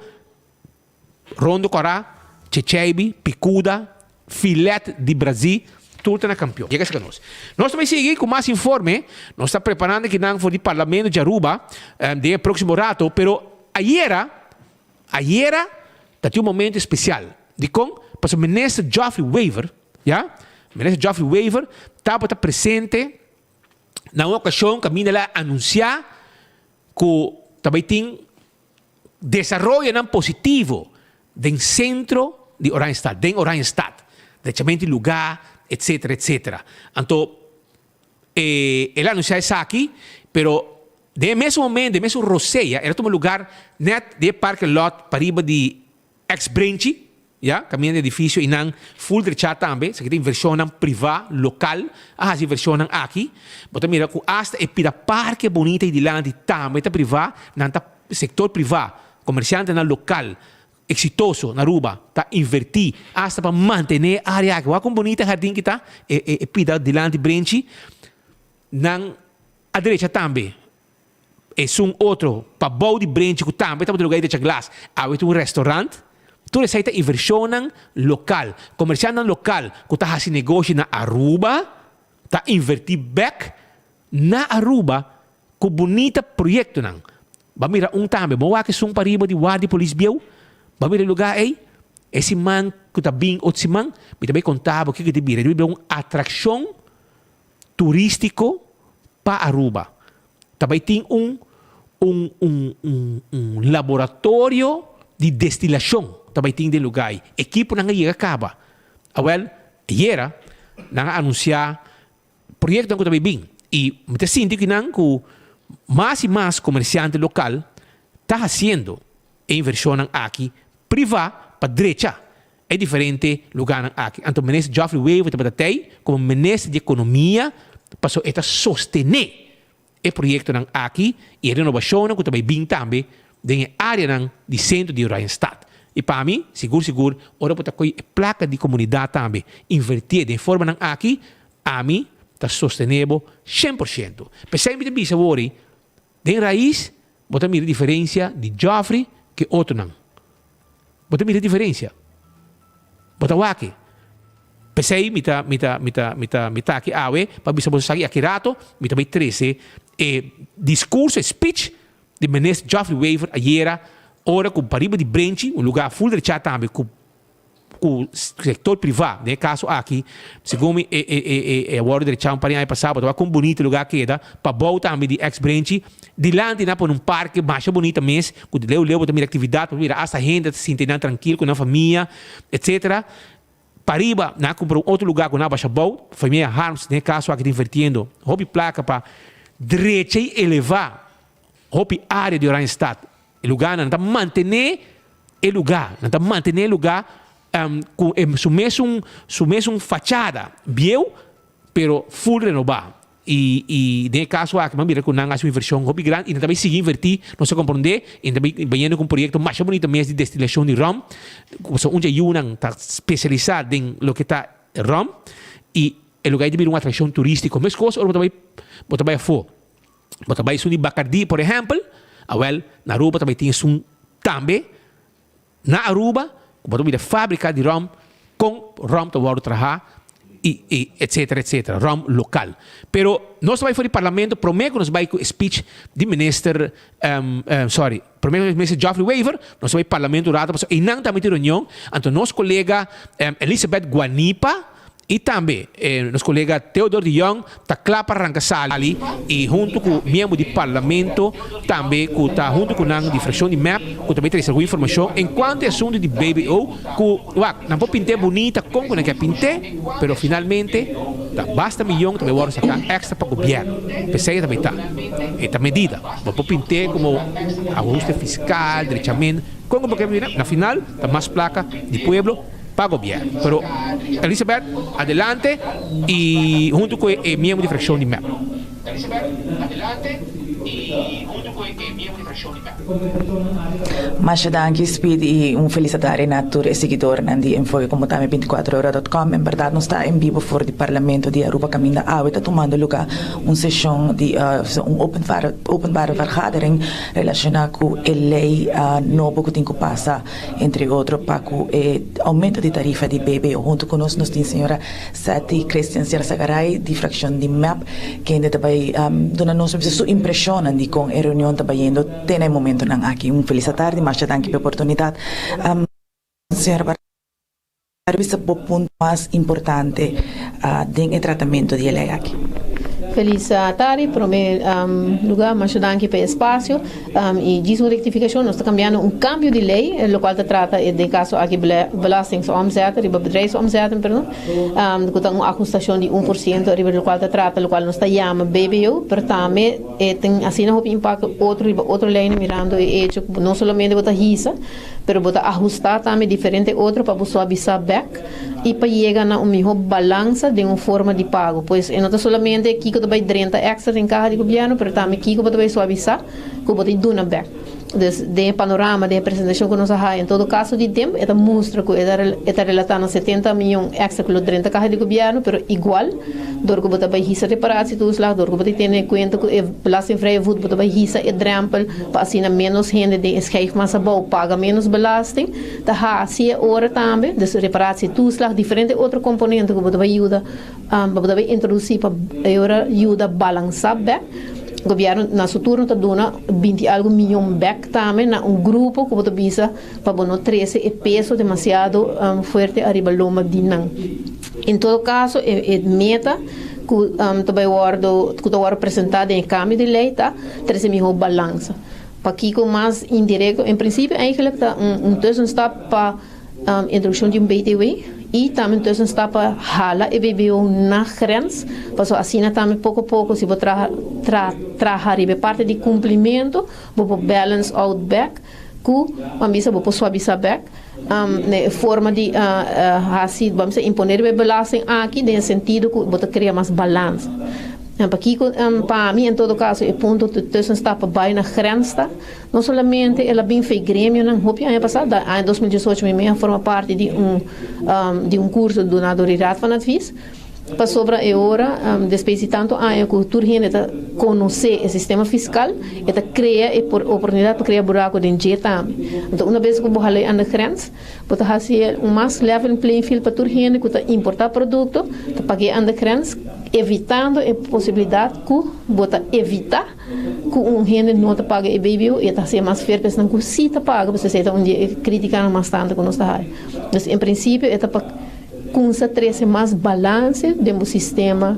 Rondo Kòrá, Checheibi, Picuda, Filet di Brazil, tur ta na Kampion. Yega serka nos. Nos ta bai sigui ku mas informe. Nos ta preparando kinan for di Parlamento di Aruba den e próksimo rato, pero ayera, ayera ta tin un momento espesial. Dikon? Pasobra Minister Geoffrey Wever, ya, Minister Geoffrey Wever tabata presente na un okashon kaminda el a anunsiá ku ta bai tin Desaroyonan positivo den sentro di Oranjestad, den Oranjestad, drechamentu di lugá, etcetera, etcetera. Anto e el a anunsiá esaki, pero den e mesun momento, den e mesun rosea, el a tuma lugar nèt den e parke lòt pariba di Ex Brenchi, ya, kaminda di edifisio i nan full drechá tambe, esaki ta invershonnan privá lokal a hasi invershonnan aki. Bo ta mira ku asta e pida parke bunita ei dilanti tambe ta privá, nan ta sektor privá, komersiantenan lokal eksitoso na Aruba ta invertí asta pa mantené e área aki. Wak kon bunita e hardin ki ta, e e pida dilanti Brenchi, nan a drecha tambe. Esun otro pabou di brenchi ku tambe tabata luga di drecha glas, awe ta un restaurant. Tur esei ta invershonnan lokal. Komershantenan lokal ku ta hasi negoshi na Aruba ta invertí bèk na Aruba ku bunita proyektonan. Bo a mira un tambe, bo wak esun pariba di Wardi Polis Bieu? Bo a mira e lugá ei? E siman ku ta bin otro siman mi ta bai konta bo kiko ta bira. E ta bira un atrakshon turístiko pa Aruba. Ta bai tin un un un un un laboratorio di destilashon ta bai tin den lugá ei. Ekiponan a yega kaba. Awèl, ayera nan a anunsiá proyektonan ku ta bai bin i mi ta sinti ku nan ku mas i mas komersiante lokal ta hasiendo e invershonnan aki privá pa drecha E diferente lugánan aki. Anto Minister Geoffrey Wever tabata tei komo Minister di Ekonomia pasobra e ta sostené e proyektonan aki i e renobashonnan ku ta bai bin tambe den e áreanan di sentro di Oranjestad. I pa mi, sigur sigur, ora bo ta kohe e plaka di komunidat tambe invertié den e formanan aki, ami ta sostené bo shen por shento. P'esei mi ta bisa wori, den rais bo ta mira diferensia di Geoffrey ku e otronan. Bo ta mira e diferencia. Bo ta wak e. P'esei mi ta, mi ta, mi ta, mi ta, mi ta aki awe pa bisa boso esaki. Aki rato mi ta bai trece e discurso, e speech di Minister Geoffrey Wever ayera ora cu pariba di Brenchi, un lugar full drecha tambe cu cu sector priva, den e caso aki, segun mi e e e e a wordo drecha un par di aña pasa, bo ta wak con bunito e lugar keda, pabou tambe di ex Brenchi, Dilanti nan pone un parke masha bunita mes ku leu leu bo ta mira aktividat, bo ta mira asta hende ta sinti nan trankil ku nan famia etsetera. Pariba nan a kumpra un otro luga ku nan a basha bou, famia Harms den e kaso aki ta invertiendo hopi plaka pa drecha i eleva hopi area di Oranjestad. E luganan nan ta mantene e luga, nan ta mantene e luga ku su mesun su mesun fachada bieu pero full renoba. I i den e kaso aki mi a mira ku nan a hasi un invershon hopi grandi i nan ta bai sigui invertí, nos a komprondé, i nan ta bai bayendo ku un proyekto masha bunita mes di destilashon di ròm, pasobra un dje yunan ta spesialisá den loke ta ròm i e lugá ei ta bira un atrakshon turístiko. Meskos ora bo ta bai bo ta bai afó, bo ta bai esun di Bacardí por ehèmpel, awèl na Aruba ta bai tin esun tambe. Na Aruba ku bo ta mira fabrika di rom kon rom ta wòrdu traha i i etsetera etsetera rom lokal. Pero nos ta bai for di parlamento promé ku nos bai ku e speech di minister sorry promé ku minister Geoffrey Wever nos ta bai parlamento un rato pasobra einan tambe tin reunion anto nos kolega Elizabeth Guanipa I tambe nos kolega Theodor de Jong ta kla pa ranka sali i huntu ku miembro di parlamento tambe ku ta huntu ku nan di frakshon di mep ku ta bai trese algun informashon enkuanto e asuntu di BBO ku wak nan por pint'é bunita kon ku nan ke pint'é pero finalmente ta basta miyon ta bai wòrdu saka èkstra pa gobièrnu. P'esei e ta bai ta e ta medida. Bo por pint'é komo ahuste fiskal, drechamentu kon ku bo ke pint'é na final ta mas plaka di pueblo. pa gobierno. Pero Elizabeth adelante y hunto cu e miembro di fraccion di mep. Y hunto cu e miembro di fraccion di mep. Masha danki Speed y un feliz atari na tur e siguidornan di Enfoke como tambe binticuatrohora.com. En berdad nos ta en bibo for di Parlamento di Aruba caminda awe ta tumando luga un sesion di un openbare vergadering relaciona cu e ley nobo cu tin cu pasa entre otro pa cu e aumento di tarifa di BBO. Hunto cu nos nos tin señora Setty Christian Sierra-Sagaray di fraccion di mep kende ta bay duna nos su impresionnan di con e reunion ta bayendo te na e momentonan aki. Un feliz atardi, masha danki pa e oportunidad. Señora Barbie sa bo punto mas importante den e tratamento di e ley aki? Feliz tardi, prome lugar masha danki pa e espacio. Y djis un rectificacion, nos ta cambiando un cambio di ley, locual ta trata den caso aki belastingsomzet, riba bedrijfsomzetten, perdon, cu ta un ahustacion di 1% riba locual ta trata locual nos ta yama BBO, pero tambe e tin asina hopi impacto otro riba otro leynan mirando e hecho cu no solamente bo ta hisa, pero bo ta ahusta tambe diferente otro pa bo suavisa bek y pa yega na un miho balansa den un forma di pago. Pues e no ta solamente kico ta bay drenta extra den caha di gobierno, pero tambe kico bo ta bay suavisa cu bo ta duna bek. Dus den e panorama, den e presentacion cu nos a haya, en todo caso di temp e ta mustra cu e ta relata na 70 miyon extra cu lo drenta caha di gobierno, pero igual dor cu bo ta bay hisa reparatietoeslag, dor cu bo ta tene cuenta cu e belastingvrije voet, bo ta bay hisa e drempel pa asina menos hende den e schijf mas abou paga menos belasting, ta haci e ora tambe, dus reparatietoeslag, diferente otro componente cu bo ta bay yuda, bo ta bay introduci pa e ora yuda balansa bek. Gobierno na su turno ta duna binti algo miyon bek tambe na un grupo cu bo ta bisa pa bo no trece e peso demasiado fuerte ariba lomba di nan. En todo caso e meta cu ta bay wordo cu ta wordo presenta den e cambio di ley ta trece miho balansa. Pakico mas indirecto? En principio eigenlijk ta un tussenstap pa introduccion di un BTW y tambe un tussenstap pa hala e BBO na grens, pasobra asina tambe poco poco si bo traha tra traha riba e parti di cumplimento bo por balance out bek cu ban bisa bo por suavisa bek na e forma di haci ban bisa impone riba e belasting aki den e sentido cu bo ta crea mas balansa. Pakico pa mi en todo caso e punto di tussenstap pa bay na grens ta No solamente el a bin fei gremionan hopi aña pasá, da aña 2018 mi mes a forma parti di un di un curso duna dor di Raad van Advies, pasobra e ora despues di tanto aña cu tur hende ta conoce e sistema fiscal, e ta crea e oportunidad pa crea buraco den dje tambe. Anto una bes cu bo hala e aan de grens, bo ta haci un mas level playing field pa tur hende cu ta importa producto, ta pag'e aan de grens, evitando e posibilidad cu bo ta evita. Ku un hende no ta paga e BBO e ta hasié mas fer ku esnan ku sí ta paga, pasobra esei ta un di e kritikanan mas tantu ku nos ta haya. Dus en prinsipio e ta pa kumsa trese mas balanse den bo sistema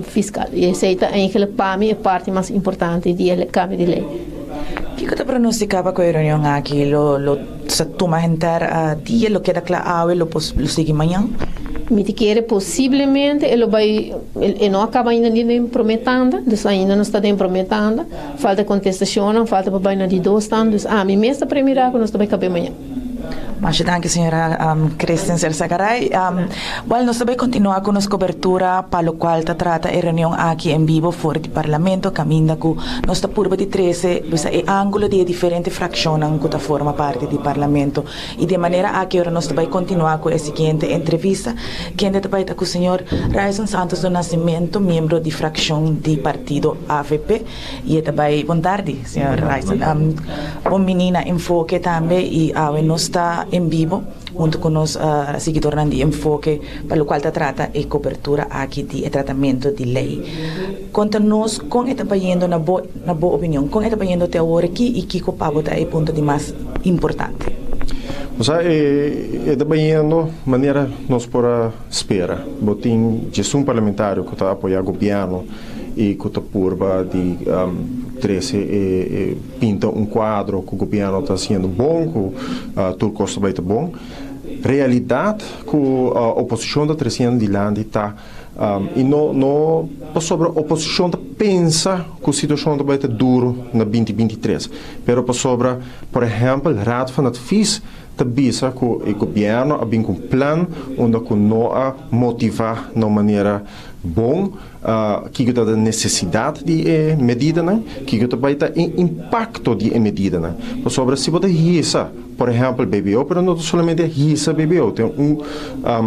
fiskal i esei ta eigenlik pa mi e parti mas importante di e kambio di lei. Kiko ta pronostika pa ku e reunion aki lo lo sa tuma henter dia, lo keda kla awe, lo por lo sigui mañan? Mi ta kere posiblemente e lo bai, e no a kaba ainda ni den prome tanda, dus ainda nos ta den prome tanda, falta kontestashonnan, falta pa bai na di dos tanda, dus ami mes ta premirá ku nos ta bai kab'é mañan. Masha danki señora Christen Sersagaray. Wel nos ta bai kontinuá ku nos kobertura pa lokual ta trata e reunion aki en bibo for di Parlamento kaminda ku nos ta purba di trese bisa e ángulo di e diferente frakshonnan ku ta forma parti di Parlamento. I di e manera aki ora nos ta bai kontinuá ku e siguiente entrevista kende ta bai ta ku señor Ryson Santos do Nascimento miembro di frakshon di partido avp. I e ta bai bon tardi, señor Ryson. Bon bini na Enfoke tambe i awe nos ta en bibo hunto ku nos siguidornan di Enfoke pa lokual ta trata e kobertura aki di e tratamentu di lei. Konta nos kon e ta bayendo na bo na bo opinion, kon e ta bayendo te awor aki i kiko pa bo ta e punto di mas importante? Osea e ta bayendo manera nos por a spera. Bo tin djesun parlamentario ku ta apoya gobièrnu. y cu ta purba di trece e pinta un cuadro cu gobierno ta haciendo bon, cu tur cos ta bay ta bon. Realidad cu oposicion ta treciendo dilanti ta y no no pasobra oposicion ta pensa cu situacion ta bay ta duro na 2023, pero pasobra por ehempel Raad van Advies. ta bisa ku e gobièrnu a bin ku un plan unda ku no a motivá na un manera bon kiko ta e nesesidat di e medidanan, kiko ta bai ta e impakto di e medidanan. Pasobra si bo ta hisa por ehèmpel BBO, pero no ta solamente hisa BBO, tin un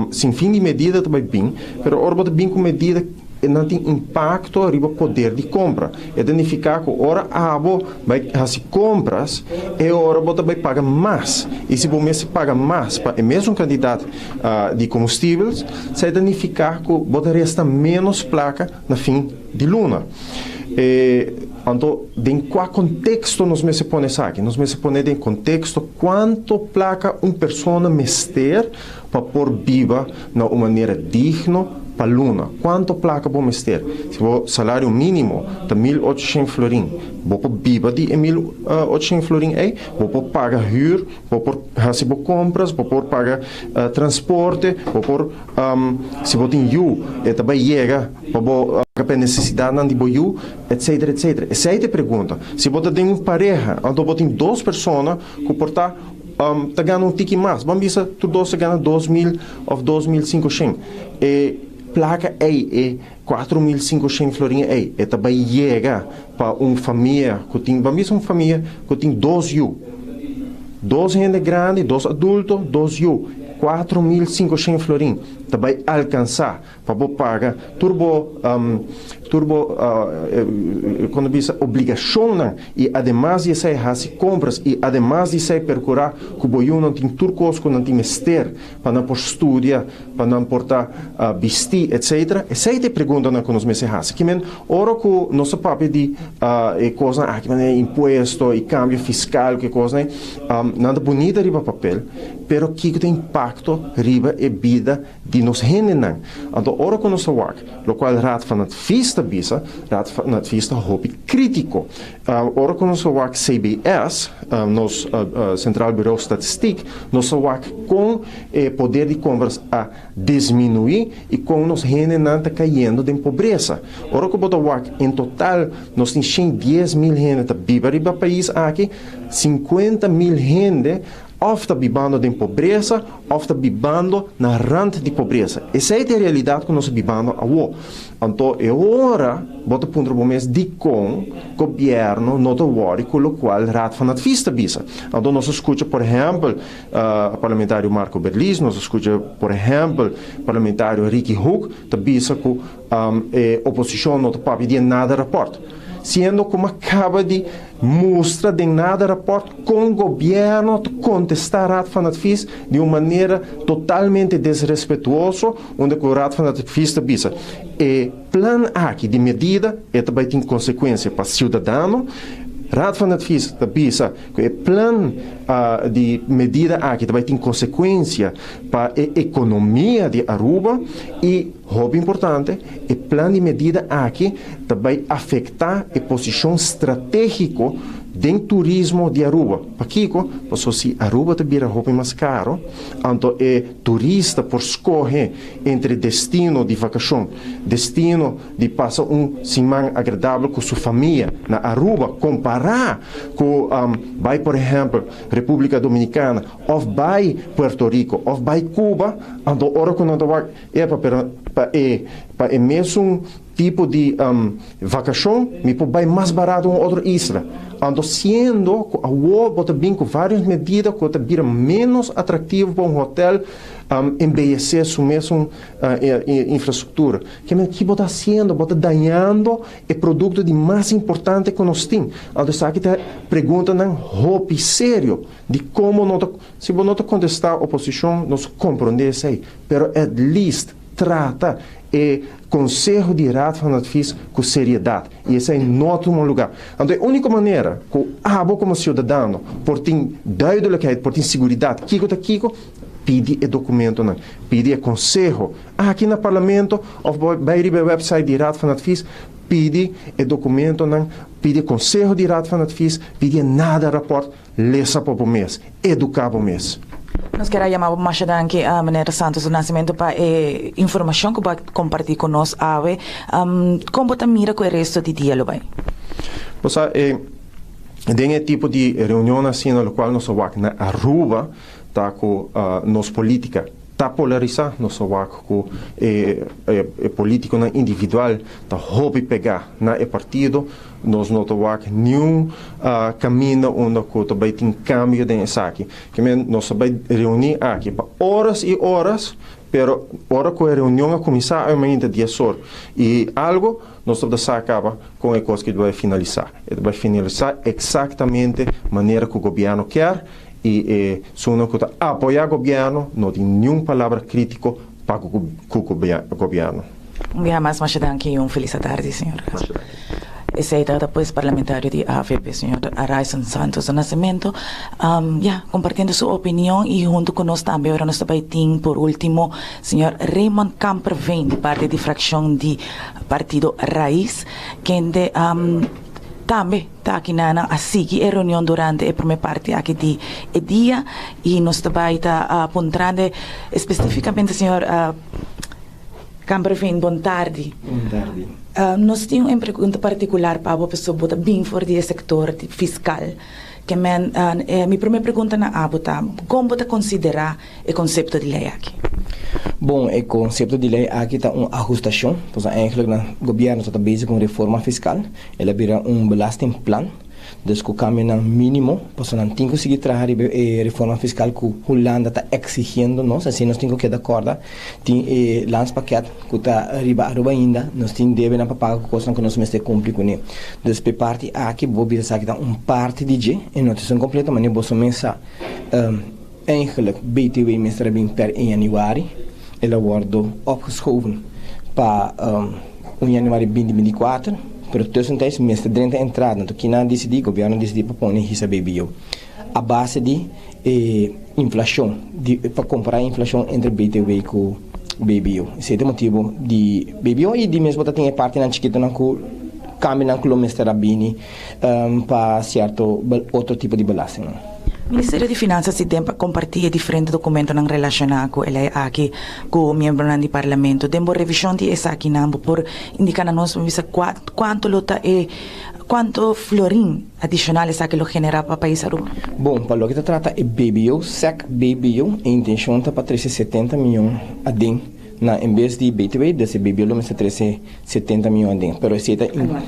sinfin di medida ta bai bin, pero ora bo ta bin ku medida e nan tin impakto riba poder di kompra. E ta nifiká ku ora abo bai hasi kompras, e ora bo ta bai paga mas. I si bo mester paga mas pa e mesun kantidat di komustibel, esei ta nifiká ku bo ta resta ménos plaka na fin di luna. E anto den kua konteksto nos mester pone esaki? Nos mester pone den konteksto kuantu plaka un persona mester pa por biba na un manera digno pa luna. Kuantu plaka bo mester? Si bo salario mínimo ta 1800 florin, bo por biba di e 1800 florin ei? Bo por paga hür, bo por hasi bo kompras, bo por paga transporte, bo por, si bo tin yu, e ta bai yega pa bo paga pa e nesesidatnan di bo yu, etsetera, etsetera. Esei ta e pregunta. Si bo ta den un pareha, anto bo tin dos persona ku por ta ta gana un tiki mas. Ban bisa tur dos ta gana 2000 òf 2500. E plaka ei, e 4500 florin ei, e ta bai yega pa un famia ku tin, ban bisa un famia ku tin dos yu. Dos hende grandi, dos adulto, dos yu. 4500 florin ta bai alkansá pa bo paga tur bo tur bo kon ta bisa obligashonnan i ademas di esei hasi kompras i ademas di esei perkurá ku bo yunan tin tur kos ku nan tin mester pa nan por studia, pa nan por ta bistí etsetera. Esei ta e preguntanan ku nos mester hasi. Kimen ora ku nos ta papia di e kosnan aki manera impuesto i kambio fiskal ku e kosnan ei nan ta bunita riba papel pero kiko ta impakto riba e bida di nos hendenan. Anto ora ku nos ta wak lokual Raad van Advies ta bisa, Raad van Advies ta hopi krítiko. Ora ku nos ta wak CBS, nos Centraal Bureau Statistiek, nos ta wak kon e poder di kompras a disminuí i kon nos hendenan ta kayendo den pobresa. Ora ku bo ta wak en total nos tin 110.000 hende ta biba riba pais aki, 50.000 hende Òf ta bibando den pobresa òf ta bibando na rant di pobresa. Esei ta e realidat ku nos ta bibando awor. Anto e ora bo ta puntra bo mes dikon gobièrnu no ta wòri ku lokual Raad van Advies ta bisa. Anto nos a skucha por ehèmpel parlamentario Marco Berlis, nos a skucha por ehèmpel parlamentario Ricky Hoek ta bisa ku e oposishon no ta papia di e nada rapòrt. Siendo ku a kaba di mustra den nada rapòrt kon gobièrnu ta kontestá Raad van Advies di un manera totalmente desrespetuoso, unda ku Raad van Advies ta bisa e plan aki di medida e ta bai tin konsekuensia pa siudadano. Raad van Advies ta bisa ku e plan di medida aki ta bai tin konsekuensia pa e ekonomia di Aruba i Hopi importante, e plan di medida aki ta bai afektá e posishon stratégiko den turismo di Aruba. Pakiko? Pasobra si Aruba ta bira hopi mas karo, anto e turista por skohe entre destino di vakashon, destino di pasa un siman agradabel ku su famia na Aruba kompará ku bai por ehèmpel Repúblika Dominikana òf bai Puerto Rico òf bai Cuba, anto ora ku nan ta wak Epa, pero pa e pa e mesun tipo di vakashon mi por bai mas barato un otro isla. Anto siendo ku awor bo ta bin ku varios medida ku ta bira menos atraktivo pa un hotel embeyesé su mesun infrastruktura. Ke men ki bo ta hasiendo? Bo ta dañando e produkto di mas importante ku nos tin. Anto esaki ta preguntanan hopi serio di komo no ta si bo no ta kontestá oposishon nos komprondé esei. Pero at least trata e conseho di Raad van Advies cu seriedad. Y esey no a tuma lugar. Anto e unico manera cu abo como ciudadano por tin duidelijkheid, por tin siguridad kico ta kico, pidi e documentonan, pidi e conseho aki na Parlamento of bay riba e website di Raad van Advies, pidi e documentonan, pidi e conseho di Raad van Advies, pidi e nader rapport. Lesa pa bo mes, eduká bo mes. Nos kier a yama bo masha danki, Meneer Santos do Nascimento, pa e informashon ku bo a kompartí ku nos awe. Kon bo ta mira ku e resto di dia lo bai? Bo sa, e den e tipo di reunionnan asina lokual nos a wak na Aruba, ta ku nos polítika ta polarisá, nos a wak ku e e polítikonan individual ta hopi pegá na e partido, nos no ta wak niun kaminda unda ku ta bai tin kambio den esaki. Ke men nos a bai reuní aki pa oras i oras, pero ora ku e reunion a kuminsá awe mainta dies or i algu, nos tabata sa kaba kon e kos ki ta bai finalisá. E ta bai finalisá eksaktamente manera ku gobièrnu kier i e esunnan ku ta apoyá gobièrnu no tin niun palabra krítiko pa ku gobièrnu. Un biaha mas masha danki y un feliz atardi señor. Esey tabata pues parlamentario di avp señor Ryson Santos do Nascimento ya compartiendo su opinion y hunto cu nos tambe ora nos ta bay tin por ultimo señor Raymond Kamperveen di parti di fraccion di partido Raiz kende tambe ta aki nan a sigui e reunion durante e prome parti aki di e dia y nos ta bay ta puntrande especificamente señor Kamperveen, bon tardi. Bon tardi. Nos tin un pregunta particular pa bo pasobra bo ta bin for di e sector fiscal. Ke men, mi prome pregunta na abo ta, kon bo ta considera e concepto di ley aki? Bon, e concepto di ley aki ta un ahustacion. Pasobra eigenlijk na gobierno ta bezig cu un reforma fiscal. El a bira un belastingplan. Dus ku kambionan mínimo, pasobra nan tin ku sigui traha riba e reforma fiskal ku Hulanda ta eksigiendo nos, asina nos tin ku keda kòrda. Tin e landspakket ku ta riba Aruba ainda, nos tin debenan pa paga ku kosnan ku nos mester kumpli kuné. Dus p'e parti aki bo bisa esaki ta un parti di dje, e no ta esun kompleto, manera boso mes sa eigenlijk BTW mester a bin per un yanüari, el a wòrdu opgeschoven pa un yanüari binti 24, pero tussentijds mester drenta entrada. Anto kina a disidí? Gobièrnu a disidí pa pone hisa BBO a base di e inflashon, di pa kompará e inflashon entre BTW ku BBO. Esei ta e motibu di BBO i di mes bo ta tin e partinan chikitonan ku kambionan ku lo mester a bini pa sierto otro tipo di belastingnan. Ministerio di Finanzas di den pa comparti e diferente documentonan relaciona cu e ley aki cu miembronan di Parlamento. Den bo revision di esakinan bo por indica na nos pa bisa cua cuanto lo ta e cuanto florin adicional esaki lo genera pa pais Aruba? Bon, pa loke ta trata e BBO, sec BBO, e intencion ta pa trece 70 miyon aden na en bes di BTW, dus e BBO lo mester trece 70 miyon aden, pero esey ta Anual.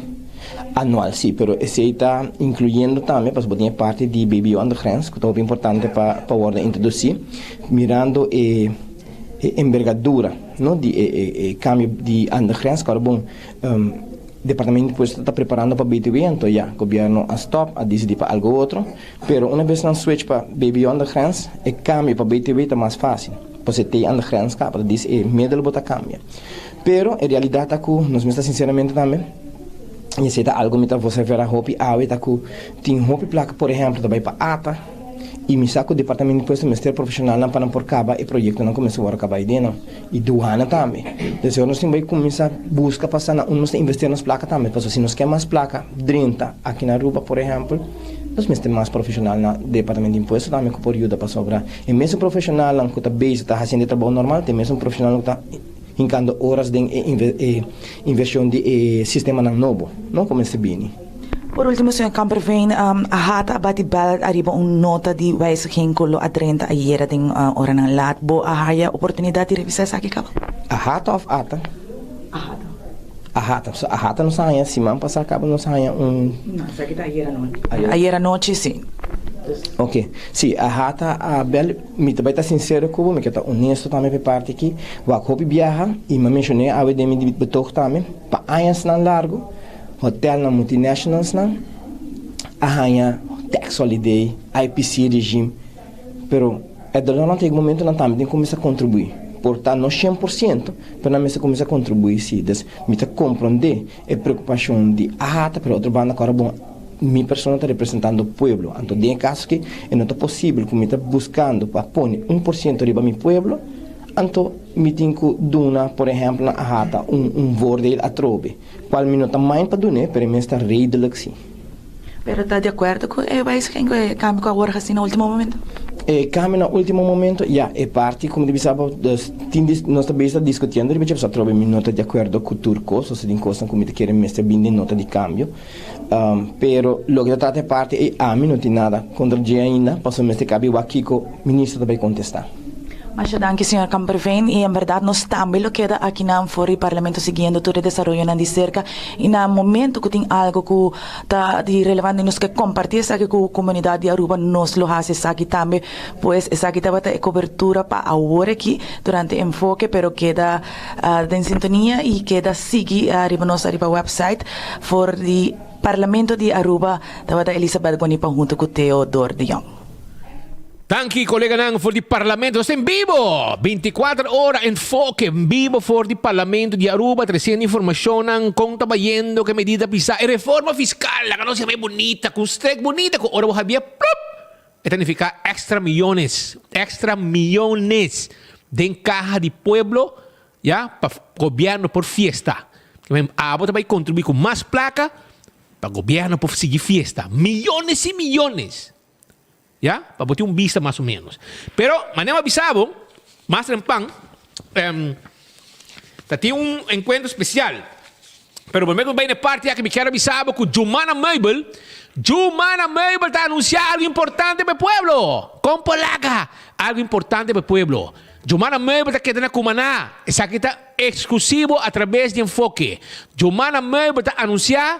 Anual, si, pero esey ta incluyendo tambe, pasobra bo tin e parti di BBO aan de grens, cu ta hopi importante pa pa wordo introduci, mirando e e envergadura, no, di e e e cambio di aan de grens, cu ora bon Departamento di Impuesto ta preparando pa BTW, anto ya, gobierno a stop, a dicidi pa algo otro, pero una bes nan switch pa BBO aan de grens, e cambio pa BTW ta mas facil, pasobra e te aan de grens caba, ta dici e middel bo ta cambia. Pero e realidad ta cu nos mester sinceramente tambe, y esey ta algo mi ta vocifera hopi awe, ta cu tin hopi placa por ehemplo ta bay pa ata y mi sa cu Departamento di Impuesto mester profesionalnan pa nan por caba e proyectonan cu mester worde caba aydena y duana tambe. Entonces ora nos tin bay cuminsa busca pa sa na unda nos ta invertir nos placa tambe, pasobra si nos kier mas placa drenta aki na Aruba por ehempel, nos mester mas profesional na Departamento di Impuesto tambe cu por yuda pasobra e mesun profesionalnan cu ta bezig ta haciendo e trabou normal ta e mesun profesionalnan cu ta Hincando horas den e inversion di e sistemanan nobo, no cu mester bini. Por ultimo, señor Kamperveen, AHATA a bati bel ariba un nota di wijziging cu lo a drenta ayera den oranan laat. Bo a haya oportunidad di revisa esaki caba? AHATA of ata? AHATA. AHATA. So AHATA nos a haya siman pasa caba nos a haya un. No, esaki ta ayera nochi. Ayera nochi, si. Ok. Si, AHATA a bel. Mi ta bai ta sincero cu bo, mi ke ta honesto tambe p'e parti aki. Wak hopi biaha, y mi a mencion'é awe den mi betoog tambe, pa añasnan largo, hotelnan multinationalsnan a haña tax holiday, IPC regime, pero e dolor nan ta yega momento nan tambe tin cuminsa contribui. Por ta no 100%, pero nan mester cuminsa contribui si. Dus mi ta comprende e preocupacion di AHATA, pero otro banda cu ora bon, Mi persona ta representando pueblo, anto den e caso aki e no ta posibel cu mi ta buscando pa pone un por ciento riba mi pueblo, anto mi tin cu duna por ehempel na AHATA un un voordeel atrobe, cual mi no ta mind pa dun'e, pero e mes ta redelijk si. Pero ta di akuerdo ku e wijziging, ku e kambio ku a wòrdu hasi na último momento? E kambio na último momento, ya, e parti ku mi ta bisa bo, dus tin di, nos ta bezig ta diskutiendo riba dje, pasobra atrobe mi no ta di akuerdo ku tur kos, osea tin kosnan ku mi ta kere mester bin den nota di kambio. Pero loke ta trata e parti ei ami no tin nada kontra dje ainda, pasobra mester kabi wak kiko minister ta bai kontestá. Masha danki señor Kamperveen y en berdad nos tambe lo keda akinan for di Parlamento siguiendo tur e desaroyonan di cerca y na momento cu tin algo cu ta di relevante y nos ke comparti esaki cu comunidad di Aruba nos lo haci esaki tambe. Pues esaki tabata e cobertura pa awor aki durante Enfoke pero keda den sintonia y keda sigui riba nos ariba website for di Parlamento di Aruba tabata Elisabeth Guanipa hunto cu Theodor de Jong. Danki koleganan for di Parlamento. Nos ta en bibo! Binticuater ora enfoke en bibo for di Parlamento di Aruba treciendo informacionnan con ta bayendo ke medida pisa e reforma fiscal laga nos yama e bunita cu un strek bunita cu ora bo habia plup e ta nifica extra miyones extra miyones den caha di pueblo ya pa gobierno por fiesta. Abo ta bay contribui cu mas placa pa gobierno por sigui fiesta miyones y miyones. Ya, pa bo tin un bista mas o menos. Pero, manera mi a bisa bo, mas trempan, ta tin un encuentro especial. Pero prome cu mi bay na e parti aki, mi kier a bisa bo cu Jumana Meubel, Jumana Meubel ta anuncia algo importante pa e pueblo! Con por laga! Algo importante pa e pueblo. Jumana Meubel ta keda na Cumaná. Esaki ta exclusivo a traves di Enfoke. Jumana Meubel ta anuncia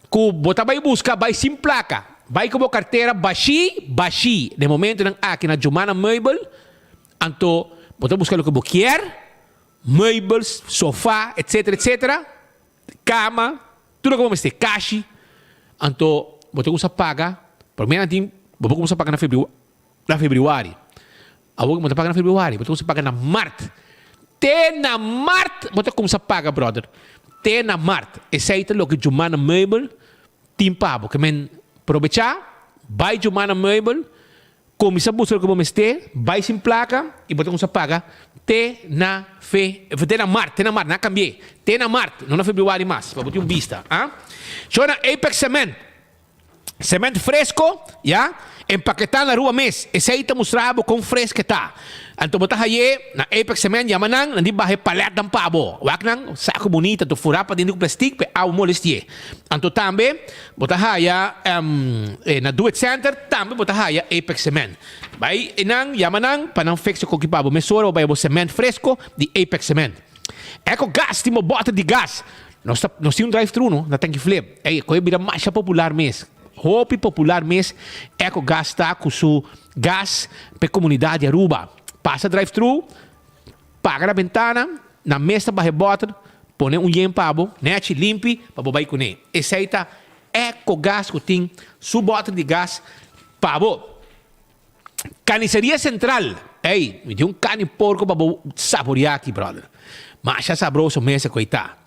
Ku bo ta bai buska bai sin plaka, bai ku bo kartera bashí, bashí. Den momentunan aki na Jumana Meubel, anto bo ta buska loke bo kier, meubels, sofa, etsetera, etsetera, kama, tur loke bo mester, kashi, anto bo ta kuminsá paga, promé nan tin, bo por kuminsá paga na febru, na februari. Awor bo ta paga na februari, bo ta kuminsá paga na mart. Te na mart bo ta kuminsá paga, brother. Te na mart. Esei ta loke Jumana Meubel tin pa bo. Ke men probechá, bai Jumana Meubel, kuminsá buska loke bo mester, bai sin plaka i bo ta kuminsá paga te na fe, te na mart, te na mart, nan a kambi'é. Te na mart, no na februari mas, pa bo tin un bista, ah. Shona Apex Cement. Cement fresco, ya, empaketá na rua mes. Esei ta mustra bo kon fresk e ta. Anto bo ta haye na Apex Cement, yama nan, nan di baha e paletnan pa bo. Wak nan, saku bunita, anto furá paden di ku plastik pa e awa molestié. Anto tambe bo ta haya na Do It Center tambe bo ta haya Apex Cement. Bai einan, yama nan pa nan fix e koki pa bo. Mesora bo bai bo cement fresco di Apex Cement. Eco Gas tin bo bòter di gas. Nos ta nos tin un drive thru no na Tanki Flip. Ey, koe bira masha popular mes. Hopi popular mes Eco Gas ta ku su gas p'e komunidat di Aruba. Pasa drive thru, paga na bentana, nan mes ta baha e bòter, pone un yen pa bo, nechi, limpi, pa bo bai kuné. Esei ta Eco Gas ku tin su bòter di gas pa bo. Carniceria Central, ey, mi tin un carni porco pa bo saborea aki, brother. Masha sabroso mes e koita.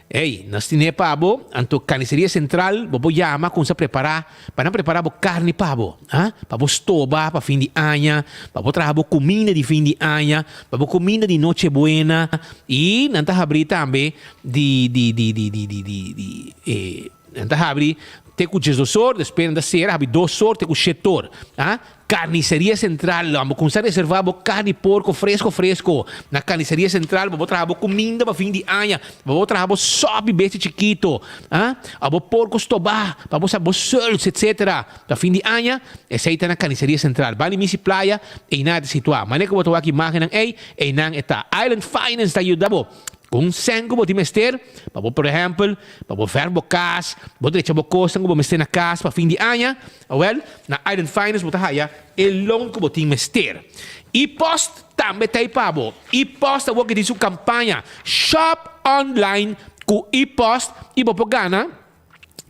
Ey, nos tine pa bo, anto Carniceria Central bo por yama kumsa prepara, pa nan prepara bo carni pa bo, ha? Pa bo stoba pa fin di aña, pa bo traha bo cuminda di fin di aña, pa bo cuminda di Noche Buena, y nan ta habri tambe di, di, di, di, di, di, di, di, eh, Nan ta habri te ku diesdos or, despues nan ta sera habri dos or te ku shet or. A Carniceria Central, lo bo kumsa reserva bo carni porco fresco fresco na Carniceria Central pa bo traha bo cuminda pa fin di aña, pa bo traha bo sopi bestia chikito, a o bo porco stobá, pa bo sa bo suls etcetera pa fin di aña, esei ta na Carniceria Central. Banda di Misi Playa einan e ta situa. Manera ku bo ta wak imagennan ei, einan e ta. Island Finance ta yuda bo ku un sèn ku bo tin mester pa bo por ehèmpel Pa bo verf bo kas, bo drecha bo kosnan ku bo mester na kas pa fin di aña, awel, na Island Finance bo ta haya e loan ku bo tin mester. E-post tambe ta ei pa bo. E-post awor ke tin su kampaña Shop Online ku E-post i bo por gana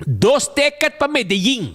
dos ticket pa Medellin.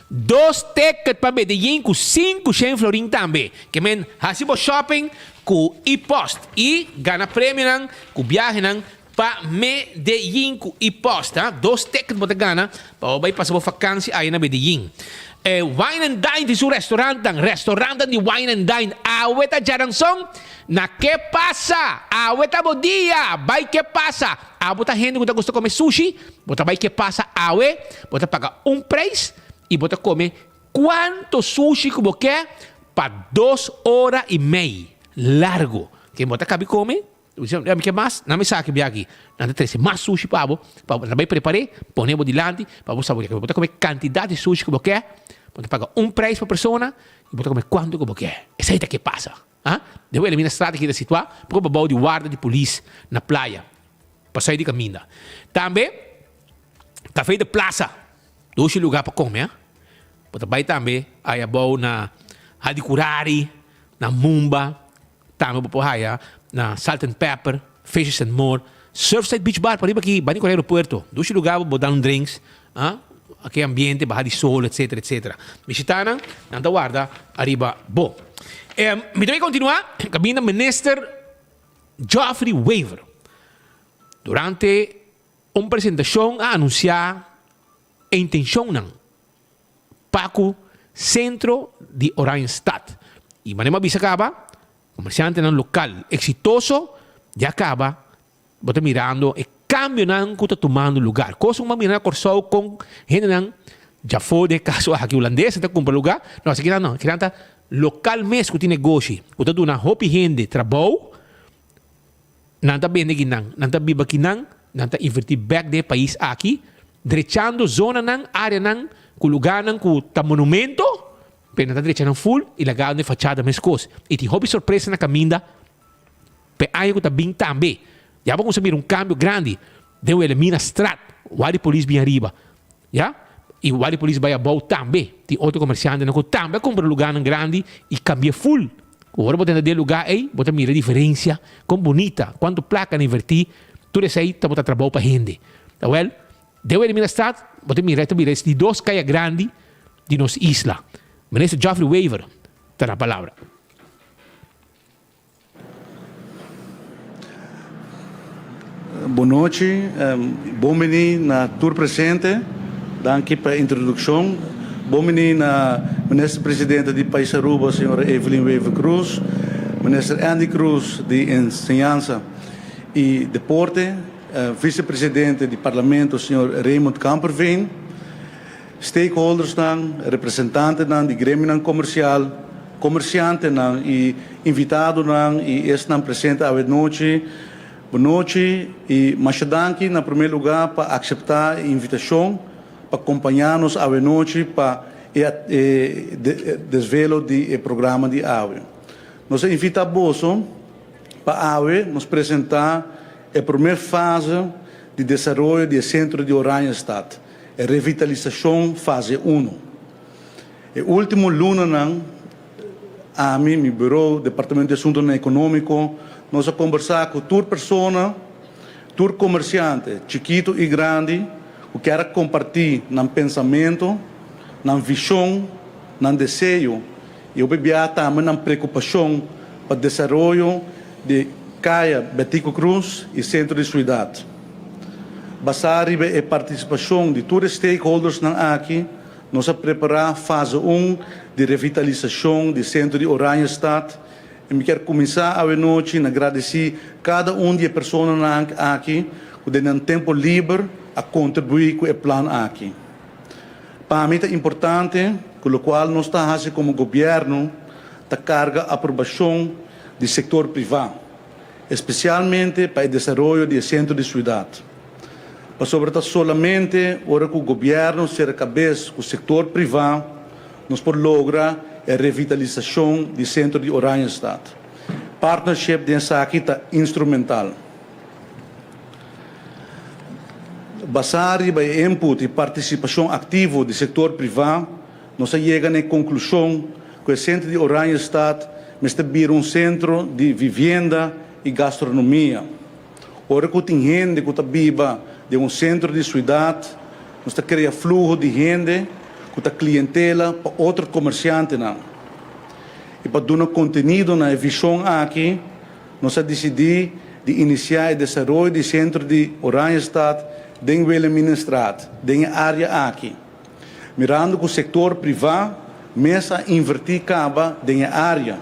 Dos ticket pa Medellin ku 500 florin tambe. Ke men hasi bo shopping ku E-post i gana premionan ku biahenan Pa Medellin ku e post, ha? Dos ticket bo ta gana pa bo bai pasa bo fakansi aya na Medellin. E Wine and Dine tin su restaurantnan, restaurantnan di Wine and Dine. Awe ta djaranson na Ke Pasa! Awe ta bo dia! Bai Ke Pasa! Abo ta hende ku ta gusta kome sushi? Bo ta bai Ke Pasa awe, bo ta paga un prijs. i bo ta kome kuantu sushi ku bo ke pa dos ora i mei largu. Ken bo ta kabi kome? Bo bisa, Mi ke mas? Nan mi saki bia aki. Nan ta trese mas sushi pa bo, pa bo nan bai prepar'é, pone bo dilanti pa bo saboreá. Bo ta kome kantidat di sushi ku bo ke, bo ta paga un preis pa persona i bo ta kome kuantu ku bo ke. Esei ta ke pasa. Ha? Den Wilhelmina Straat aki ta situá poko pabou di warda di polis na playa, pasai di kaminda. Tambe Café de Plaza, dushi lugá pa kome, ha? Bo ta bai tambe aya abou na Hadicurari, na Mumba, tambe bo por haya na Salt and Pepper, Fishes and More, Surfside Beach Bar pariba aki, bani kore aeropuerto, dushi lugá bo dan un drinks, ha? Aki ambiente, baha di sol, etcetera, etcetera. Bishita nan, nan ta warda ariba bo. Mi ta bay continua caminda Minister Geoffrey Wever durante un presentacion a anuncia e intencionnan pa cu Centro di Oranjestad. Y manera mi a bisa caba, comerciantenan local exitoso ya caba Bo ta mirando e cambionan cu ta tumando lugar. Cos cu bo a mira na Corsou con hendenan djafo den e caso aki Hulandes ta cumpra lugar. No, esaki no. Esaki ta local mes cu tin negoshi cu ta duna hopi hende trabou. Nan ta bende kinan, nan ta biba kinan, nan ta inverti bek den e pais aki, drechando zonanan, areanan cu lugarnan cu ta monumento, pero nan ta drecha nan full y laga den fachada mescos. Y tin hopi sorpresa na caminda. P'e aña ku ta bin tambe, ya bo kuminsá mira un kambio grandi den Wilhelminastraat, wak di polis bin ariba, ya, i wak di polis bai abou tambe. Tin otro komersiantenan ku tambe a kumpra lugánan grandi i kambi'é ful. Ora bo ta entra den e lugá ei, bo ta mira e diferensia, kon bunita, kuantu plaka nan invertí, tur esei tabata trabou pa hende. Awèl, den Wilhelminastraat bo ta mira, e ta bira es di dos kaya grandi di nos isla. Minister Geoffrey Wever ta na palabra. Bon nochi, bon bini na tur presente. Danki pa e introdukshon. Bon bini na Minister Presidente di Pais Aruba, señora Evelyn Wever Croes, Minister Endy Croes di Enseñansa y Deporte, Vice Presidente di Parlamento, señor Raymond Kamperveen, Stakeholdersnan, representantenan di gremionan komersial, komersiantenan i invitadonan i esnan presente awe nochi, bo nochi i masha danki na promé lugá pa akseptá e invitashon pa kompañá nos awe nochi pa e desvelo di e programa di awe. Nos a invitá boso pa awe nos presentá e promé fase di desaroyo di e sentro di Oranjestad. E revitalisashon fase uno. E último lunanan ami, mi buró, Departamento di Asuntonan Ekonómiko, nos a kombersá ku tur persona, tur komersiante, chikitu i grandi, ku kier a kompartí nan pensamentu, nan vishon, nan deseo i hopi biaha tambe nan preokupashon pa desaroyo di Kaya Betico Croes i sentro di suidat. Basá riba e partisipashon di tur e stakeholdersnan aki, nos a prepará fase un di revitalisashon di sentro di Oranjestad i mi kier kuminsá awe nochi na gradisí kada un di e personanan aki ku den nan tempu liber a kontribuí ku e plan aki. Pa mi ta importante ku lokual nos ta hasi komo gobièrnu ta karga aprobashon di sektor privá. espesialmente pa e desaroyo di e sentro di siudat. Pasobra ta solamente ora ku gobièrnu sera kabes ku sektor privá nos por logra e revitalisashon di sentro di Oranjestad. Partnership den esaki ta instrumental. Basá riba e input i partisipashon aktivo di sektor privá, Nos a yega na e konklushon ku e sentro di Oranjestad mester bira un sentro di vivienda i gastronomia. Ora ku tin hende ku ta biba den un sentro di suidat, nos ta krea fluho di hende ku ta klientela pa otro komersiantenan. I pa duna kontenido na e vishon aki, nos a disidí di inisiá e desaroyo di sentro di Oranjestad den Wilhelminastraat, den e área aki. Mirando ku sektor privá mes a invertí kaba den e área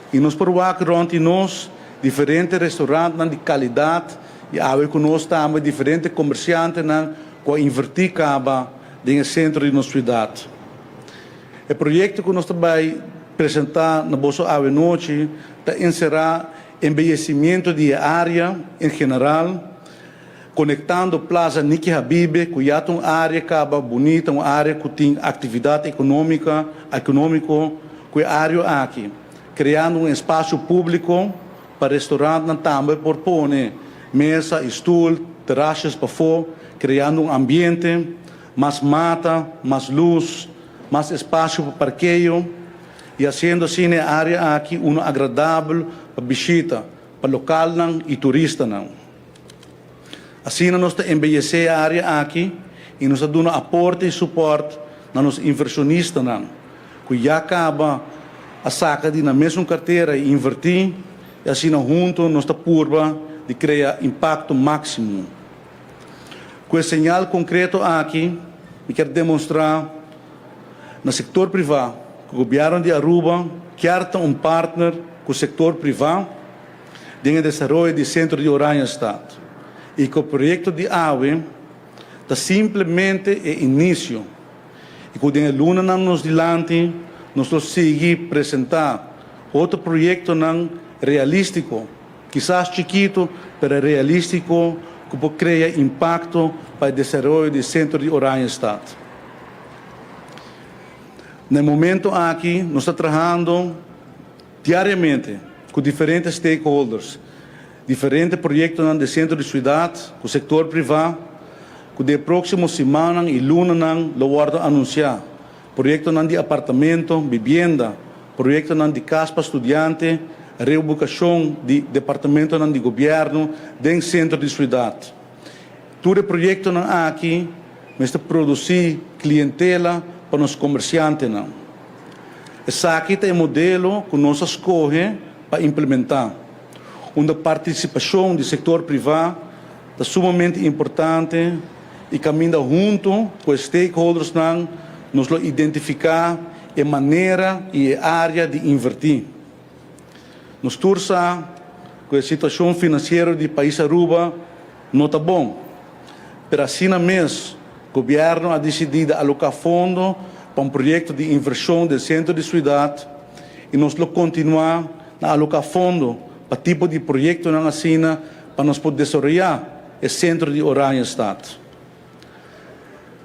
i nos por wak rònt di nos diferente restaurantnan di kalidat i awe ku nos tambe diferente komersiantenan ku a invertí kaba den e sentro di nos siudat. E proyecto cu nos ta bay presenta na boso awe nochi ta encera embeyecimiento di e area en general, conectando Plaza Nicky Habibe cu ya ta un area caba bunita, un area cu tin actividad economica, economico cu e area aki, creando un espacio publico pa restaurantnan tambe por pone mesa y stoel, terrasjes pafo, creando un ambiente. Mas mata, mas lus, mas espacio pa parkeo y haciendo asina e area aki uno agradabel pa bishita pa localnan y turistanan. Asina nos ta embeyece e area aki y nos ta duna aporte y support na nos inversionistanan cu ya caba a saca di nan mesun cartera y inverti y asina hunto nos ta purba di crea impacto maximo. Ku e señal konkreto aki mi kier demonstrá na sektor privá ku gobièrnu di Aruba kier ta un partner ku sektor privá den e desaroyo di sentro di Oranjestad i ku e proyekto di awe ta simplemente e inisio i ku den e lunanan nos dilanti nos lo sigui presentá otro proyektonan realístiko. Kisas chikitu, pero realístiko ku por krea impakto pa e desaroyo di sentro di Oranjestad. Na e momento aki nos ta trahando diariamente ku diferente stakeholders, diferente proyektonan di sentro di siudat, ku sektor privá, ku den e próksimo simannan i lunanan lo wòrdu anunsiá. Proyektonan di apartamento, bibienda, proyektonan di kas pa studiante, reubikashon di departamentonan di gobièrnu den sentro di siudat. Tur e proyektonan aki mester produsí klientela pa nos komersiantenan. Esaki ta e modelo ku nos a skohe pa implementá, unda partisipashon di sektor privá ta sumamente importante i kaminda huntu ku e stakeholdersnan nos lo identifiká e manera i e área di invertí. Nos tur sa ku e situashon finansiero di pais Aruba no ta bon, pero asina mes gobièrnu a disidí di aloká fondo pa un proyekto di invershon den sentro di siudat i nos lo kontinuá na aloká fondo pa tipo di proyektonan asina pa nos por desaroyá e sentro di Oranjestad.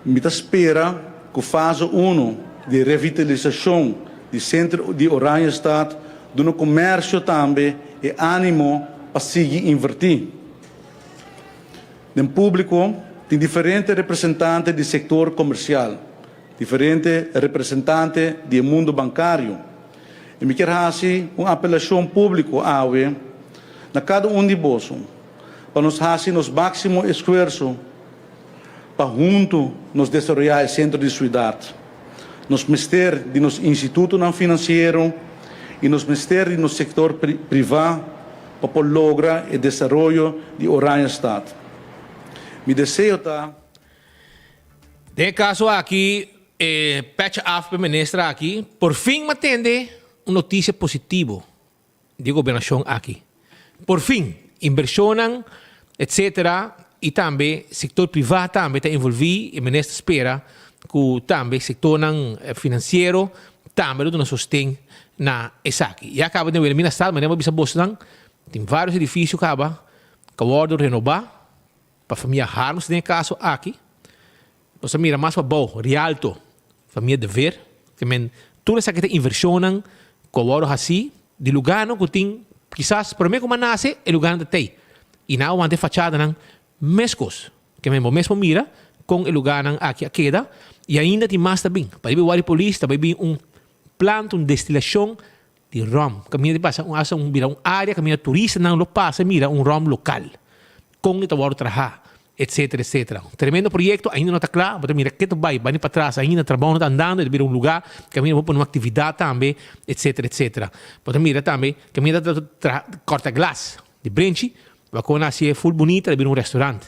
Mi ta spera ku fase uno di revitalisashon di sentro di Oranjestad duna komersio tambe e ánimo pa sigui invertí. Den públiko tin diferente representante di sektor komersial, diferente representante di e mundu bankario i mi kier hasi un apelashon públiko awe na kada un di boso pa nos hasi nos máksimo esfuerso pa huntu nos desaroyá e sentro di suidat. Nos mester di nos institutonan finansiero i nos mester di nos sektor privá pa por logra e desaroyo di Oranjestad. Mi deseo ta. Den e kaso aki, e pècha af p'e minister aki, porfin m'a tende un notisia positivo di e gobernashon aki. Porfin, inbershonnan, etcetera, i tambe sektor privá tambe ta envolví, e minister spera ku tambe sektornan finansiero tambe lo duna sosten na esaki. Ya kaba den Wilhelminastad, manera bo a bisa bosnan, tin vários edifisio kaba ku a wòrdu renobá pa famia Harms den e kaso aki. Nos a mira mas pabou, Rialto, famia De Veer, ke men tur esaki ta invershonnan ku a wòrdu hasí di lugánan ku tin kisas promé ku bo a nase e lugánan ta tei i nan a wanta e fachadanan meskos. Ke men bo mes por mira kon e lugánan aki a keda i ainda tin mas ta bin. Pariba e wòrdu polis ta bai bin un planta, un destilashon di ròm. Kaminda di pasa un hasta un bira un área kaminda turistanan lo pasa mira un ròm lokal. Kon e ta wòrdu trahá, etcetera, etcetera. Tremendo proyekto, ainda no ta kla, bo ta mira ke ta bai, bani patras ainda trabou no ta andando, e ta bira un lugá kaminda bo pone un aktividat tambe, etcetera, etcetera. Bo ta mira tambe kaminda ta traha kòrta glas di brenchi, bo a hasi e ful bunita, ta bira un restaurant.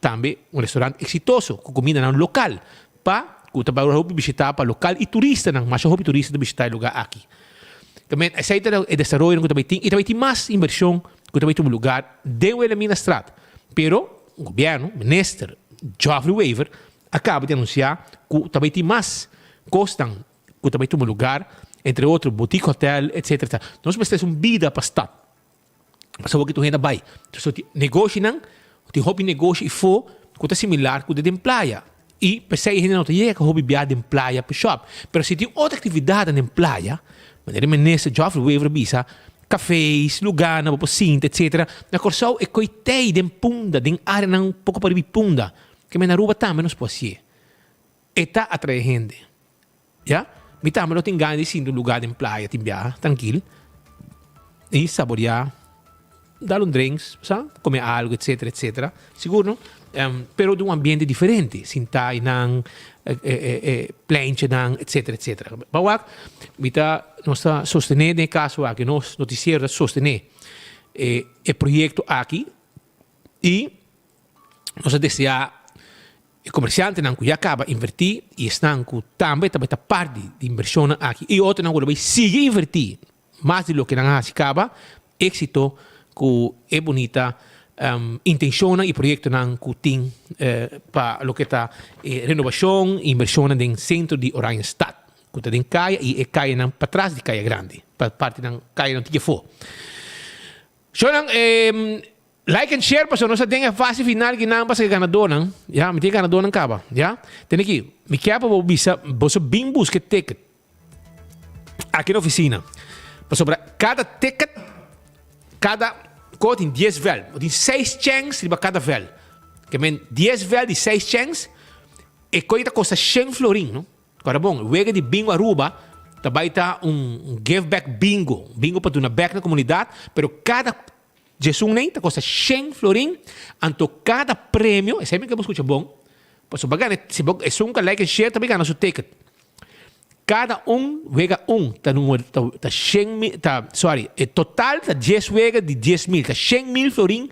Tambe un restaurant eksitoso ku kumindanan lokal pa ku ta bai ora hopi bishitá pa lokal i turistanan, masha hopi turista ta bishitá e lugá aki. Tamen esei ta e desaroyonan ku ta bai tin i ta bai tin mas invershon ku ta bai tuma lugar den Wilhelminastraat. Pero gobièrnu, minister Geoffrey Wever a kaba di anunsiá ku ta bai tin mas kosnan. ku ta bai tuma lugar, entre otro boutique hotel, etcetera, etcetera. Nos mester es un bida pa stad. Pasobra ku tur hende a bai. So tin negoshinan, tin hopi negoshi ifo ku ta similar ku den playa. I p'esei hende no ta yega hopi bia den playa pa shop. Pero si tin otro aktividatnan den playa, manera minister Geoffrey Wever a bisa, kafes, lugánan bo por sinta, etcetera. Na Kòrsou e koi tei den Punda, den áreanan poko pariba di Punda. Keme na Aruba tambe nos por hasié. E ta atraé hende. Ya, mi tambe lo tin gana di sinti un lugá den playa tin biaha trankil i saboriá, dal un drinks, sa, kome algu, etcetera, etcetera. Sigur no? Pero den un ambiente diferente, sintá einan, e pleintjenan, etcetera, etcetera. Pa wak, mi ta, nos ta sostené den e kaso aki, nos notisiero ta sostené e proyekto aki i nos a deseá E komersiantenan ku ya kaba invertí i esnan ku tambe tabata parti di invershonnan aki i otronan ku lo bai sigui invertí mas di loke nan a hasi kaba, éksito ku e bunita intenshonnan i proyektonan ku tin pa loke ta e renobashon i invershonnan den sentro di Oranjestad, ku ta den kaya i e kayanan patras di Kaya Grandi, pa partinan kayanan tin afó. Shonnan, Like and share pasobra nos ta den e fase final ki nan pasa e ganadornan ya mi tin e ganadornan kaba ya tene ki mi kier pa bo bisa boso bin buska e ticket aki na oficina pasobra kada ticket kada ko tin dies vel bo tin seis chens riba kada vel ke men dies vel di seis chens e koe ta kosta shen florin no Ora bon, wega di Bingo Aruba ta bai ta un give back bingo, bingo pa duna bek na comunidad, pero kada Djesun nei ta kosta shen florin, anto kada premio, esei mi ke bo skucha bon, pasobra bo a gana, si bo esun ku a like en share tambe gana su ticket. Kada un wega un ta numero ta ta shen mil ta sorry e total ta djes wega di 10,000 ta 100,000 florin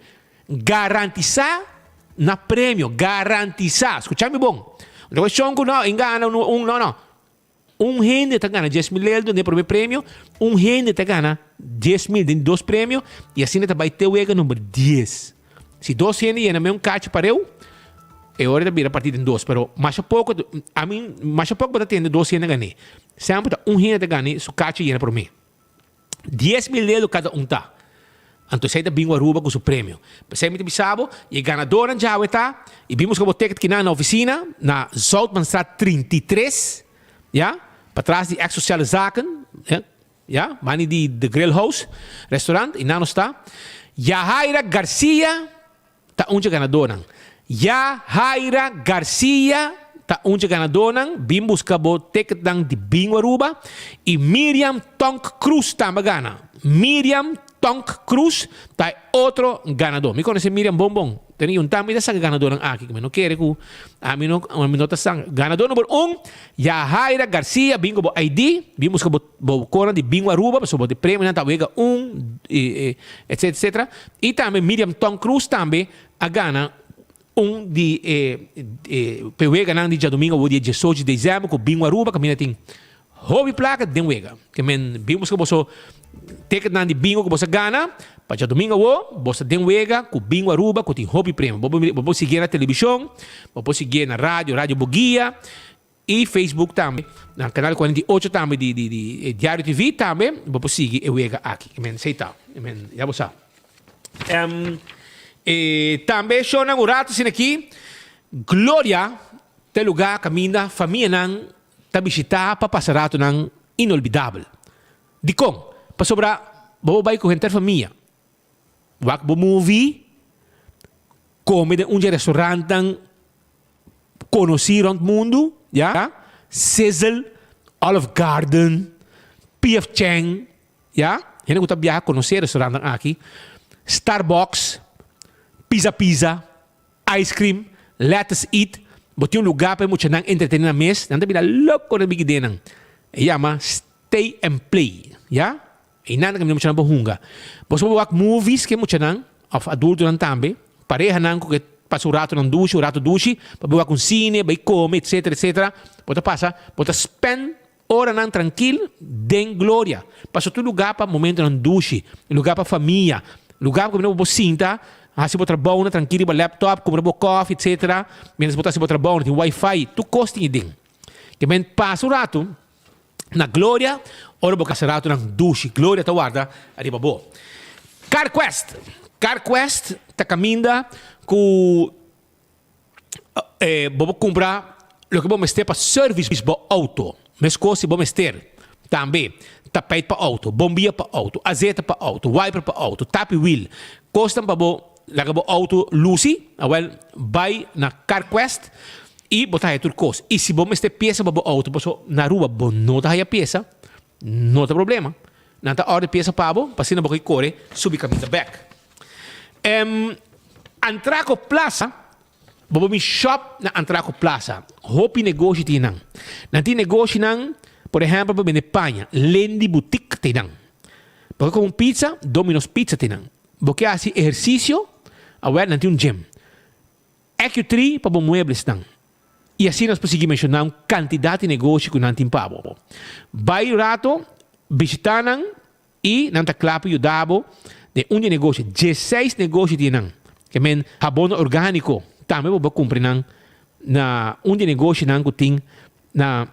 garantisá na premio, garantisá, skucha mi bon. No ta kueshon ku no, e gana un un no no. Un hende ta gana 10,000 eldo den e prome premio, un hende ta gana 10,000 den dos premio y asina ta bay te wega number dies. Si dos hende yena me un kachi pareu, e ora ta bira parti den dos, pero masha poco, I mean, masha poco bo ta tende dos hende gane. Semper ta un hende ta gane su kachi yena prome. 10,000 eldo kada un ta. Anto esei ta bin Aruba ku su premio. P'esei mi ta bisa bo, i e ganadornan djawe ta, i bin buska bo ticket kinan na ofisina na Zoutmanstraat 33, ya, patras di ex Sociale Zaken, ya, ya, bani di The Grill House restaurant, i nan nos ta. Yahaira Garcia ta un dje ganadornan. Yahaira Garcia ta un dje ganadornan, bin buska bo ticketnan di Bingo Aruba. I Miriam Tonk Cruz tambe a gana. Miriam Tonk Cruz ta e otro ganador. Mi konosé Miriam bon bon. Tene un tambe ta saka ganadornan aki ku mi no kere ku ami no ami no ta saka. Ganador number un, Yahaira Garcia, bin ku bo ID, bin buska bo bo kona di Bingo Aruba pasobra bo di premionan ta wega un i etcetera etcetera. I tambe Miriam Tonk Cruz tambe a gana un di e e pe weganan di djadumingu awo dia diesocho di december ku Bingo Aruba kaminda tin hopi plaka den wega. Ke men bin buska boso ticketnan di bingo ku boso a gana pa djadumingu awo boso ta den wega ku Bingo Aruba ku tin hopi premio. Bo bo por siguié na televishon, bo por siguié na radio, Radio Boguia i Facebook tambe, na kanal 48 tambe di di di Diario TV tambe bo por sigui e wega aki. Ke men esei ta. Ke men ya bo sa. E tambe shownan un rato asina aki Gloria ta e luga kaminda famianan ta bishitá pa pasa ratonan inolvidabel. Dikon? Pasobra bo por bai ku henter famia, wak bo movie, kome den un dje restaurantnan konosí rònt mundu, ya, Sizzle, Olive Garden, PF Chang, ya, hende ku ta biaha konosé e restaurantnan aki, Starbucks, Pizza Pizza. Ice cream, let us eat, bo tin un lugá pa e muchanan entretené nan mes, nan ta bira loko na bikidenan. E yama stay and play, ya. Einan ta kaminda muchanan por hunga. Boso por wak movies ku e muchanan, òf adultonan tambe, parehanan ku ke pasa un ratonan dushi, un rato dushi, pa bai wak un sine, bai kome, etcetera, etcetera. Bo ta pasa, bo ta spend oranan trankil den gloria. Pasobra tur lugá pa momentonan dushi, lugá pa famia, lugá ku bo por sinta, hasi bo trabounan trankil riba laptop, kumpra bo kòfi, etcetera, mientras bo ta hasi bo trabounan, tin wifi, tur kos tin aden. Ke men pasa un ratu. Na Gloria, ora bo kasa ratonan dushi, Gloria ta warda ariba bo. CarQuest, CarQuest ta kaminda ku bo por kumpra loke bo mester pa service bo outo. Meskos si bo mester tambe tapijt pa outo, bombia pa outo, azeta pa outo, wiper pa outo, tapi wiel, kosnan pa bo laga bo outo lusi, awel bai na CarQuest I bo ta haya tur kos. I si bo mester piesa pa bo outo, paso na Aruba bo no ta haya piesa, no ta problema. Nan ta order piesa pa bo, pa asina bo ke kore subi kaminda bek. Em, Antraco Plaza, bo por bin shop na Antraco Plaza. Hopi negoshi tin nan. Nan tin negoshinan, por ehempel, pa bende paña, Lendi Boutique tin nan. Bo ke kome un pizza, Domino's Pizza tin nan. Bo ke hasi ehersisio, awel nan tin un gym. Ecu-tree pa bo mueblesnan. I asina nos por sigui menshoná un kantidat di negoshi ku nan tin pa bo. Bai un rato, bishitá nan i nan ta kla pa yuda bo den un di e negoshi. Diesseis negoshi tin nan. Ke men habon orgániko tambe bo por kumpra nan na un di e negoshinan ku tin na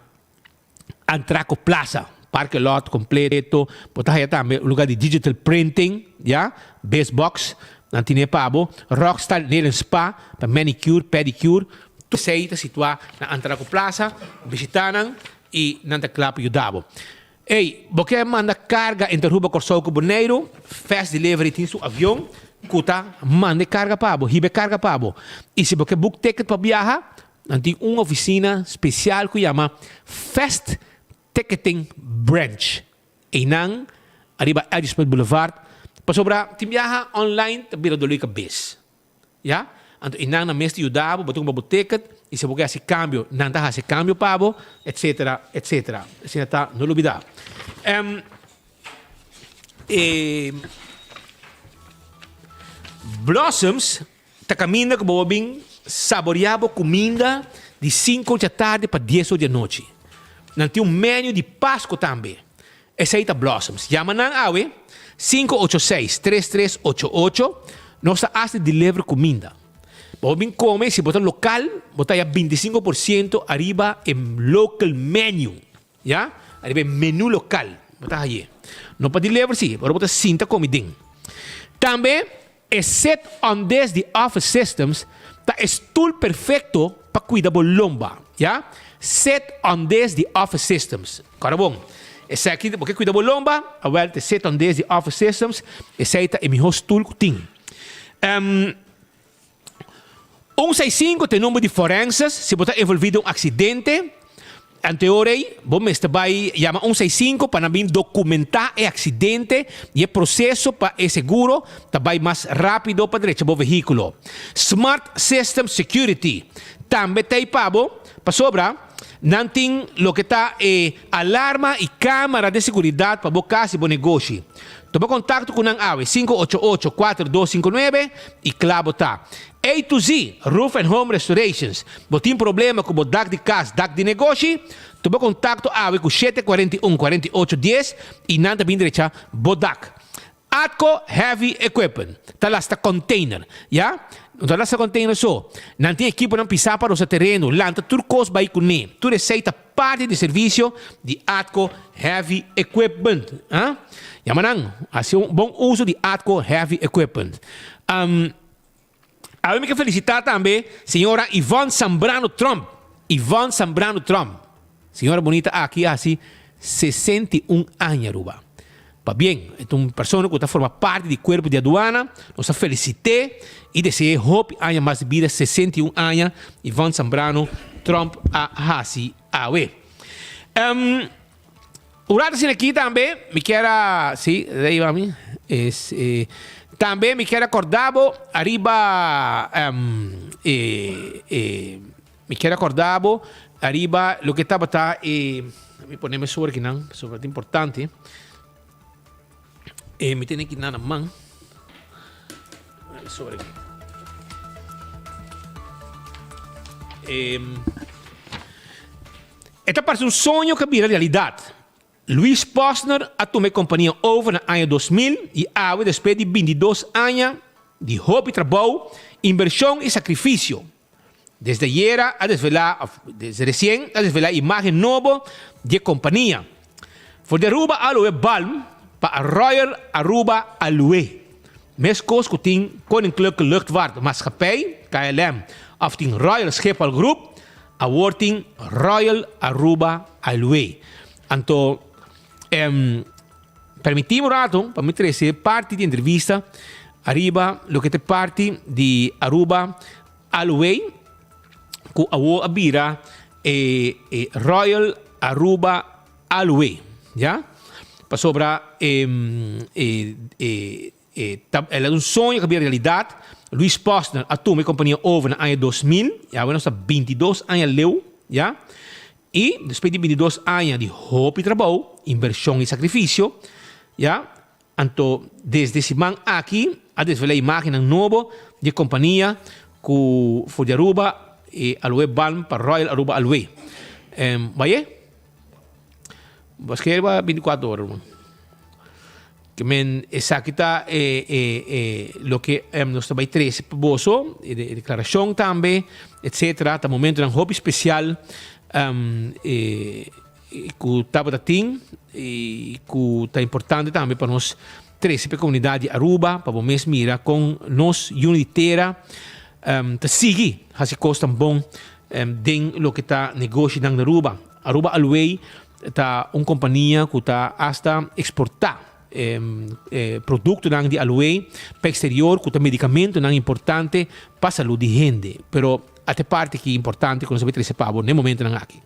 Antraco Plaza, parke lot completo, bo ta haya tambe un lugar di digital printing, ya, Bizbox, nan tine pa bo, Rockstar Nail and Spa, pa manicure, pedicure, tur esey ta situa na Antraco Plaza, bishita nan y nan ta kla pa yuda bo. Ey, bo ke manda carga entre Aruba, Corsou cu Boneiru, Fast Delivery tin su avion cu ta manda e carga pa bo, hiba e carga pa bo. Y si bo ke book ticket pa biaha, Nan tin un oficina special cu yama Fast Ticketing Branch. Eynan ariba Edgewood Boulevard pasobra tin biaha online ta bira dolor cabes. Ya? Anto eynan nan mes ta yuda bo, bo ta cumpra bo ticket y si bo ke haci cambio nan ta haci cambio pa bo, etcetera, etcetera. Asina ta, no lubida. Em, e Blossoms Ta kaminda ku bo bin saboreá bo kuminda di sinku or djatardi pa dies or di anochi. Nan tin un menu di Pasko tambe. Esei ta Blossoms. Yama nan awe, 586 3388. Nos ta hasi deliver kuminda. Bo bin kome, si bo ta lokal, bo ta haya bintisinko por siento ariba e local menu. Ya, ariba e menu lokal bo ta haye. No pa deliver si, ora bo ta sinta kome den. Tambe E set on desk di Office Systems ta e stoel perfecto pa cuida bo lomba, ya. Set on desk di Office Systems. Cora bon. Esaki, bo ke cuida bo lomba? Awel, ta e set on desk di Office Systems. Esey ta e miho stoel cu tin. Um, 165 ta e number di forenses si bo ta envolvi den un accidente. Anteor ei, bo mester bai yama 165 pa nan bin documentá e accidente y e proceso pa e seguro ta bai mas rápido pa drecha bo vehículo. Smart System Security tambe ta ei pa bo pasobra nan tin loke ta e alarma y cámara de seguridad pa bo cas y bo negoshi. Tuma contacto cu nan awe, 588 4259 y cla bo ta. A to Z, Roof and Home Restorations. Bo tin problema cu bo dak di cas, dak di negoshi? Tuma contacto awe cu 741 48 dies y nan ta bin drecha bo dak. Atco Heavy Equipment ta lasta container, ya. No ta lasta container so. Nan tin ekiponan pisa pa rosa tereno, lanta tur cos bay cune. Tur esey ta parti di servicio di Atco Heavy Equipment. Ha? Yama nan, haci un bon uso di Atco Heavy Equipment. Um. Awe mi ke felisitá tambe señora Yvonne Zambrano Tromp. Yvonne Zambrano Tromp. Señora bonita aki a hasi 61 aña Aruba. Pabien, e ta un persona ku ta forma parti di kuerpo di aduana. Nos ta felisit'é i dese'é hopi aña mas di bida, 61 aña Yvonne Zambrano Tromp a hasi awe. Um, Un rato asina aki tambe mi kier a, si, rei mami, es, eh, tambe mi kier a corda bo ariba, um, eh, eh, mi kier a corda bo ariba loke tabata e, mi pone mi sobre kinan, pasobra ta importante. Eh, mi tene kinan na man. Sobre aki. Eh, E ta parse un soño ku a bira realidat. Luis Posner a tuma e kompania over na aña 2000 i awe despues di bintidos aña di hopi trabou, inbershon i sakrifisio, desde ayera a desvelá òf desde resien a desvelá imágen nobo di e kompania. For di Aruba Aloe Balm pa Royal Aruba Aloe. Meskos ku tin Koninklijke Luchtvaart Maatschappij, KLM, òf tin Royal Schiphol Groep, awor tin Royal Aruba Aloe. Anto, em, permití mi un rato pa mi trese parti di entrevista ariba loke ta e parti di Aruba Aloe ku awor a bira e e Royal Aruba Aloe, ya. Pasobra e e e e ta el a un soño ku a bira realidat. Luis Posner a tuma e kompania over na aña 2000, i awe nos ta bintidos aña leu, ya. I despues di bintidos aña di hopi trabou, invershon i sakrifisio, ya, anto desde siman aki a desvelá imágennan nobo di e kompania ku for di Aruba e Aloe Balm pa Royal Aruba Aloe. Baye? Bo sker riba binticuatro ora ruman. Ke men esaki ta e e e loke nos ta bai trese pa boso, e deklarashon tambe, etcetera. Ta momentonan hopi spesial e ku tabata tin i ku ta importante tambe pa nos trese pa e komunidat di Aruba, pa bo mes mira kon nos yunan di tera ta sigui hasi kos tan bon den loke ta negoshinan na Aruba. Aruba Alway ta un kompania ku ta asta eksportá produktonan di Alway pa eksterior ku ta medikamentonan importante pa salud di hende. Pero ata e parti ki importante ku nos a bai trese pa bo na e momentonan aki.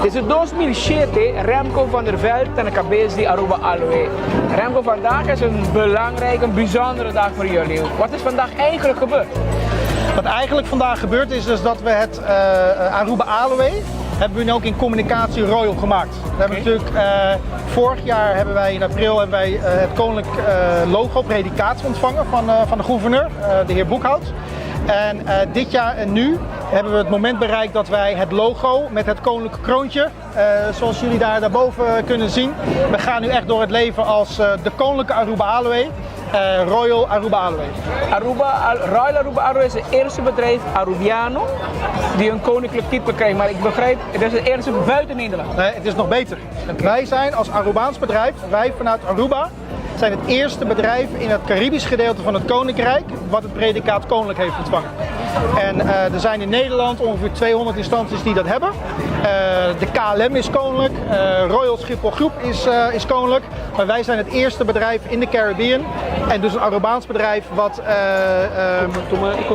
Desde 2007 Remco van der Veld ta na kabes di Aruba Aloe. Remco, vandaag is een belangrijke, een bijzondere dag voor jullie. Wat is vandaag eigenlijk gebeurd? Wat eigenlijk vandaag gebeurd is, is dat we het uh, Aruba Aloe hebben we nu ook in communicatie royal gemaakt. We hebben natuurlijk, uh, vorig jaar hebben wij in april hebben wij, uh, het koninklijk logo predicaat ontvangen van, van de gouverneur, de heer Boekhout. En dit jaar en nu hebben we het moment bereikt dat wij het logo met het koninklijke kroontje, zoals jullie daar daarboven kunnen zien. We gaan nu echt door het leven als de koninklijke Aruba Aloe. Royal Aruba Aloe. Aruba, Royal Aruba Aloe is het eerste bedrijf Arubiano die een koninklijk titel krijgt. Maar ik begrijp, het is het eerste buiten Nederland. Nee, het is nog beter. Wij zijn als Arubaans bedrijf, wij vanuit Aruba, zijn het eerste bedrijf in het Caribisch gedeelte van het Koninkrijk wat het predicaat koninklijk heeft ontvangen. En uh, er zijn in Nederland ongeveer 200 instanties die dat hebben. Uh, de KLM is koninklijk, uh, Royal Schiphol Groep is, is koninklijk. Maar wij zijn het eerste bedrijf in de Caribbean en dus een Arubaans bedrijf wat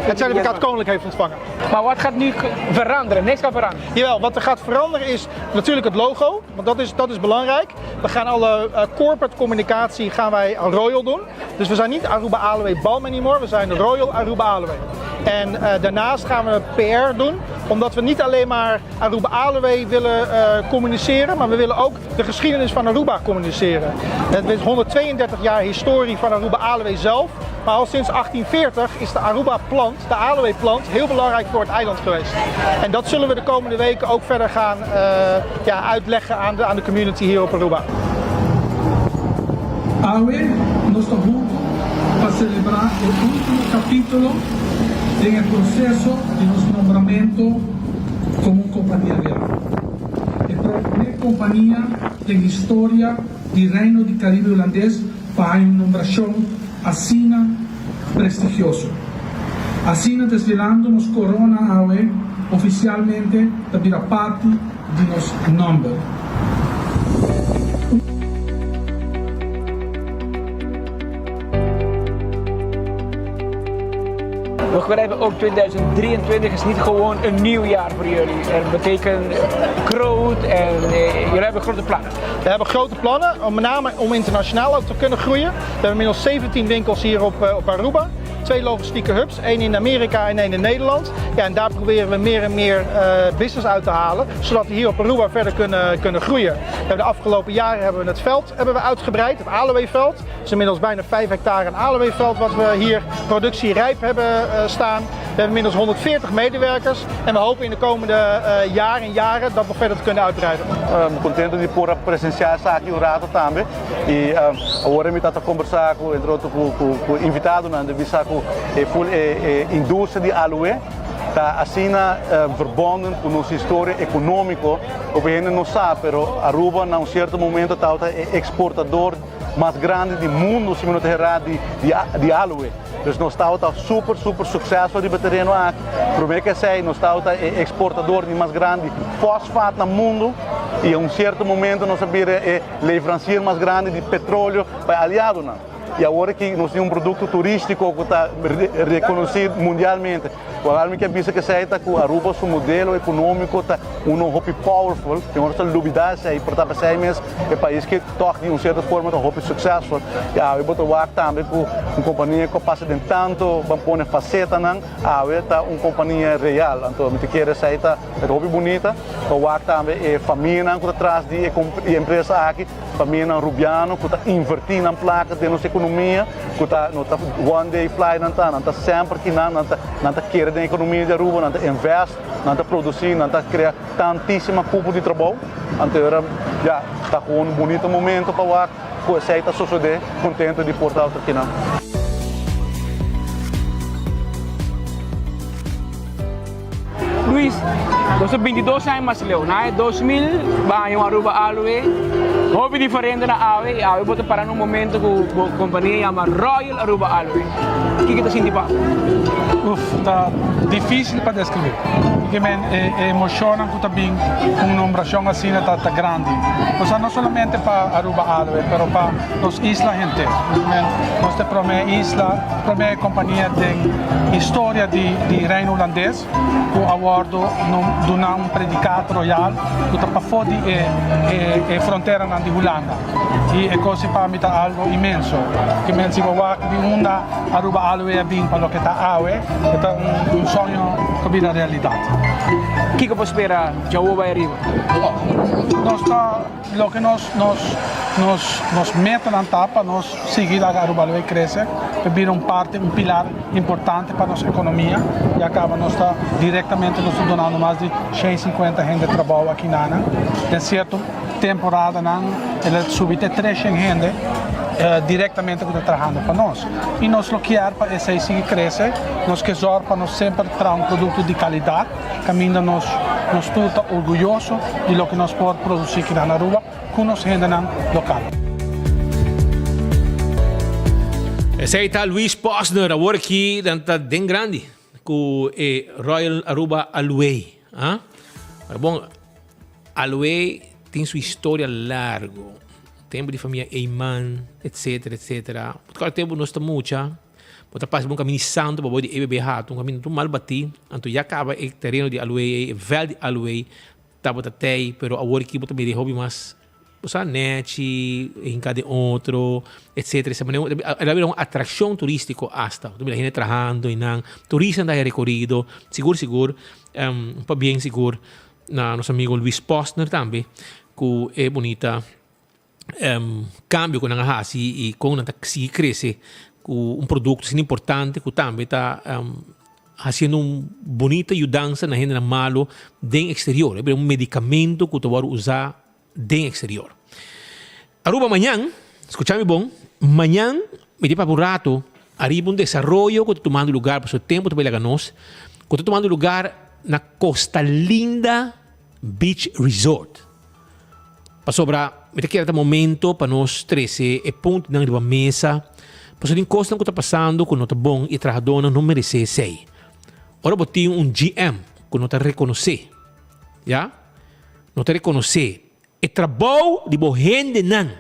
het certificaat koninklijk heeft ontvangen. Maar wat gaat nu veranderen? Niks gaat veranderen. Jawel, wat er gaat veranderen is natuurlijk het logo, want dat is, dat is belangrijk. We gaan alle uh, corporate communicatie gaan wij Royal doen. Dus we zijn niet Aruba Aloe Balm anymore, we zijn Royal Aruba Aloe. En uh, daarnaast gaan we PR doen, omdat we niet alleen maar Aruba Aloe willen uh, communiceren, maar we willen ook de geschiedenis van Aruba communiceren. Het is 132 jaar historie van Aruba Aloe zelf. Maar al sinds 1840 is de Aruba-plant, de aloe-plant, heel belangrijk voor het eiland geweest. En dat zullen we de komende weken ook verder gaan uh, ja, uitleggen aan de, aan de community hier op Aruba. Awe nos ta hunto pa celebra e ultimo capitulo den e proceso di nos nombramento como un compania real. E prome compania den historia di Reino di Caribe Hulandes pa haña un nombrashon asina prestigioso. Asina desvelando nos korona awe ofisialmente ta bira parti di nos nòmber. We begrijpen ook 2023 is niet gewoon een nieuw jaar voor jullie. Het betekent groot en jullie hebben grote plannen. We hebben grote plannen, om met name om internationaal ook te kunnen groeien. We hebben inmiddels 17 winkels hier op, eh, op Aruba. Twee logistieke hubs, één in Amerika en één in Nederland. Ja, en daar proberen we meer en meer uh, business uit te halen, zodat we hier op Aruba verder kunnen, kunnen groeien. We hebben de afgelopen jaren hebben we het veld hebben we uitgebreid, het aloe-veld. Het is inmiddels bijna 5 hectare een aloe-veld wat we hier productierijp hebben uh, staan. We hebben inmiddels 140 medewerkers en we hopen in de komende uh, jaren en jaren dat nog verder te kunnen uitbreiden. Um, contento di por presencia esaki un rato tambe y um, awor mi ta combersa cu entre otro cu, cu, cu invitadonan di bisa cu ku e full e industria di aloe ta asina verbonden ku nos historia ekonómiko. Hopi hende no sa, pero Aruba na un sierto momento tabata e eksportador mas grandi di mundu, si mi no ta herá, di di aloe. Dus nos tabata super super successful riba e tereno aki. Promé ku esei nos tabata e eksportador di mas grandi fosfaat na mundu i a un sierto momento nos a bira e leverancier mas grandi di petroleo pa e aliadonan. I awor aki nos tin un produkto turístiko ku ta rekonosí mundialmente. Wal mi ke bisa ku esei ta ku Aruba su modelo ekonómiko ta uno hopi powerful, tin ora ta lubidá esei, pero ta p'esei mes e pais ke tòg di un sierto forma ta hopi successful. I awe bo ta wak tambe ku un kompania ku a pasa den tanto ban pone fasetanan, awe ta un kompania real. Anto mi ta kere esei ta hopi bunita pa wak tambe e famianan ku ta tras di e empresa aki. Famianan Rubiano ku ta invertí nan plaka den nos ekonomia, ku ta no ta one day fly nan ta, nan ta semper kinan, nan ta nan ta kere den ekonomia di Aruba, nan ta invest, nan ta produsí, nan ta krea tantísima kupo di trabou. Anto era ya ta gewoon un bunito momento pa wak ku esei ta sosodé, kontento di por ta kinan. Luis, nos ta 22 aña mas leu. Na aña 2000 ba haña un Aruba Aloe hopi diferente na awe y awe bo ta para na un momento cu bo compania yama Royal Aruba Aloe. Kiko ta sinti pa? Uf, ta dificil pa describi. Ke men e emocionnan cu ta bin cu un nombracion asina ta ta grandi. Osea no solamente pa Aruba Aloe pero pa nos isla henter. Men nos ta e prome isla, prome compania den historia di di Reino Hulandes ku a wòrdu duna un predikat royal ku ta pafó di e e fronteranan di Hulanda. I e kos ei pa mi ta algo inmenso. Ke men si bo wak di unda Aruba Aloe a bin pa loke ta awe, e ta un soño ku bira realidat. Kiko bo spera djawo bai ariba? Nos ta. Loke nos nos nos nos metanan ta pa nos sigui laga Aruba lo e crece, pa bira un parte, un pilar importante pa nos economia. Ya caba nos ta directamente nos ta dunando mas di 150 hende trabou aki nanan. Den cierto temporadanan el a subi te 300 hende directamente cu ta trahando pa nos. Y nos lo kier pa esey sigui crece, nos ke zorg pa nos semper traha un producto di calidad. Kaminda nos nos tur ta orguyoso di loke nos por produsí kinan na Aruba ku nos hendenan lokal. Esei ta Luis Posner awor aki nan ta den grandi ku e Royal Aruba Aloe. Ah? Pero bon, Aloe tin su historia largo. Tempo di famia Eyman, etcetera, etcetera. Por tempo nos ta mucha. Bo ta pasa por un kaminda di santu pa bo di EBB Hato, un kaminda tur mal batí, anto ya kaba e tereno di Aloe ei, e vèlt di Aloe tabata tei, pero awor aki bo ta mira e hopi mas, bo sa, nèchi, e hinká den otro, etsetera. Esei manera el a bira un atrakshon turístiko asta. Bo ta mira hende trahando einan, turistanan ta haña rekorido, sigur sigur pabien sigur na nos amigo Luis Posner tambe ku e bunita. Cambio cu nan a haci y con nan ta sigui crece cu un producto asina importante cu tambe ta haciendo un bunita yudansa na hendenan malo den exterior. E bira un medicamento cu ta worde usa den exterior. Aruba mañan, scucha mi bon, mañan mi ta papia un rato ariba un desaroyo cu ta tumando lugar, pasobra tempo ta bay laga nos, cu ta tumando lugar na Costa Linda Beach Resort. Pasobra mi ta kere ta momento pa nos trese e puntonan riba mesa, pasobra tin kosnan ku ta pasando ku no ta bon i e trahadónan no meresé esei. Ora bo tin un GM ku no ta rekonosé, ya, no ta rekonosé e trabou di bo hendenan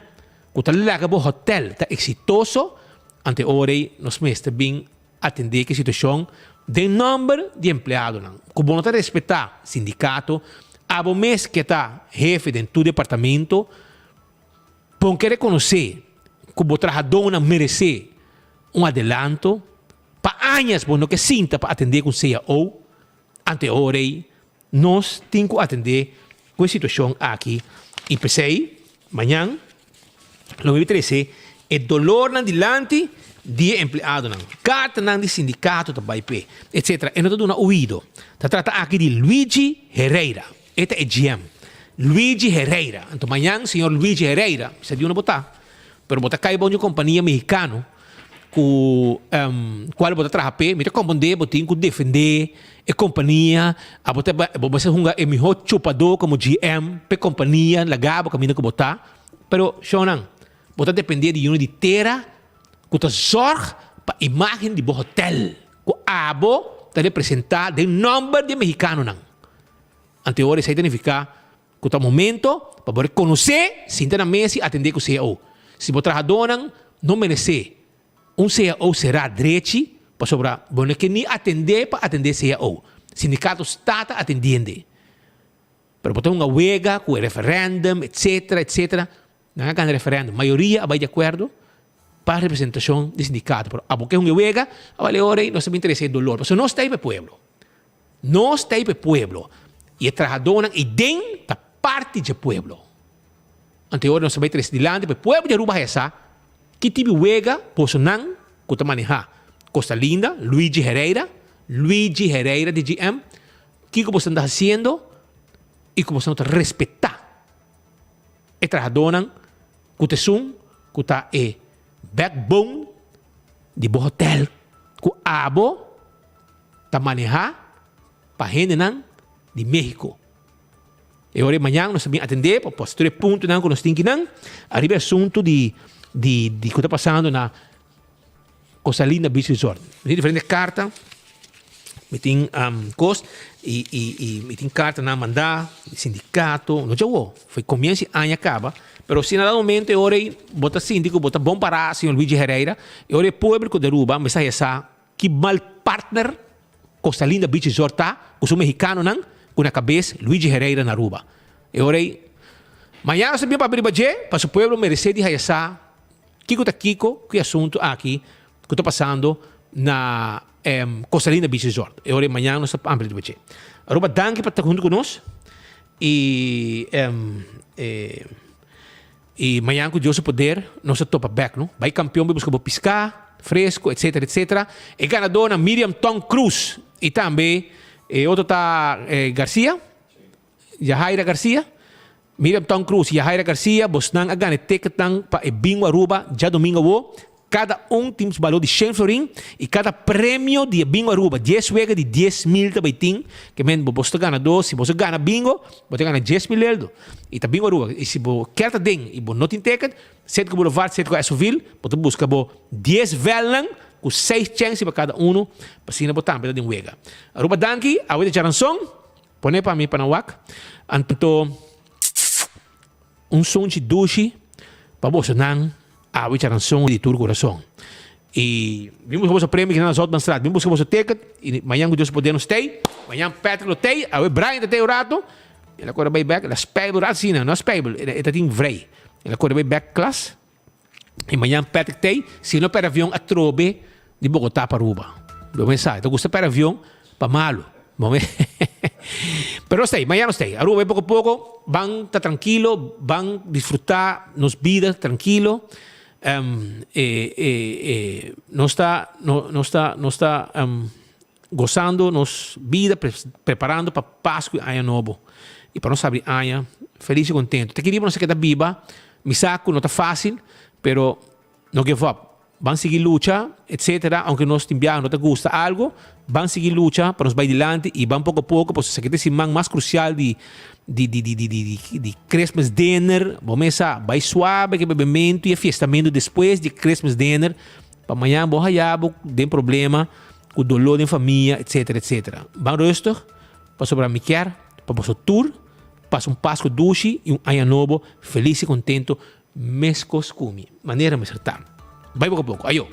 ku ta laga bo hotèl ta eksitoso, ante ora ei nos mester bin Atendé ku e situashon den nòmber di empleadonan. Ku bo no ta respetá sindikato, abo mes ke ta hefe den tur departamento, bon ke rekonosé ku bo trahadónan meresé un adelanto. Pa añas bo no ke sinta pa atendé ku un cao, ante ora ei Nos tin cu atende cu e situacion aki y p'esey mañan lo mi trece e dolornan dilanti di e empleadonan, cartanan di sindicato ta bay p'e, etc. E no ta duna oido. Ta trata aki di Luigi Herreira, e ta e GM. Luigi Herreira. Anto mañan señor Luigi Herreira, mi sa di unda bo ta, pero bo ta cay bou di un compania mexicano. ku kual bo ta traha p'e, mi ta komprondé bo tin ku defendé e kompania, abo ta bo mester hunga e mihó chupadó komo GM p'e kompania laga bo kaminda ku bo ta, pero shownan bo ta dependé di unu di tera ku ta zòrg pa imágen di bo hotèl ku abo ta representá den nòmber di e mehikanonan. Anto e ora esei ta nifiká Ku ta momento pa bo rekonosé, sinta na mesa i atendé ku cao. Si bo trahadónan no meresé un cao será drechi pasobra bo no ke ni atendé pa atendé cao. Sindikato sta ta atendiende. Pero bo ta hunga wega ku e referèndum etsetera etsetera. Nan a gana referèndum. Mayoria a bai di akuerdo pa representashon di sindikato. Pero abo ke hunga e wega a bali ora ei nos ta bin trese e dolor pasobra nos ta ei pa e pueblo. Nos ta ei pa e pueblo i e trahadónan ei den ta parti dje pueblo. Anto e ora nos ta bai trese dilanti pa e pueblo di Aruba haya sa ki tipi wega bosonan ku ta manehá Costa Linda, Luigi Herreira, Luigi Herreira di GM, kiko bosonan ta hasiendo i ku bosonan ta respetá e trahadónan ku ta esun ku ta e backbone di bo hotel ku abo ta manehá pa hendenan di México. E ora e mañan nos ta bin atendé pa pos tur e puntonan ku nos tin kinan ariba e asuntu di di di ku ta pasando na Costa Linda Beach Resort. Mi tin diferente karta, mi tin kos i i i mi tin kartanan mandá di sindikato, no djawo, foi komienso di aña kaba, pero si na dado momento e ora ei bo ta sinti ku bo ta bon pará, señor Luigi Herreira, e ora e pueblo di Aruba mester haya sa Ki mal partner Costa Linda Beach Resort ta ku su mexicanonan ku na kabes Luigi Herreira na Aruba. E ora ei, mañana nos ta bin papia riba dje, pa su pueblo merece di haya sa kiko ta kiko ku e asunto aki ku ta pasando na Costa Linda Beach Resort. E ora ei mañana nos ta amplia riba dje. Aruba danki pa ta hunto ku nos i I mañan ku Dios su poder nos ta topa bek no. Bai kampion bai buska bo piská fresku etsetera etsetera. E ganadónan Miriam Tong Cruz i tambe e otro ta Garcia, Yahaira Garcia. Miriam Tong Cruz i Yahaira Garcia bosnan a gana e ticketnan pa e bingo Aruba djadomingo awo. Kada un tin su balor di shen florin i kada premio di e bingo Aruba, dies wega di 10,000 ta bai tin, ke men bo bos ta ganadó, si boso gana bingo, bo ta gana 10,000 eldo. I ta bingo Aruba. I si bo kier ta den i bo no tin ticket, Cedrico Boulevard, Cedrico Esovil, bo ta buska bo dies vèlnan ku seis chèns riba kada unu, pa asina bo tambe ta den wega. Aruba danki, awe ta djaranson, pone pa mi pa nan wak. Anto un sunchi dushi pa bosonan. Awe charanson di tur kurason. I bin buska boso premio kinan na Zoutmanstraat. Bin buska boso ticket i mañan ku Dios poder nos tei. Mañan Patrick lo tei, awe Brian ta tei un rato. El a kore bai bek, el a spijbel un rato asina, no a spijbel, e ta tin vrij. El a kore bai bek klas i mañan Patrick tei, si no perde avion atrobe di Bogotá pa Aruba. Bo mesa, e ta gusta perde avion pa malo. Bo me Pero nos ta ei, mañana nos ta ei. Aruba bai poko poko, ban ta trankilo, ban disfrutá nos bida trankilo. E, e, e, nos ta, no, nos ta, nos ta gosando nos bida, preparando pa Pasku i Aña Nobo. I pa nos habri aña felis i kontentu. Te ki riba nos a keda biba, mi sa ku no ta fásil, pero no give up. Ban sigui lucha, etcetera, aunke nos tin biaha no ta gusta algo, ban sigui lucha pa nos bai dilanti y ban poco a poco, pasobra esaki ta e siman mas crucial di di di di di di di Christmas dinner, bo mes sa, bai suave ke bebemento y e fiestamento despues di Christmas dinner, pa mañan bo haya bo den problema cu dolor den famia, etcetera, etcetera. Ban rustig, pasobra mi kier pa boso tur pasa un Pascu dushi y un Aña Nobo feliz y contento. Meskos ku mi. Manera mester ta. Bai poko poko. Ayo.